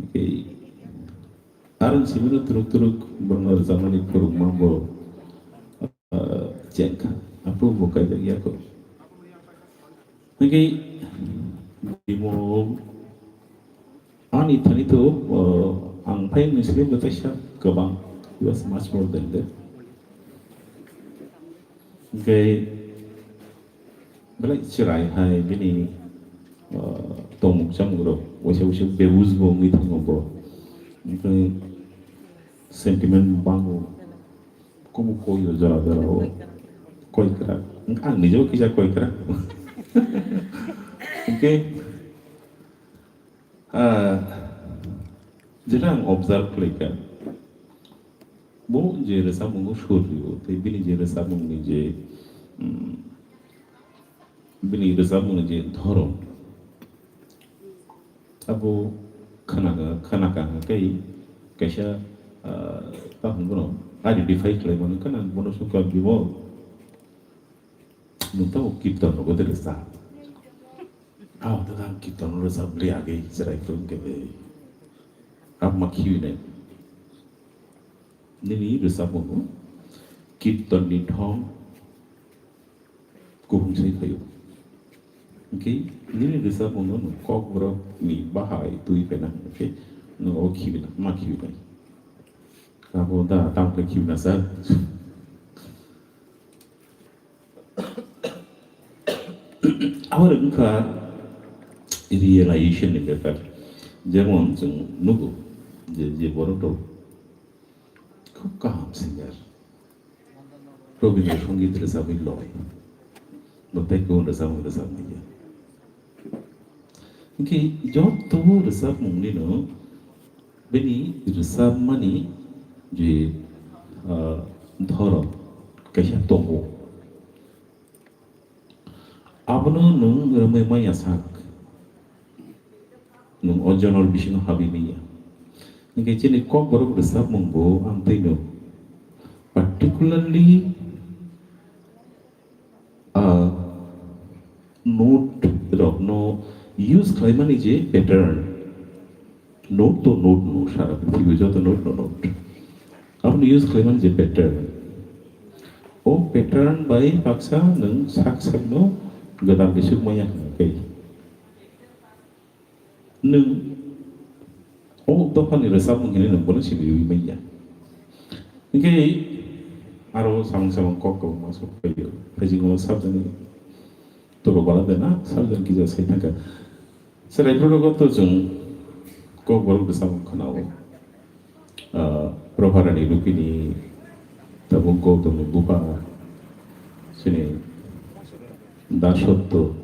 Oke. Arang simino turuk turuk borokno rwchapmani phurukma bo, ah, chengkha. Aphuru bo kaijak ya kho. Hingke bimo ani thani to, ah, ang phai ni sini bo teisa kwbang. He was much more than that. Hingke belai chwrai hai bini, ah, tongmung chamung rok waisa waisa bebus bo wngwi thango bo. Hingke sentiment bango. Kubu koi o jora jora o. Koi kwrak. Ang nijebo kisa koi kwrak. Hingke, ah, jeta ang observe khlai kha. Bo je rwchapmung o sur rio, tei bini je rwchapmung ni je, mm, bini rwchapmung ni je dhorom. Abo khana, khana kaham khe kaisa, ah, tamo bono identify khlai mano, khana bono songkha Bimal. Nwng tamo kirtan rogo de rwchap. Ah, tamo kirtan rogo rwchap le age chwrai phuru khe be. Abo ma khibi nai. Nini rwchapmung kirtan ni thong. Kuhum sai phaio. Hingke nini rwchapmungno nwng kokborok ni bahai twi phaina hingke nwng o khibina, ma khibinai. Abo da, tamo khe khibina sa. Abo wngkha realization ni bepar. Jemon chwng nugo je, je borok rok khub kaham singer. Robindra Songit rwchapwi loi. Bo tei kubun rwchapmung rwchapnai ya. Hingke joto rwchapmungni no bini rwchapmani je, ah, dhorom kaisa tongo. Abono nwng rwmwi manya sak. Nwng o genre bisingo habwi manya. Hingke chini kokborok rwchapmung bo ang twi no particularly, ah, note rokno use khlaimani je pattern. Note to note no, sara prithibi joto note no note. Aboni use khlaimani je pattern. O pattern bai baksa nwng sak sak no gwdal bisuk manya hwnka khe. Nwng o dophani rwchapmung hinwi nwng bono simi rwui manya. Hingke aro samung samung kok kwbangma sok phaio. Phaisingo sabjani toro bala de na, sabjani kisa sai thangkha. Chwrai phuru rogo to chwng kokborok rwchapmung khwnao. Ah, Prabharani Rupini tabuk Gautamni bupha chini Dasotto.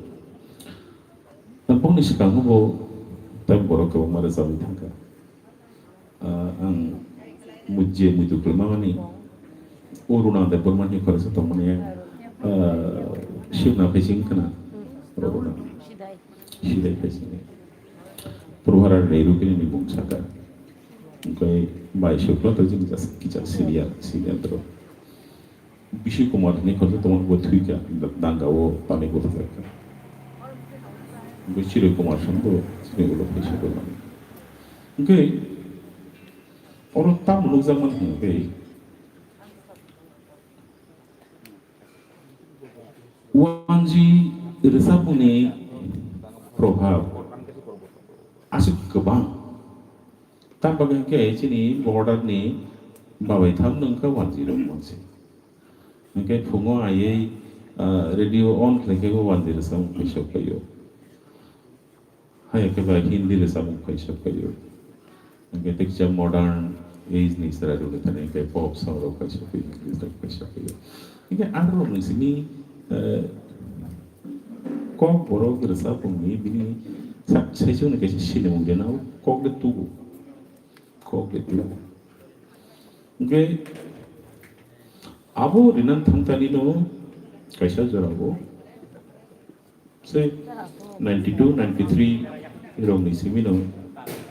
Tabukni swkango bo tei borok kwbangma rwchapwi thangkha. Ah, ang mujje muitu kwlwma mani o Runa Debbarma ni khoroksa tongmani, ah, Shivna Phaising khna. Runa. Sidai Phaising. Pruhara Rupini ni bung saka. Oke, bai sukla to jini jas kisa serial, serial to. Bisi Kumar ni khoroksa tongmani bo thwika, danga o pani bo thwka. Bo Chiroi Kumar song bo, chini ulo phaisa bo mani. Hingke, oro tamo nukjakmani hingke, wanji rwchapmungni probhab aswk kwbang. Tamni bagwi hingke chini border ni babai tham nungkha wanji rok mansi. Hingke phungo ayei, ah, radio on khlaikhe bo wanji rwchapmung khaisa phaio. Hai khe bai Hindi rwchapmung khaisa phaio. Hingke tekcha modern age ni chwrai rok thani hingke pop song rok khaisa phaio, English rok khaisa phaio. Hingke aro rok ni simi, eh, kok borok rwchapmung ni bini sak saichung ni kaisa sinimung rena kok de tubu. Kok de tubu. Hingke abo rinan thangtani no kaisa jora bo se ninety two, ninety three rok ni simi no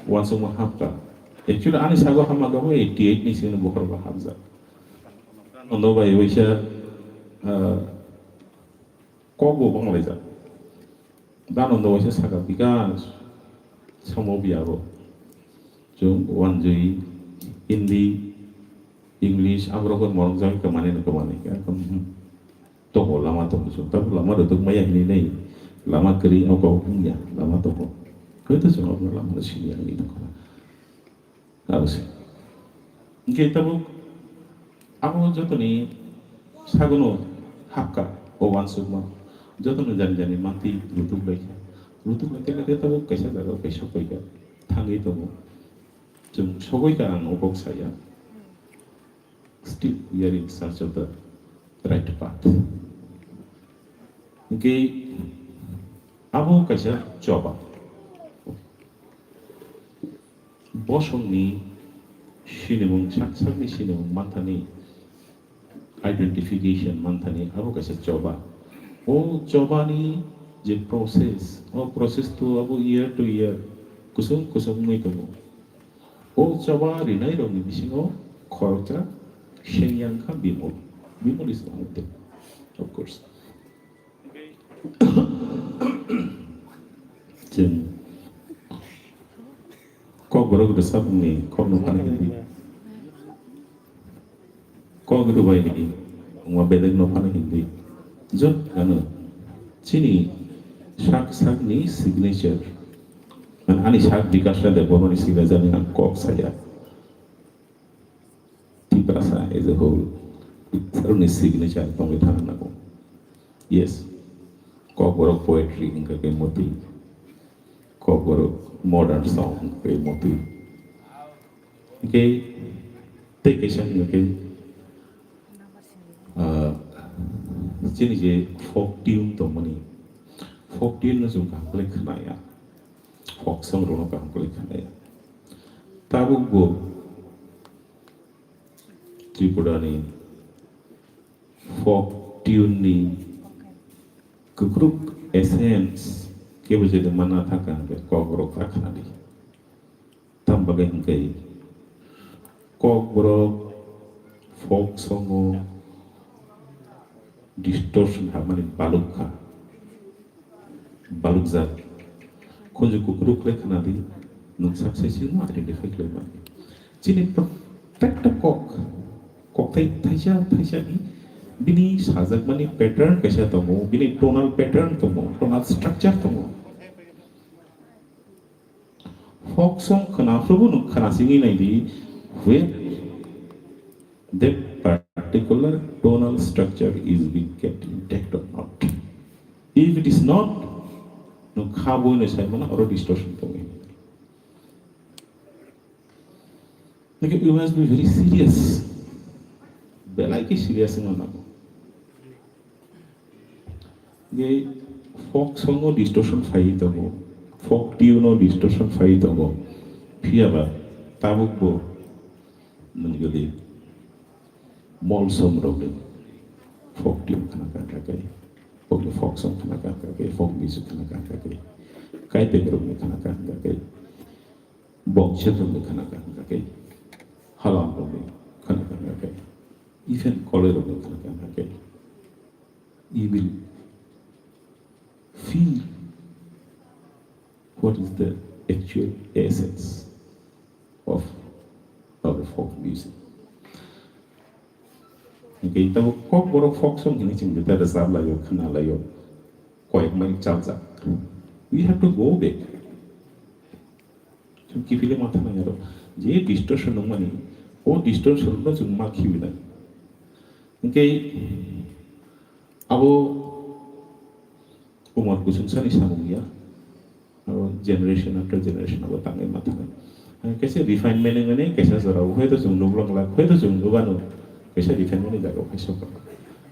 uansukma hapkha. Actually, ani sago hama kabo eighty eight ni sini bokhorok hapjak. Ondo bai waisa, ah, kok bo banglaijak. Dan ondo waisa saka bikas samo biabo. Chwng wanjwi Hindi, English, aborok morok jagwi kwmani no kwmani. Toko lama toko chwng, tabo lama rwdwk maya hinwi nai. Lama kwrwi oko wngya, lama toko. Hoi to chwng abo lama no siniya hinwi tongkha. Abo se. Hwnkhe tabuk abo jotoni sagono hapkha o uansukma. Jotono jani jani mantwi rutuk laikha. Rutuk laikha laikha tabuk kaisa jagao kaisa paikha. Thangwi tongo. Chwng sogwi ka ang o kok saya. Still we are in search of the right path. Hwnkhe abo kaisa choba. Bosongni sinimung, sak sakni sinimung manthani, identification manthani, abo kaisa choba. O chobani je process, o process to abo year to year kusum kusum wngwi tongo. O choba rinairokni bisingo khoroksa sengyang kha Bimol. Bimol is one of them, of course. Chwng Kokborok rwchapmungni kokno phano hindi. Kok rwbaini wngma bedekno phano hindi. Jot ano chini sak sakni signature. Mane ani sak Bikash Rai Debbarmani signature ni ang kok saya. Tiprasa as a whole, Tiprasani signature tongwi thangna nango. Yes, Kokborok poetry wngkha khe motwi, Kokborok modern song wngkha khe motwi. Hwnkhe tei kaisa wngkha khe, ah, chini je folk tune tongmani, folk tune no chwng kaham khlai khwnaya, folk song rokno kaham khlai khwnaya. Tabukbo Tripurani folk tune ni kwkruk essence kebo jodi manna thangkha hwnkhe Kokborok kha khwnadi. Tamo bagwi hwnkhe Kokborok folk song o distortion hapmani baluk kha. Balukjak. Khunju kukruk khlai khwnadi, nwng sak sai sino identify khlai mani. Chini protekta kok, kokthai thaisa thaisa ni bini sajakmani pattern kaisa tongo, bini tonal pattern tongo, tonal structure tongo. Folk song khwnaphrubo nwng khwnasingwi naidi, where that particular tonal structure is being kept intact or not. If it is not, nwng kha boino sai mano oro distortion tongwi. Like, we must be very serious. Belai khe serious wngna nango. Je folk song o distortion phaiwi tongo, folk tune o distortion phaiwi tongo, phiyaba tabukbo nwngjodi molsom rokni folk tune khna kha khe, folk, folk song khna kha khe, folk music khna kha khe, kaitor rokni khna kha khe, bongchar rokni khna kha khe, halam rokni khna kha khe, even koloi rokni khna kha khe. You will feel what is the actual essence of our folk music. Hingke tabuk Kokborok folk song hini chwng jeta rwchap laio, khna laio, koyek mai chaljak. We have to go back. Chwng kiphilwi ma thangna aro je distortion wngmani, o distortion no chwng ma khibi nai. Hingke abo Umar Kusungsani samung ya, abo generation after generation abo tangwi ma thangwi. Ang kaisa refinement wngmani kaisa jora o, hoito chwng nuklang lak, hoito chwng nukano kaisa refinement ni jaga o kaisa.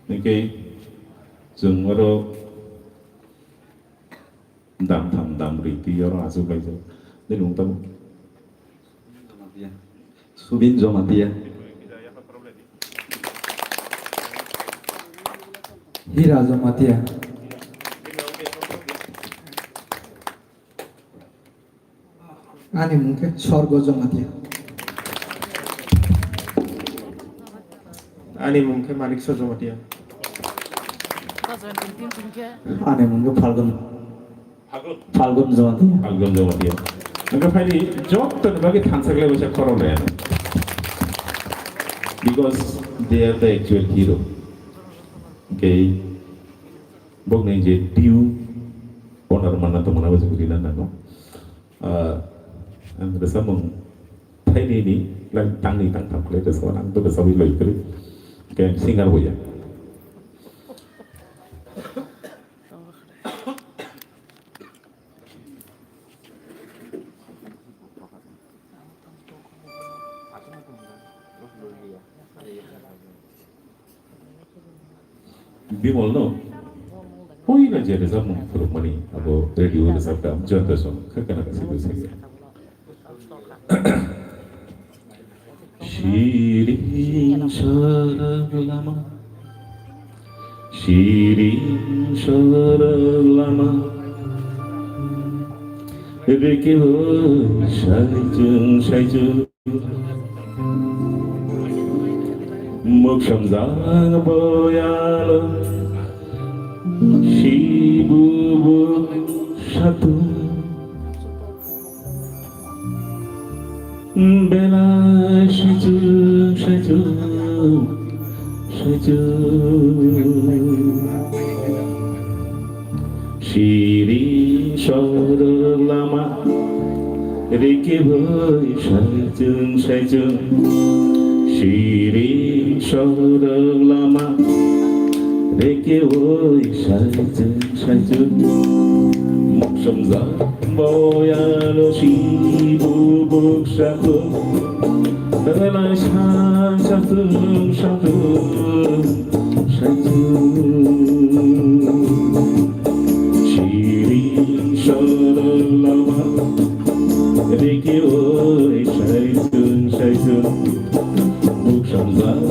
Hingke chwng oro dam tham dam ri twi oro achuk laijak. Nini mung tamo? Subin Jamatia. Hira Jamatia. Ani mung khe Sorgo Jamatia. Ani mung khe Manik Sor Jamatia. Ani mung khe Phalgun. Phalgun Jamatia. Phalgun Jamatia. Hingke phaidi jottoni bagwi thansa khlai baisa khorang rwya. Because they are the actual hero. Okay. Bokni je due honor manna tongmani baisa rina nango. Ah, ang rwchapmung thainini, like, tangni tangtham khlai rwchapmani, ang to rwchapwi loi kwrwi. Hingke ang singer bo ya. Bimal no, oi na je rwchapmung phwrwngmani, abo radio rwchapka, Joyanta song, kha kana kasi do sing. Siring sorok lama, siring sorok lama, reke bo saichung saichung. Moksamjang boyalo sibubu satung. Belai saichung saichung saichung. Siring sorok lama, reke bai saichung saichung. Siring sorok lama, reke bai saichung saichung. Moksamjang boyalo sibubu satung. Belai sa satung satung. Saichung, siring sorok lama, reke bai saichung saichung. Moksamjang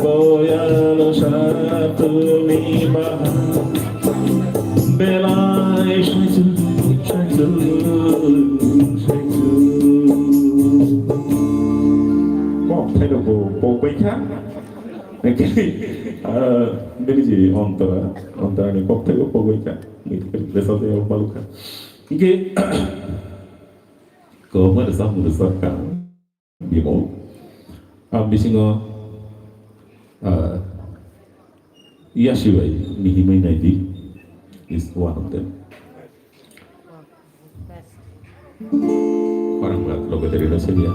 boyalo satungni bahan, belai saichung saichung saichung. Bo, thairok bo, bo bai kha. Hingke, ah, bini je ontara, ontarani kokthaio pogwi kha, bini khe bwsajak rok balukha. Hingke, kwbangma rwchapmung rwchapkha, bimo. Ah, bisingo, ah, Yasi bai Mihimoi Naidi is one of them. Orang berat lo betul itu sih dia.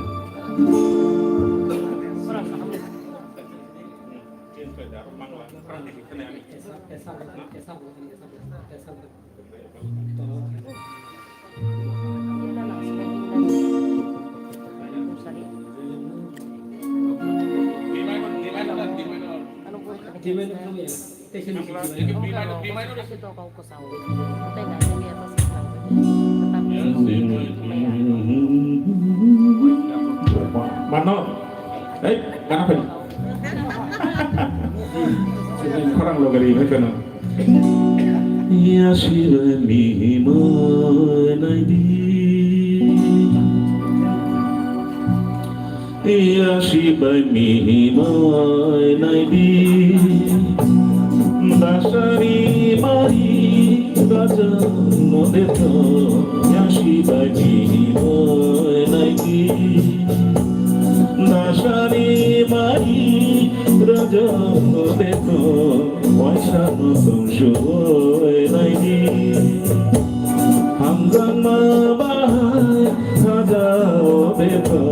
Mano, hei, kana phai. Khorang logari, hei, kana. Yasi bai Mihimoi Naidi. Yasi bai Mihimoi Naidi. Dasani mai rajang no deto. Yasi bai Mihimoi Naidi. Dasani mai rajang no deto. Waisa no tong suoi naidi. Hamjakma bahai sajao beto,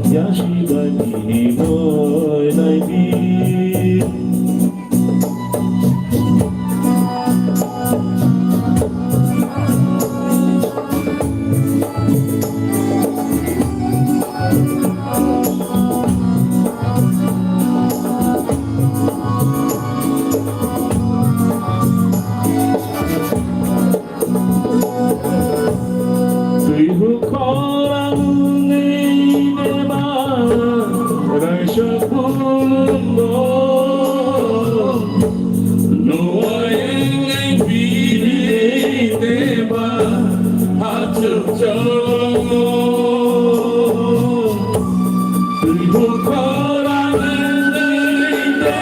yasi bai Mihimoi naidi. Twi huk khorang wngwi deba raisa phulumbo. Nuwai wngwi bini deba hachuk chongo. Twi huk khorang wngwi deba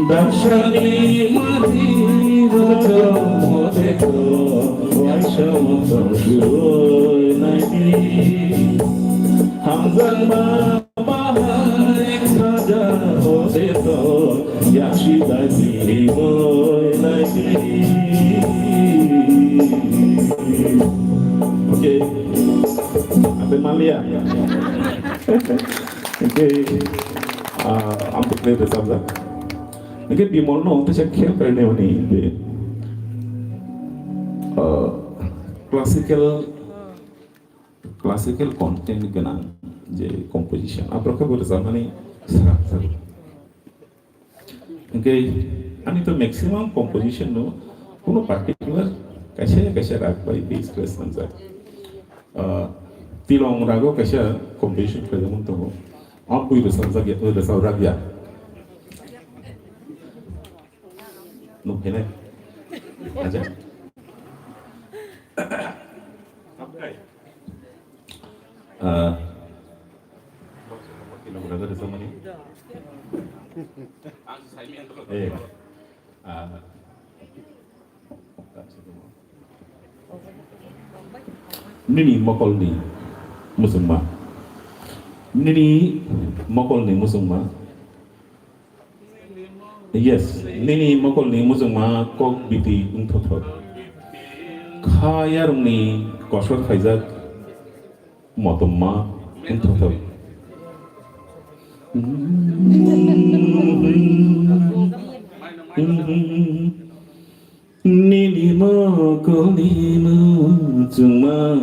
Darsani mari rojo mote ko waisa moto sui naidi. Hamjang ma bahai khaja mote to yaksi daidi boi naidi. Okay. Ape malia. Okay. Ah, ang putri de sabda. Hingke Bimolno teisa khel painani hwnwi de, ah, classical, classical content gwnang je composition, aphuru khe bo rwchapmani srang srang. Hingke ani to maximum composition no kuno particular kaisa kaisa rag bai base khlai swnamjak. Ah, Tilong rago kaisa composition khlaijak wng tongo. Ang bui rwchapjak ya, rwchaprak ya. Nuk phainai. Acha. Ah. Eh. Ah. Nini mokolni muchungma. Nini mokolni muchungma. Yes, nini mokolni muchungma kok biti wngthothok. Kha yarungni kosor khaijak motomma wngthothok. Nini mokolni muchungma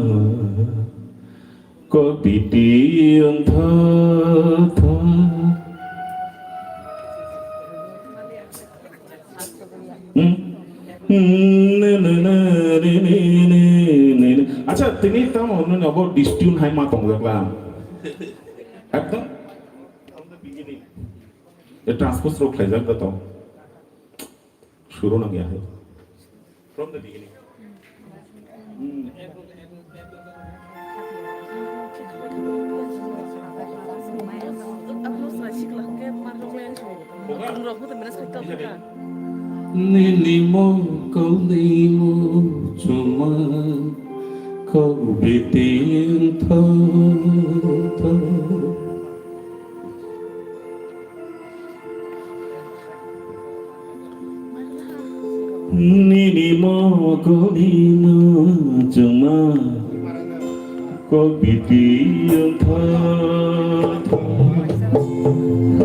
kok biti wngthothok. Hmm? Hmm, ne, ne, ne, ne. Acha, tini tamo nini obo distune hai ma tongjak la. Ekdom from the beginning. E transpose rok khlaijak da to. Suru nang ya hai. From the beginning. Nini mokolni muchungma kok biti wngthothok. Nini mokolni muchungma kok biti wngthothok.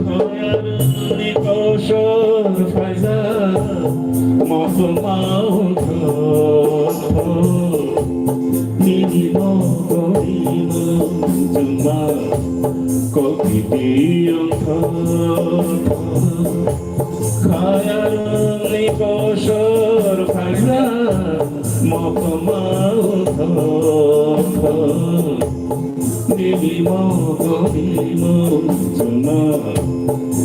Kha yarungni kosor khaijak motomma wngthothok. Nini mokolni muchungma kok biti wngthothok. Kha yarungni kosor khaijak motomma wngthothok. Nini mokolni muchungma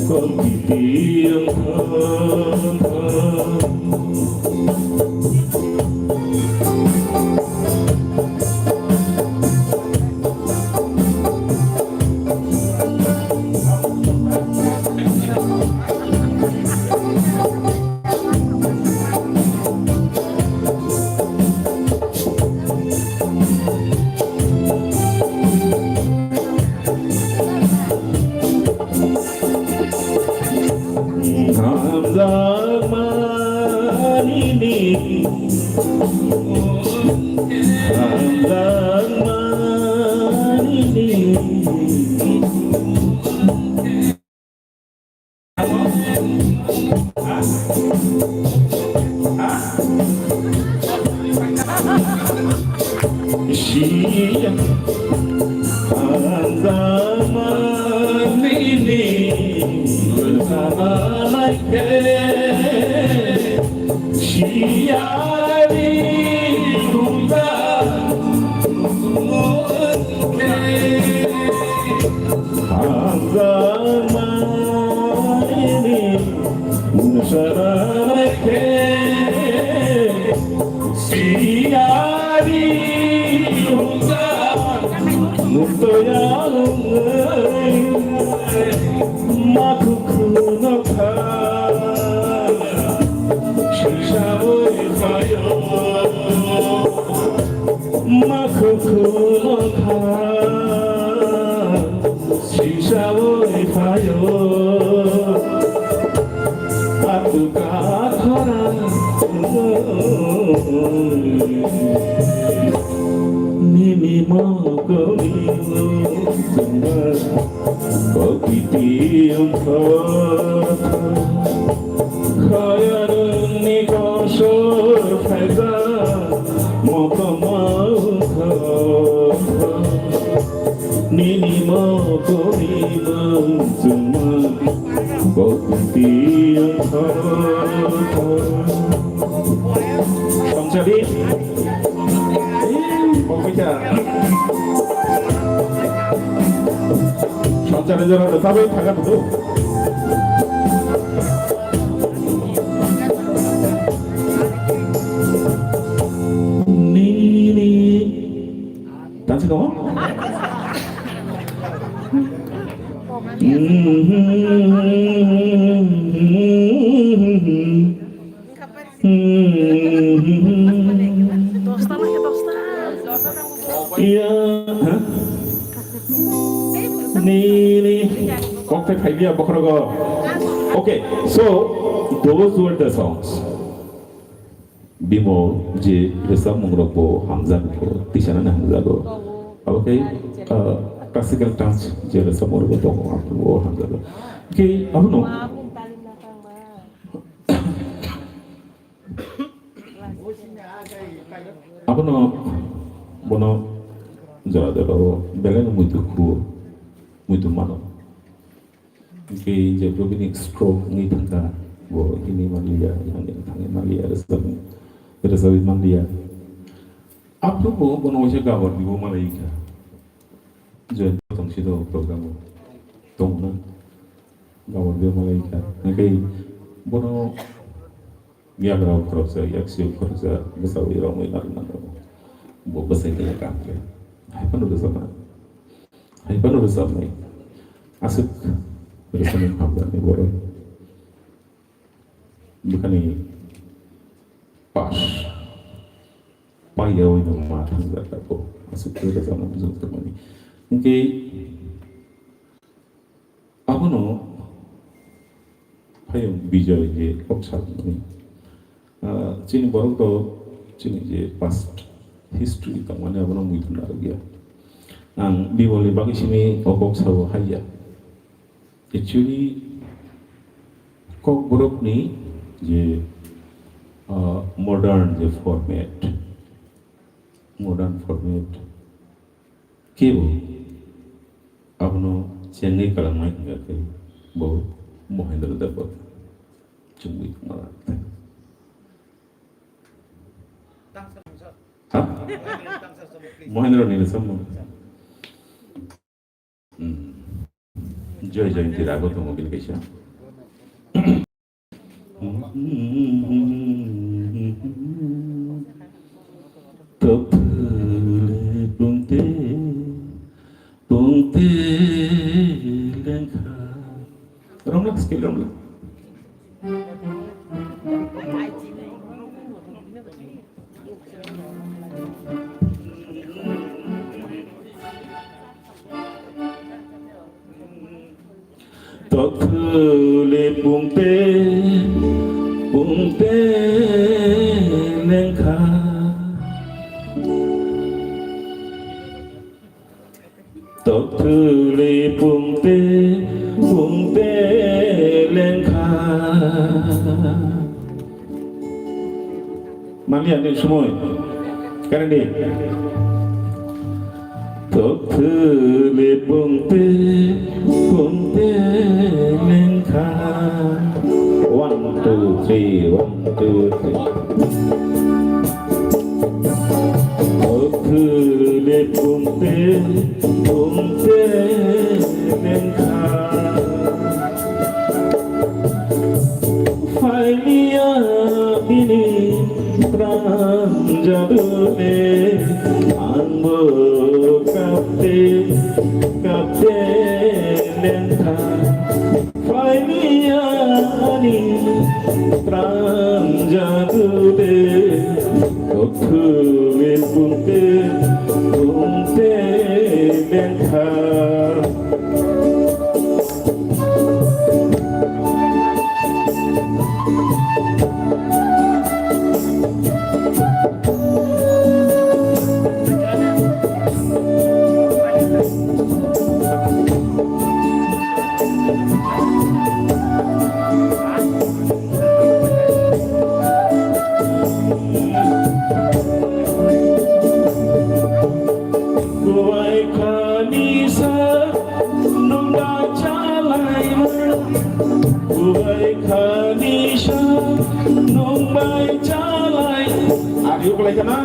kok biti wngthothok. Hamjakmani ni, hamjakmani ni. Hamjakmani ni, hamjakmani. Siyari hunda hamzamaini nusarake siyari hunda mutoya. Makhukhuno kha sisa oi phaio. Makhukhuno kha sisa oi phaio. Atu kathara nini mokoli. Kokiti ongkha khayanungni kosor phaijak mokoma ongkha. Nini mokoli mangchuma kokiti ongkha. Samsari. Bokita. Sanchari jora de sabai thaga tu. Nini. Tansi kamu? Iya, ha? Nini. Kokte phailia bokhorogo. Okay, so those were the songs. Bimo je rwchapmung rok bo hamjak bo, tisanani hamjago. Abo khe, ah, classical touch je rwchapmung rok bo tongo, abo hamjago. Khe abono Abono bono jora jora o belai no muitu khuo, muitu mano. Hwnkhe je bini stroke wngwi thangkha, bo himwi manliya, yang yang thangwi manliya, rwchapwi, rwchapwi manliya. Aphuru bo bono waisa gabar dibo malai kha. Joy tong si do program o tong na. Gabar dibo malai kha. Hwnkhe bono Yagra khoroksa, yaksi khoroksa, bwsai romwi narwkna nango. Bo bwsai kaya kaham khe. Hai phano rwchapna. Hai phano rwchapnai. Aswk rwchapnai hamjaknai borok. Bwkhani pass. Paiyawi no ma thangjak abo. Aswk khe rwchapna bujak tongmani. Hwnkhe Abono phaiyung Bijoy je kok salmani. Ah, chini borok rok chini je past history tongmani abono muitu narwkya. Ang Bimolni bagwi simi o kok sao haiya. Actually, Kokborokni je, ah, modern je format, modern format, Kebo abono chengwi kwlangmani hwnkha khe bo Mohendro Debbarma chumui tongma. Ha? Mohendro ni samung. Hmm. Joy Jayanti rago tongo bini kaisa. Tokthwle pungte, pungte lengkha. Romlak, scale romlak. Tokthwle pungte, pungte lengkha. Tokthwle pungte, pungte lengkha. Mani ani sumoi. Karen di. Tokthwle pungte, pungte lengkha. One. Three, one, two, three. Okhule pungte, pungte lengkha. Phailiya bini pran jadule, angbo kapte, kapte lengkha. Phailiya ani pran jadule, okhule pungte, pungte lengkha. Kuwai khani sa nungbai chalaima. Kuwai khani sa nungbai chalai. Ari ukulai kana?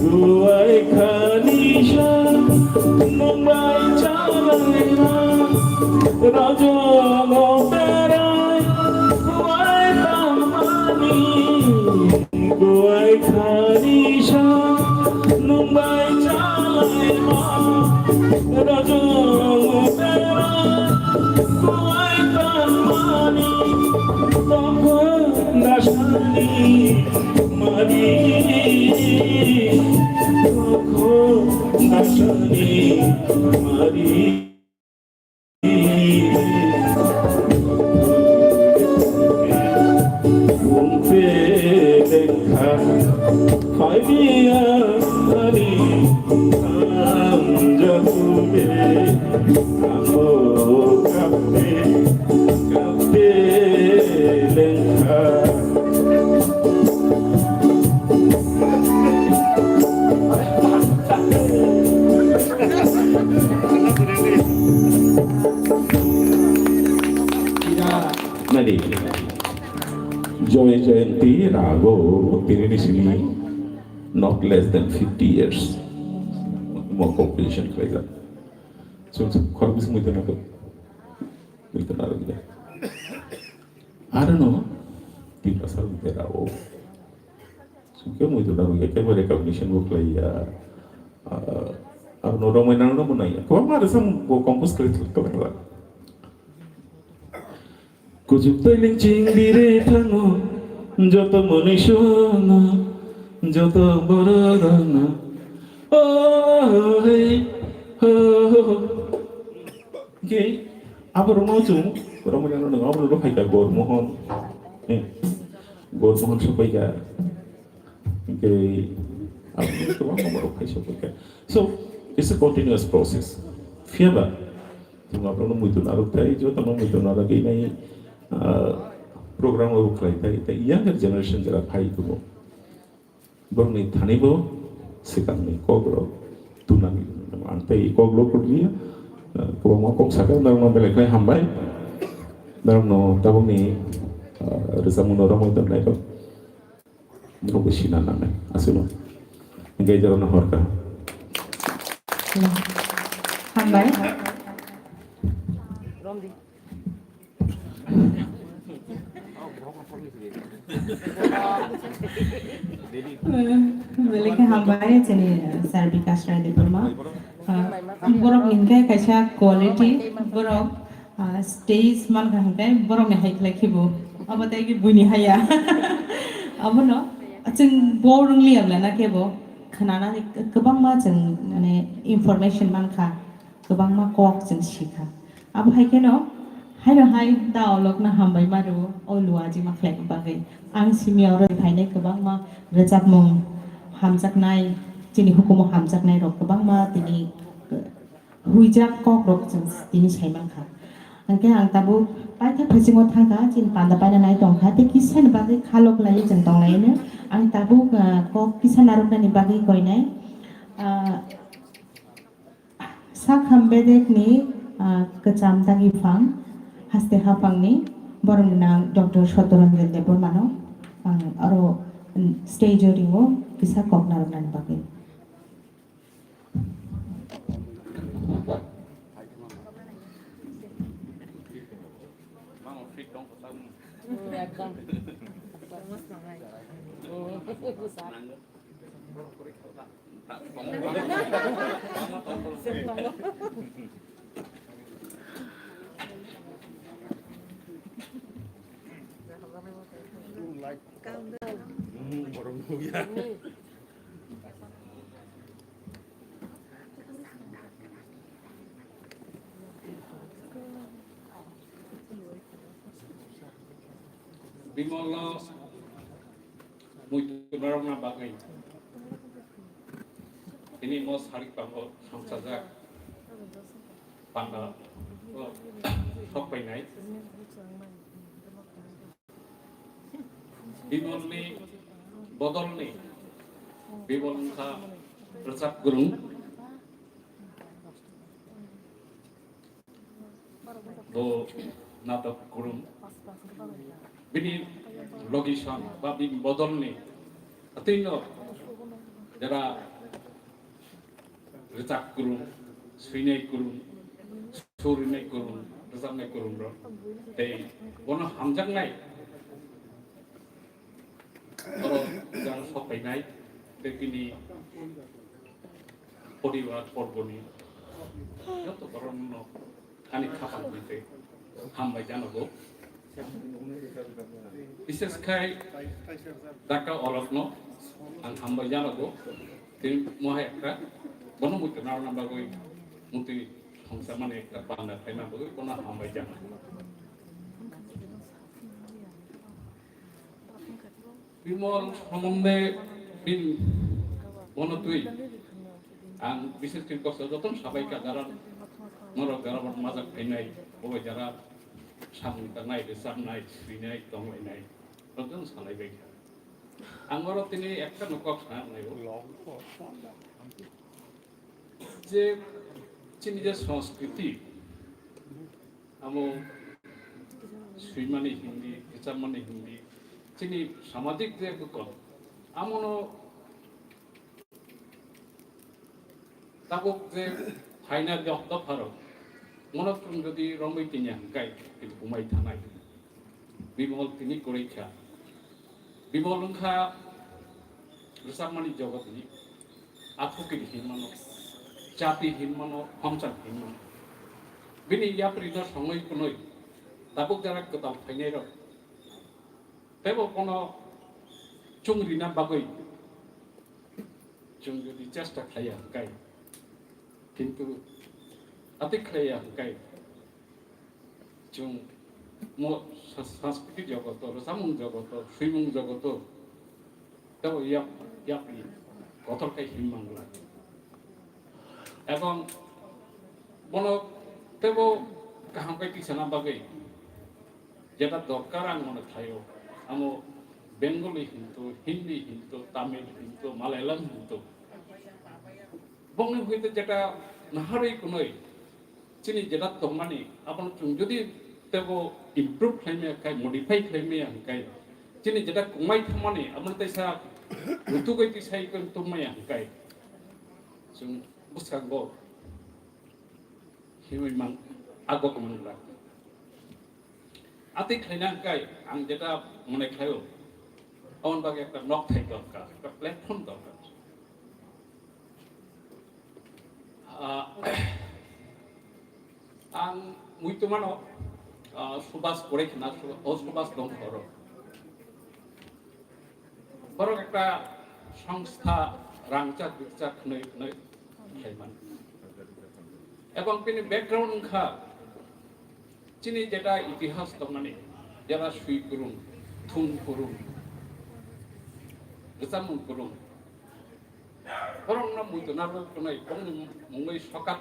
Kuwai khani sa nungbai chalaima. Rajongo berai kuwai tamani. Kuwai khani sa nungbai chalaima. Rajongo berai kuwai tamani. Tongkho nasani mari. Tongkho nasani mari. Nadi, Joy Jayanti Rago, tini ni sini not less than fifty years. Mo competition khlaijak. So, so, khorok bisi muitu na to. Muitu na rwgya. Aro no, Tiprasa rwgya rao. Sungke muitu na rwgya, kebo recognition bo khlaiya. Ah, abo no romwi nang no bo naiya. Kwbangma rwchapmung bo compose khlai khlai khlai. Kuchuk tailing ching dire thango, joto mwnwi songno, joto bororokno. Oh, hey, ho, ho, ho. Hwnkhe aborokno chwng romwi nang no, aborok phaikha Gormohon. Eh, Gormohon sokphaikha. Hwnkhe aboni kwbangma borok phaisok kha. So, it's a continuous process. Phiyaba, chwng abono muitu narwk thai, jotono muitu narwgwi nai, ah, program rok khlai thai, tei younger generation jera phai tongo. Borokni thani bo swkangni kok rok tunani, ang tei kok rok kutliya, ah, kwbangma kok sakha, norokno belai khlai hambai. Norokno tabukni, ah, rwchapmungno romwi tongnai rok. Nokbo sina nangnai, aswkno. Hwnkhe jorano horkha. Hambai. Belai khe hambai chini, uh, Sir Bikash Rai Debbarma. Uh, borok ni hwnkhe kaisa quality, borok Ah, stage mankha hwnkhe borokni hai khlai khibo. Abo tei khe buini haya. Abono chwng bo rwngliya bwla na khe bo khwnanani kwbangma chwng, mane, information mankha, kwbangma kok chwng sikha. Abo hai kheno, haino hai da olokno hambai ma rwo, o luaji ma khlaina bagwi. Ang simi oro phainai kwbangma rwchapmung hamjaknai, chini hukumu hamjaknai rok kwbangma tini, Huijak kok rok chwng tini sai mankha. Hwnkhe ang tabuk paithak phasingo thangkha, chini panda paina nai tongkha, tei kisa ni bagwi khalok lai chwng tonglaino. Ang tabuk, ah, kok kisa narwknani bagwi koinai. Ah, Sakham bedekni, ah, kwcham dagi phang. Haste haphangni borom gwnang Doctor Satoranjan Debbarmano ang aro stage o ringo kisa kok narwknani bagwi. Bimolno muitu narwkna bagwi tini mo sarik pango songchajak panda o sok painai. Bimolni bodolni Bimol wngkha rwchap kwrwng. Bo natok kwrwng. Bini location ba bini bodolni atwino jera rwchap kwrwng, swinai kwrwng, sur rinai kwrwng, rwchapnai kwrwng rok tei bono hamjaknai borok jang sok painai tei bini poribar porboni joto borokno ani khapang bai tei hambai janogo. Bishes khai Dhaka olokno ang hambai janogo. Tei mohai ekta bono muitu narwkna bagwi muitu thongsa mani ekta panda khlaina bagwi bono hambai janogo. Bimol somonde bin bono twi ang bishes khe kosto joton sabai ka jara norok jara bot majak phainai bo jara samung tangnai, rwchapnai, swinai, tonglainai, rok jono salai bai kha. Ang oro tini ekta no kok sana nai o. Je chini je sanskriti, amo swimani Hindi, rwchapmani Hindi, chini samajik je bwkol, amono tabuk je phaina jok dopharok, mono chwng jodi romwi tinya hwnkhe, tini bumai thanai. Bimol tini kwrwi kha. Bimol wngkha rwchapmani jogotni aphukiri hinmano, chati hinmano, homchang hinmano. Bini yaprino songwi kunui tabuk jara kwtal phainairok teibo bono chwng rina bagwi chwng jodi chesta khlaiya hwnkhe, kintu atwi khlaiya hwnkhe, chwng mo sa-, sanskritik jogoto, rwchapmung jogoto, swimung jogoto, teibo yak, yakni kotor khe hinmang glak. Ebong bono teibo kaham khe tisana bagwi jeta dorkar ang mone khlaio, amo Bengali hinto, Hindi hinto, Tamil hinto, Malayalam hinto. Bongni hwnkhe jeta naharwi kunui chini jeta tongmani abono chwng jodi teibo improve khlaimaya khai, modify khlaimaya hwnkhe, chini jeta kwmai thangmani abono teisa rutugwi tisai tongmaya hwnkhe, chwng bwskango himwi mang, agok mang glak. Atwi khlaina hwnkhe ang jeta mone khlaio, aboni bagwi ekta nokthai dorkar, ekta platform dorkar. Ah, ang muitu mano, ah, Subhas Gorekhna, Su-, o Subhas Dongkhoro. Borok ekta songstha rangchak rikchak hwnwi hwnwi khlaiman. Ebong bini background wngkha chini jeta itihas tongmani, jeta swi kwrwng, thum kwrwng, rwchapmung kwrwng. Borokno muitu narwk kunai, bongni mungwi sokat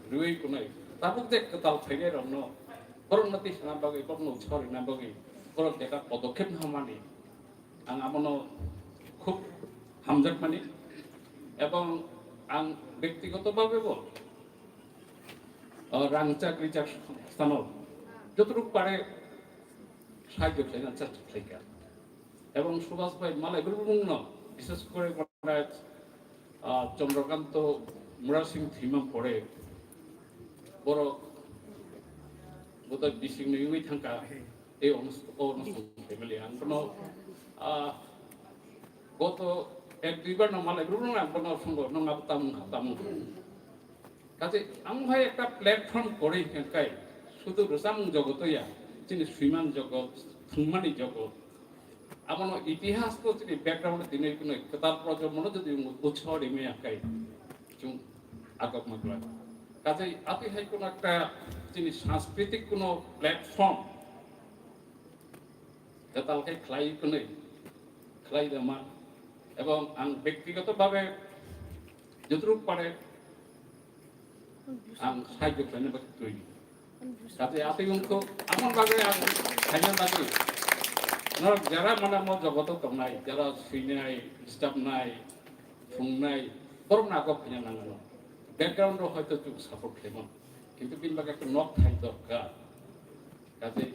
rwui kunai. Tabuk je kwtal phainairokno borokno tisana bagwi, borokno utsaho rwna bagwi borok jeta podokhep hamani. Ang abono khub hamjakmani, ebong ang bektigoto bhabebo, o, rangchak rijak sano যতটুকু পারে সাহায্য চাই না, চেষ্টা চাই। এবং সুভাষ ভাই মালাই গুরুবংশ, বিশেষ করে মানে, আহ, চন্দ্রকান্ত মুরাসিং থিমা পড়ে বড় বোধহয় বিশিং নিয়ে থাকা এই অনুষ্ঠান, অনুষ্ঠান ফ্যামিলি। আমি কোনো, আহ, গত এক দুইবার না মালাই গুরু না কোনো সঙ্গ না তামুন তামুন। Kaje ang hai ekta platform kori hingkai sudu rwchapmung jogoto ya, chini swiman jogot, thwngmani jogot. Abono itihas to chini background dinai kunai kwtal projomo no jodi utsaho rimaya kai chung agok magla. Kaje ati hai kono ekta chini sanskriti kono platform kwtal khe khlai kunai, khlai dama. Ebong ang bektigoto bhabe jotruk pare ang sahajjo khlaina bagwi twi. Kaje atwi wngkho amon bagwi ang khaina bagwi. Norok jara mana mo jogoto tongnai, jara swinai, disturb nai, thungnai, borok na kok khaina nango. Background ro hoito chuk support khlaimano. Kintu bini bagwi ekta nok thai dorkar. Kaje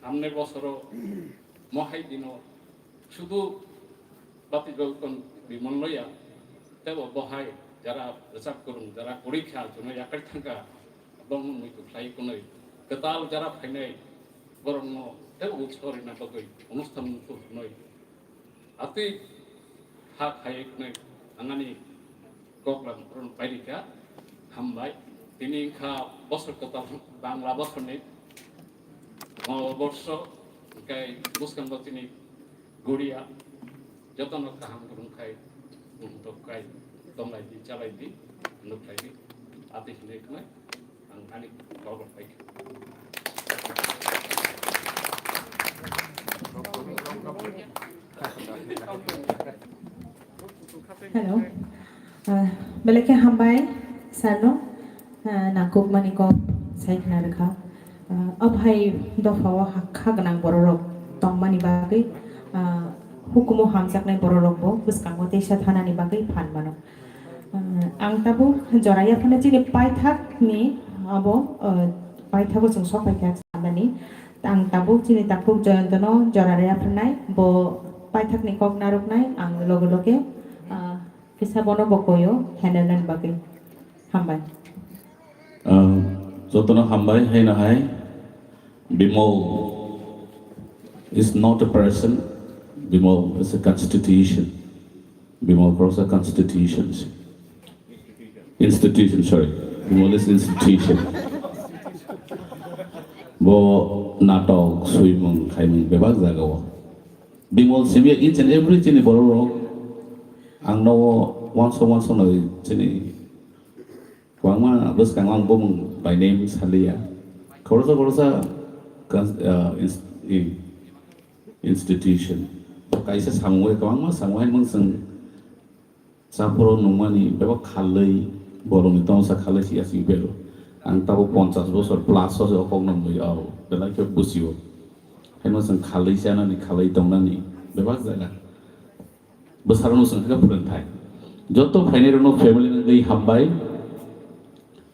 samne bosoro mohai dino sudu bati jolton bimon loya, tebo bohai jara rwchap kwrwng, jara porikha, jono yakarwi thangkha, bongno muitu khlai kunui kwtal jara phainai borokno tebo utsaho rwna bagwi onusthan muchung hwnwi atwi ha khaiwi kunui ang ani kok lang purun pairikha. Hambai. Tini wngkha bosor kwtal, Bangla bosorni Noboborso, hingke bwskango tini Guria, jotono kaham kwrwng khai, muhuntok khai, tonglaidi, chalaidi, nuklaidi, ati hinwi khwnai ang ani kok rok paikha. Hello. Ah, belai khe hambai sir no, ah, nangkukmani kok sai khna rwkha. Ah, o hai dopha o ha-, kha gwnang borok rok tongmani bagwi, ah, hukumu hamjaknai borok rok bo bwskango teisa thanani bagwi phan mano. Ah, ang tabuk jora yaphano chini paithak ni abo, ah, paithago chwng sok paikha sanani. Ang tabuk chini takhuk Joyontono jora rwya phrwnai, bo paithakni kok narwknai, ang loge loge, ah, kisa bono bo koyo henelnani bagwi. Hambai. Ah, jotono hambai, haino hai. Bimol is not a person, Bimol is a constitution. Bimol Khoroksa constitution. Institution, sorry. Bimol is institution. Bo natok, swimung, khaimung bebak jagao. Bimol simi each and every chini borok rok ang no once once no chini kwbangma bwskango ang bumung by name saliya. Khoroksa khoroksa cons-, ah, ins-, i-, institution. Kaisa samung bai kwbangma samung hai mung chwng chaphuru nungmani bebak khalwi borokni tongsa khalwi si asing bero. Ang tabuk ponchash bosor plus o se o kokno mui o belai khe busio. Haino chwng khalwi chanani khalwi tongnani bebak jaga. Bwsarokno chwng khe phwrwngthai. Joto phainairokno family ni twi hambai.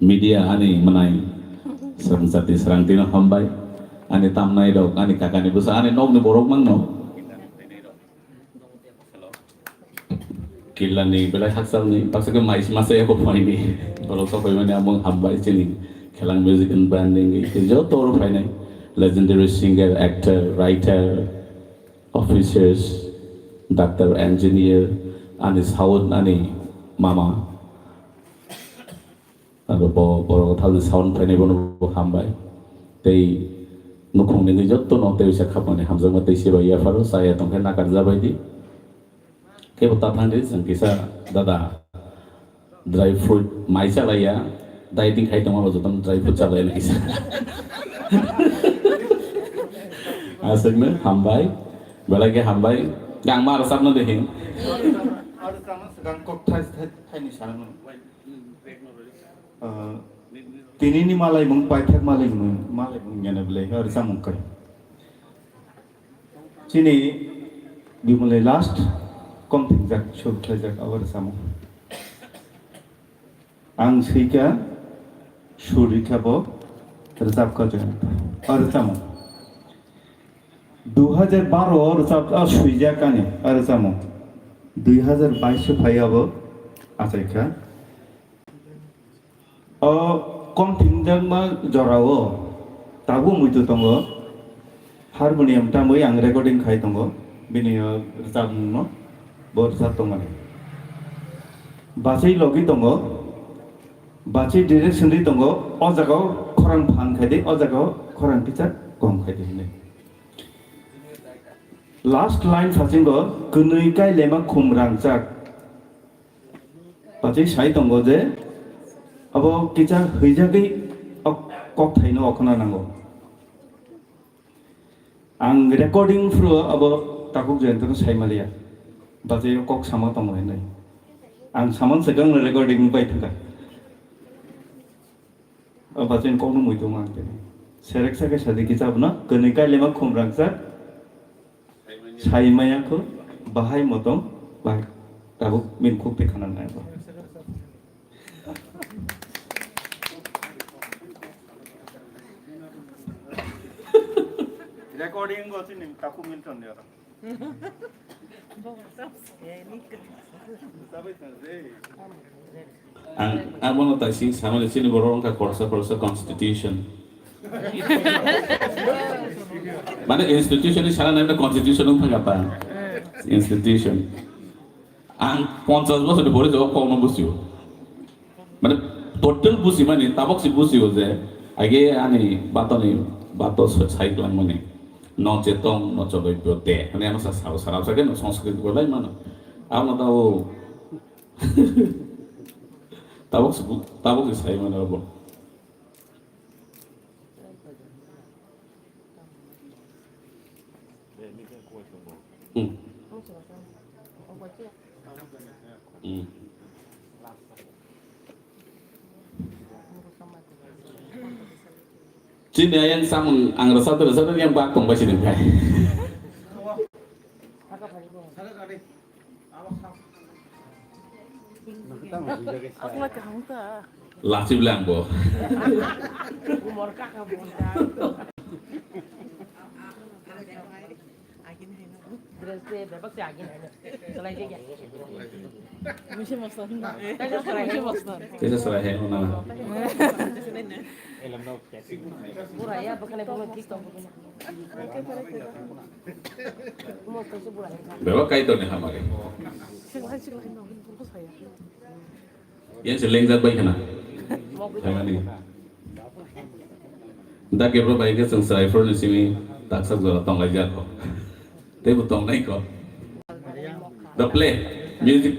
Media ani mwnai swrwngchati swrangtino hambai. Ani tamnairok, ani kakani bwsa, ani nokni borok mangno. Killani belai hakchalni baksa khe mais masa eko phaini. Borok sok phaimani amung hambai chini Khelang Music and Band ni joto oro phainai legendary singer, actor, writer, officers, doctor, engineer, ani sound ani mama. Aro bo borok thalni sound phainai bono bo hambai. Tei nukhungni wngwi jotto no tei uaisa khapmani hamjakma tei se bai yapharo chaya tongkhe nakar jabai di. Kebo ta thang di chwng kisa dada dry fruit mai chalaiya, dieting khai tongma bo jotono dry fruit chalaiya kisa. Aswkno hambai, belai khe hambai, gangma rwchapno de hin. Aro chama swkang kok thai thai thaini sanano. Ah, tinini malaimung paithak malaimung, malaimung yana belai ha rwchapmung kai. Chini bimole last kom thingjak sur khlaijak abo rwchapmung. Ang swika sur rikha bo Rwchapkha chwng. O rwchapmung. Dui hajar baro o rwchap, o swijak ani o rwchapmung. Dui hajar bais o phai abo achaikha. O kong thimjakma jorao tabuk muitu tongo. Harmonium tamwi ang recording khai tongo. Bini o rwchapmungno bo rwchap tongmani. Bachai logi tongo. Bachai direction ri tongo. O jagao khorang phan khai di, o jagao khorang kisa kom khai di hinwi. Last line sasingo, kwnwi kailema khum rangchak. Bachai sai tongo je, abo kisa hwijagwi o kokthaino okhna nango. Ang recording phuru abo Takhuk Jayanto no sai maliya. Bachai o kok sama tongo hinwi. Ang saman swkang recording bai thangkha. O bachai kokno muitu mang tini. Serek sake sadi kisa bwna kwnwi kailema khum rangchak. Sai maya kho bahai motong bai tabuk min khuk te khana nai ba. Recording go chini Takhuk Milton ya. Ang, ang bono taising samani chini borok wngkha khoroksa khoroksa constitution. Mane institution ni sana naimna constitution wngkha ta. Institution. Ang ponchash bochor ni pore jabo kokno busio. Mane total busimani tabok si busio je age ani batoni bato sai langmani no chetong no choloibyo te. Ani ano sa sao sarao sa ke no Sanskrit bolai mano. Ano ta o tabok si bu-, tabok si sai mano bo. Hmm. Hmm. Chini ayang samung ang rasa tu rasa tu yang bak tong basi nengkai. Asla kaham ta. Lasi bilang bo. Umor kaka bo ta. Agin hai na. Dress de bebak se agin hai na. Salai je ya. Misi masla hin. Misi masla. Kisa salai hai na. Bura ya bakane bura kik tong. Bebak kaitor ni hamari. Yang se lengjak bai khana. Thaimani. Da kebro bai khe chwng chwrai phuru ni simi taksa jora tonglaijak kho. Teibo tongnai kho. The play, music.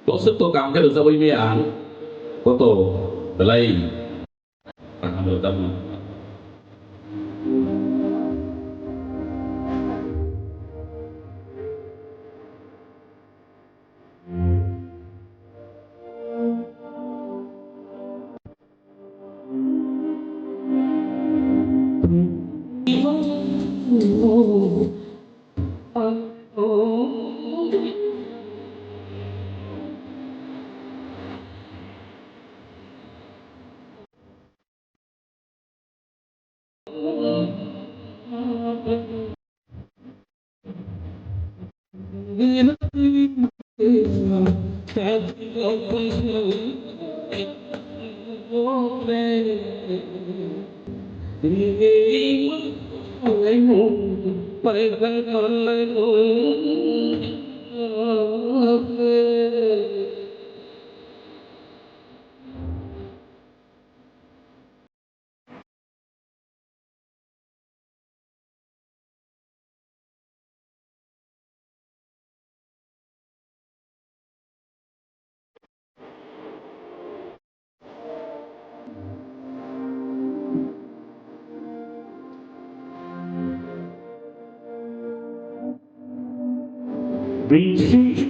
Boswk to kam khe rwchapwi maya ang, koto belai kaham rwchapmung. Bisi.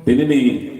Tini ni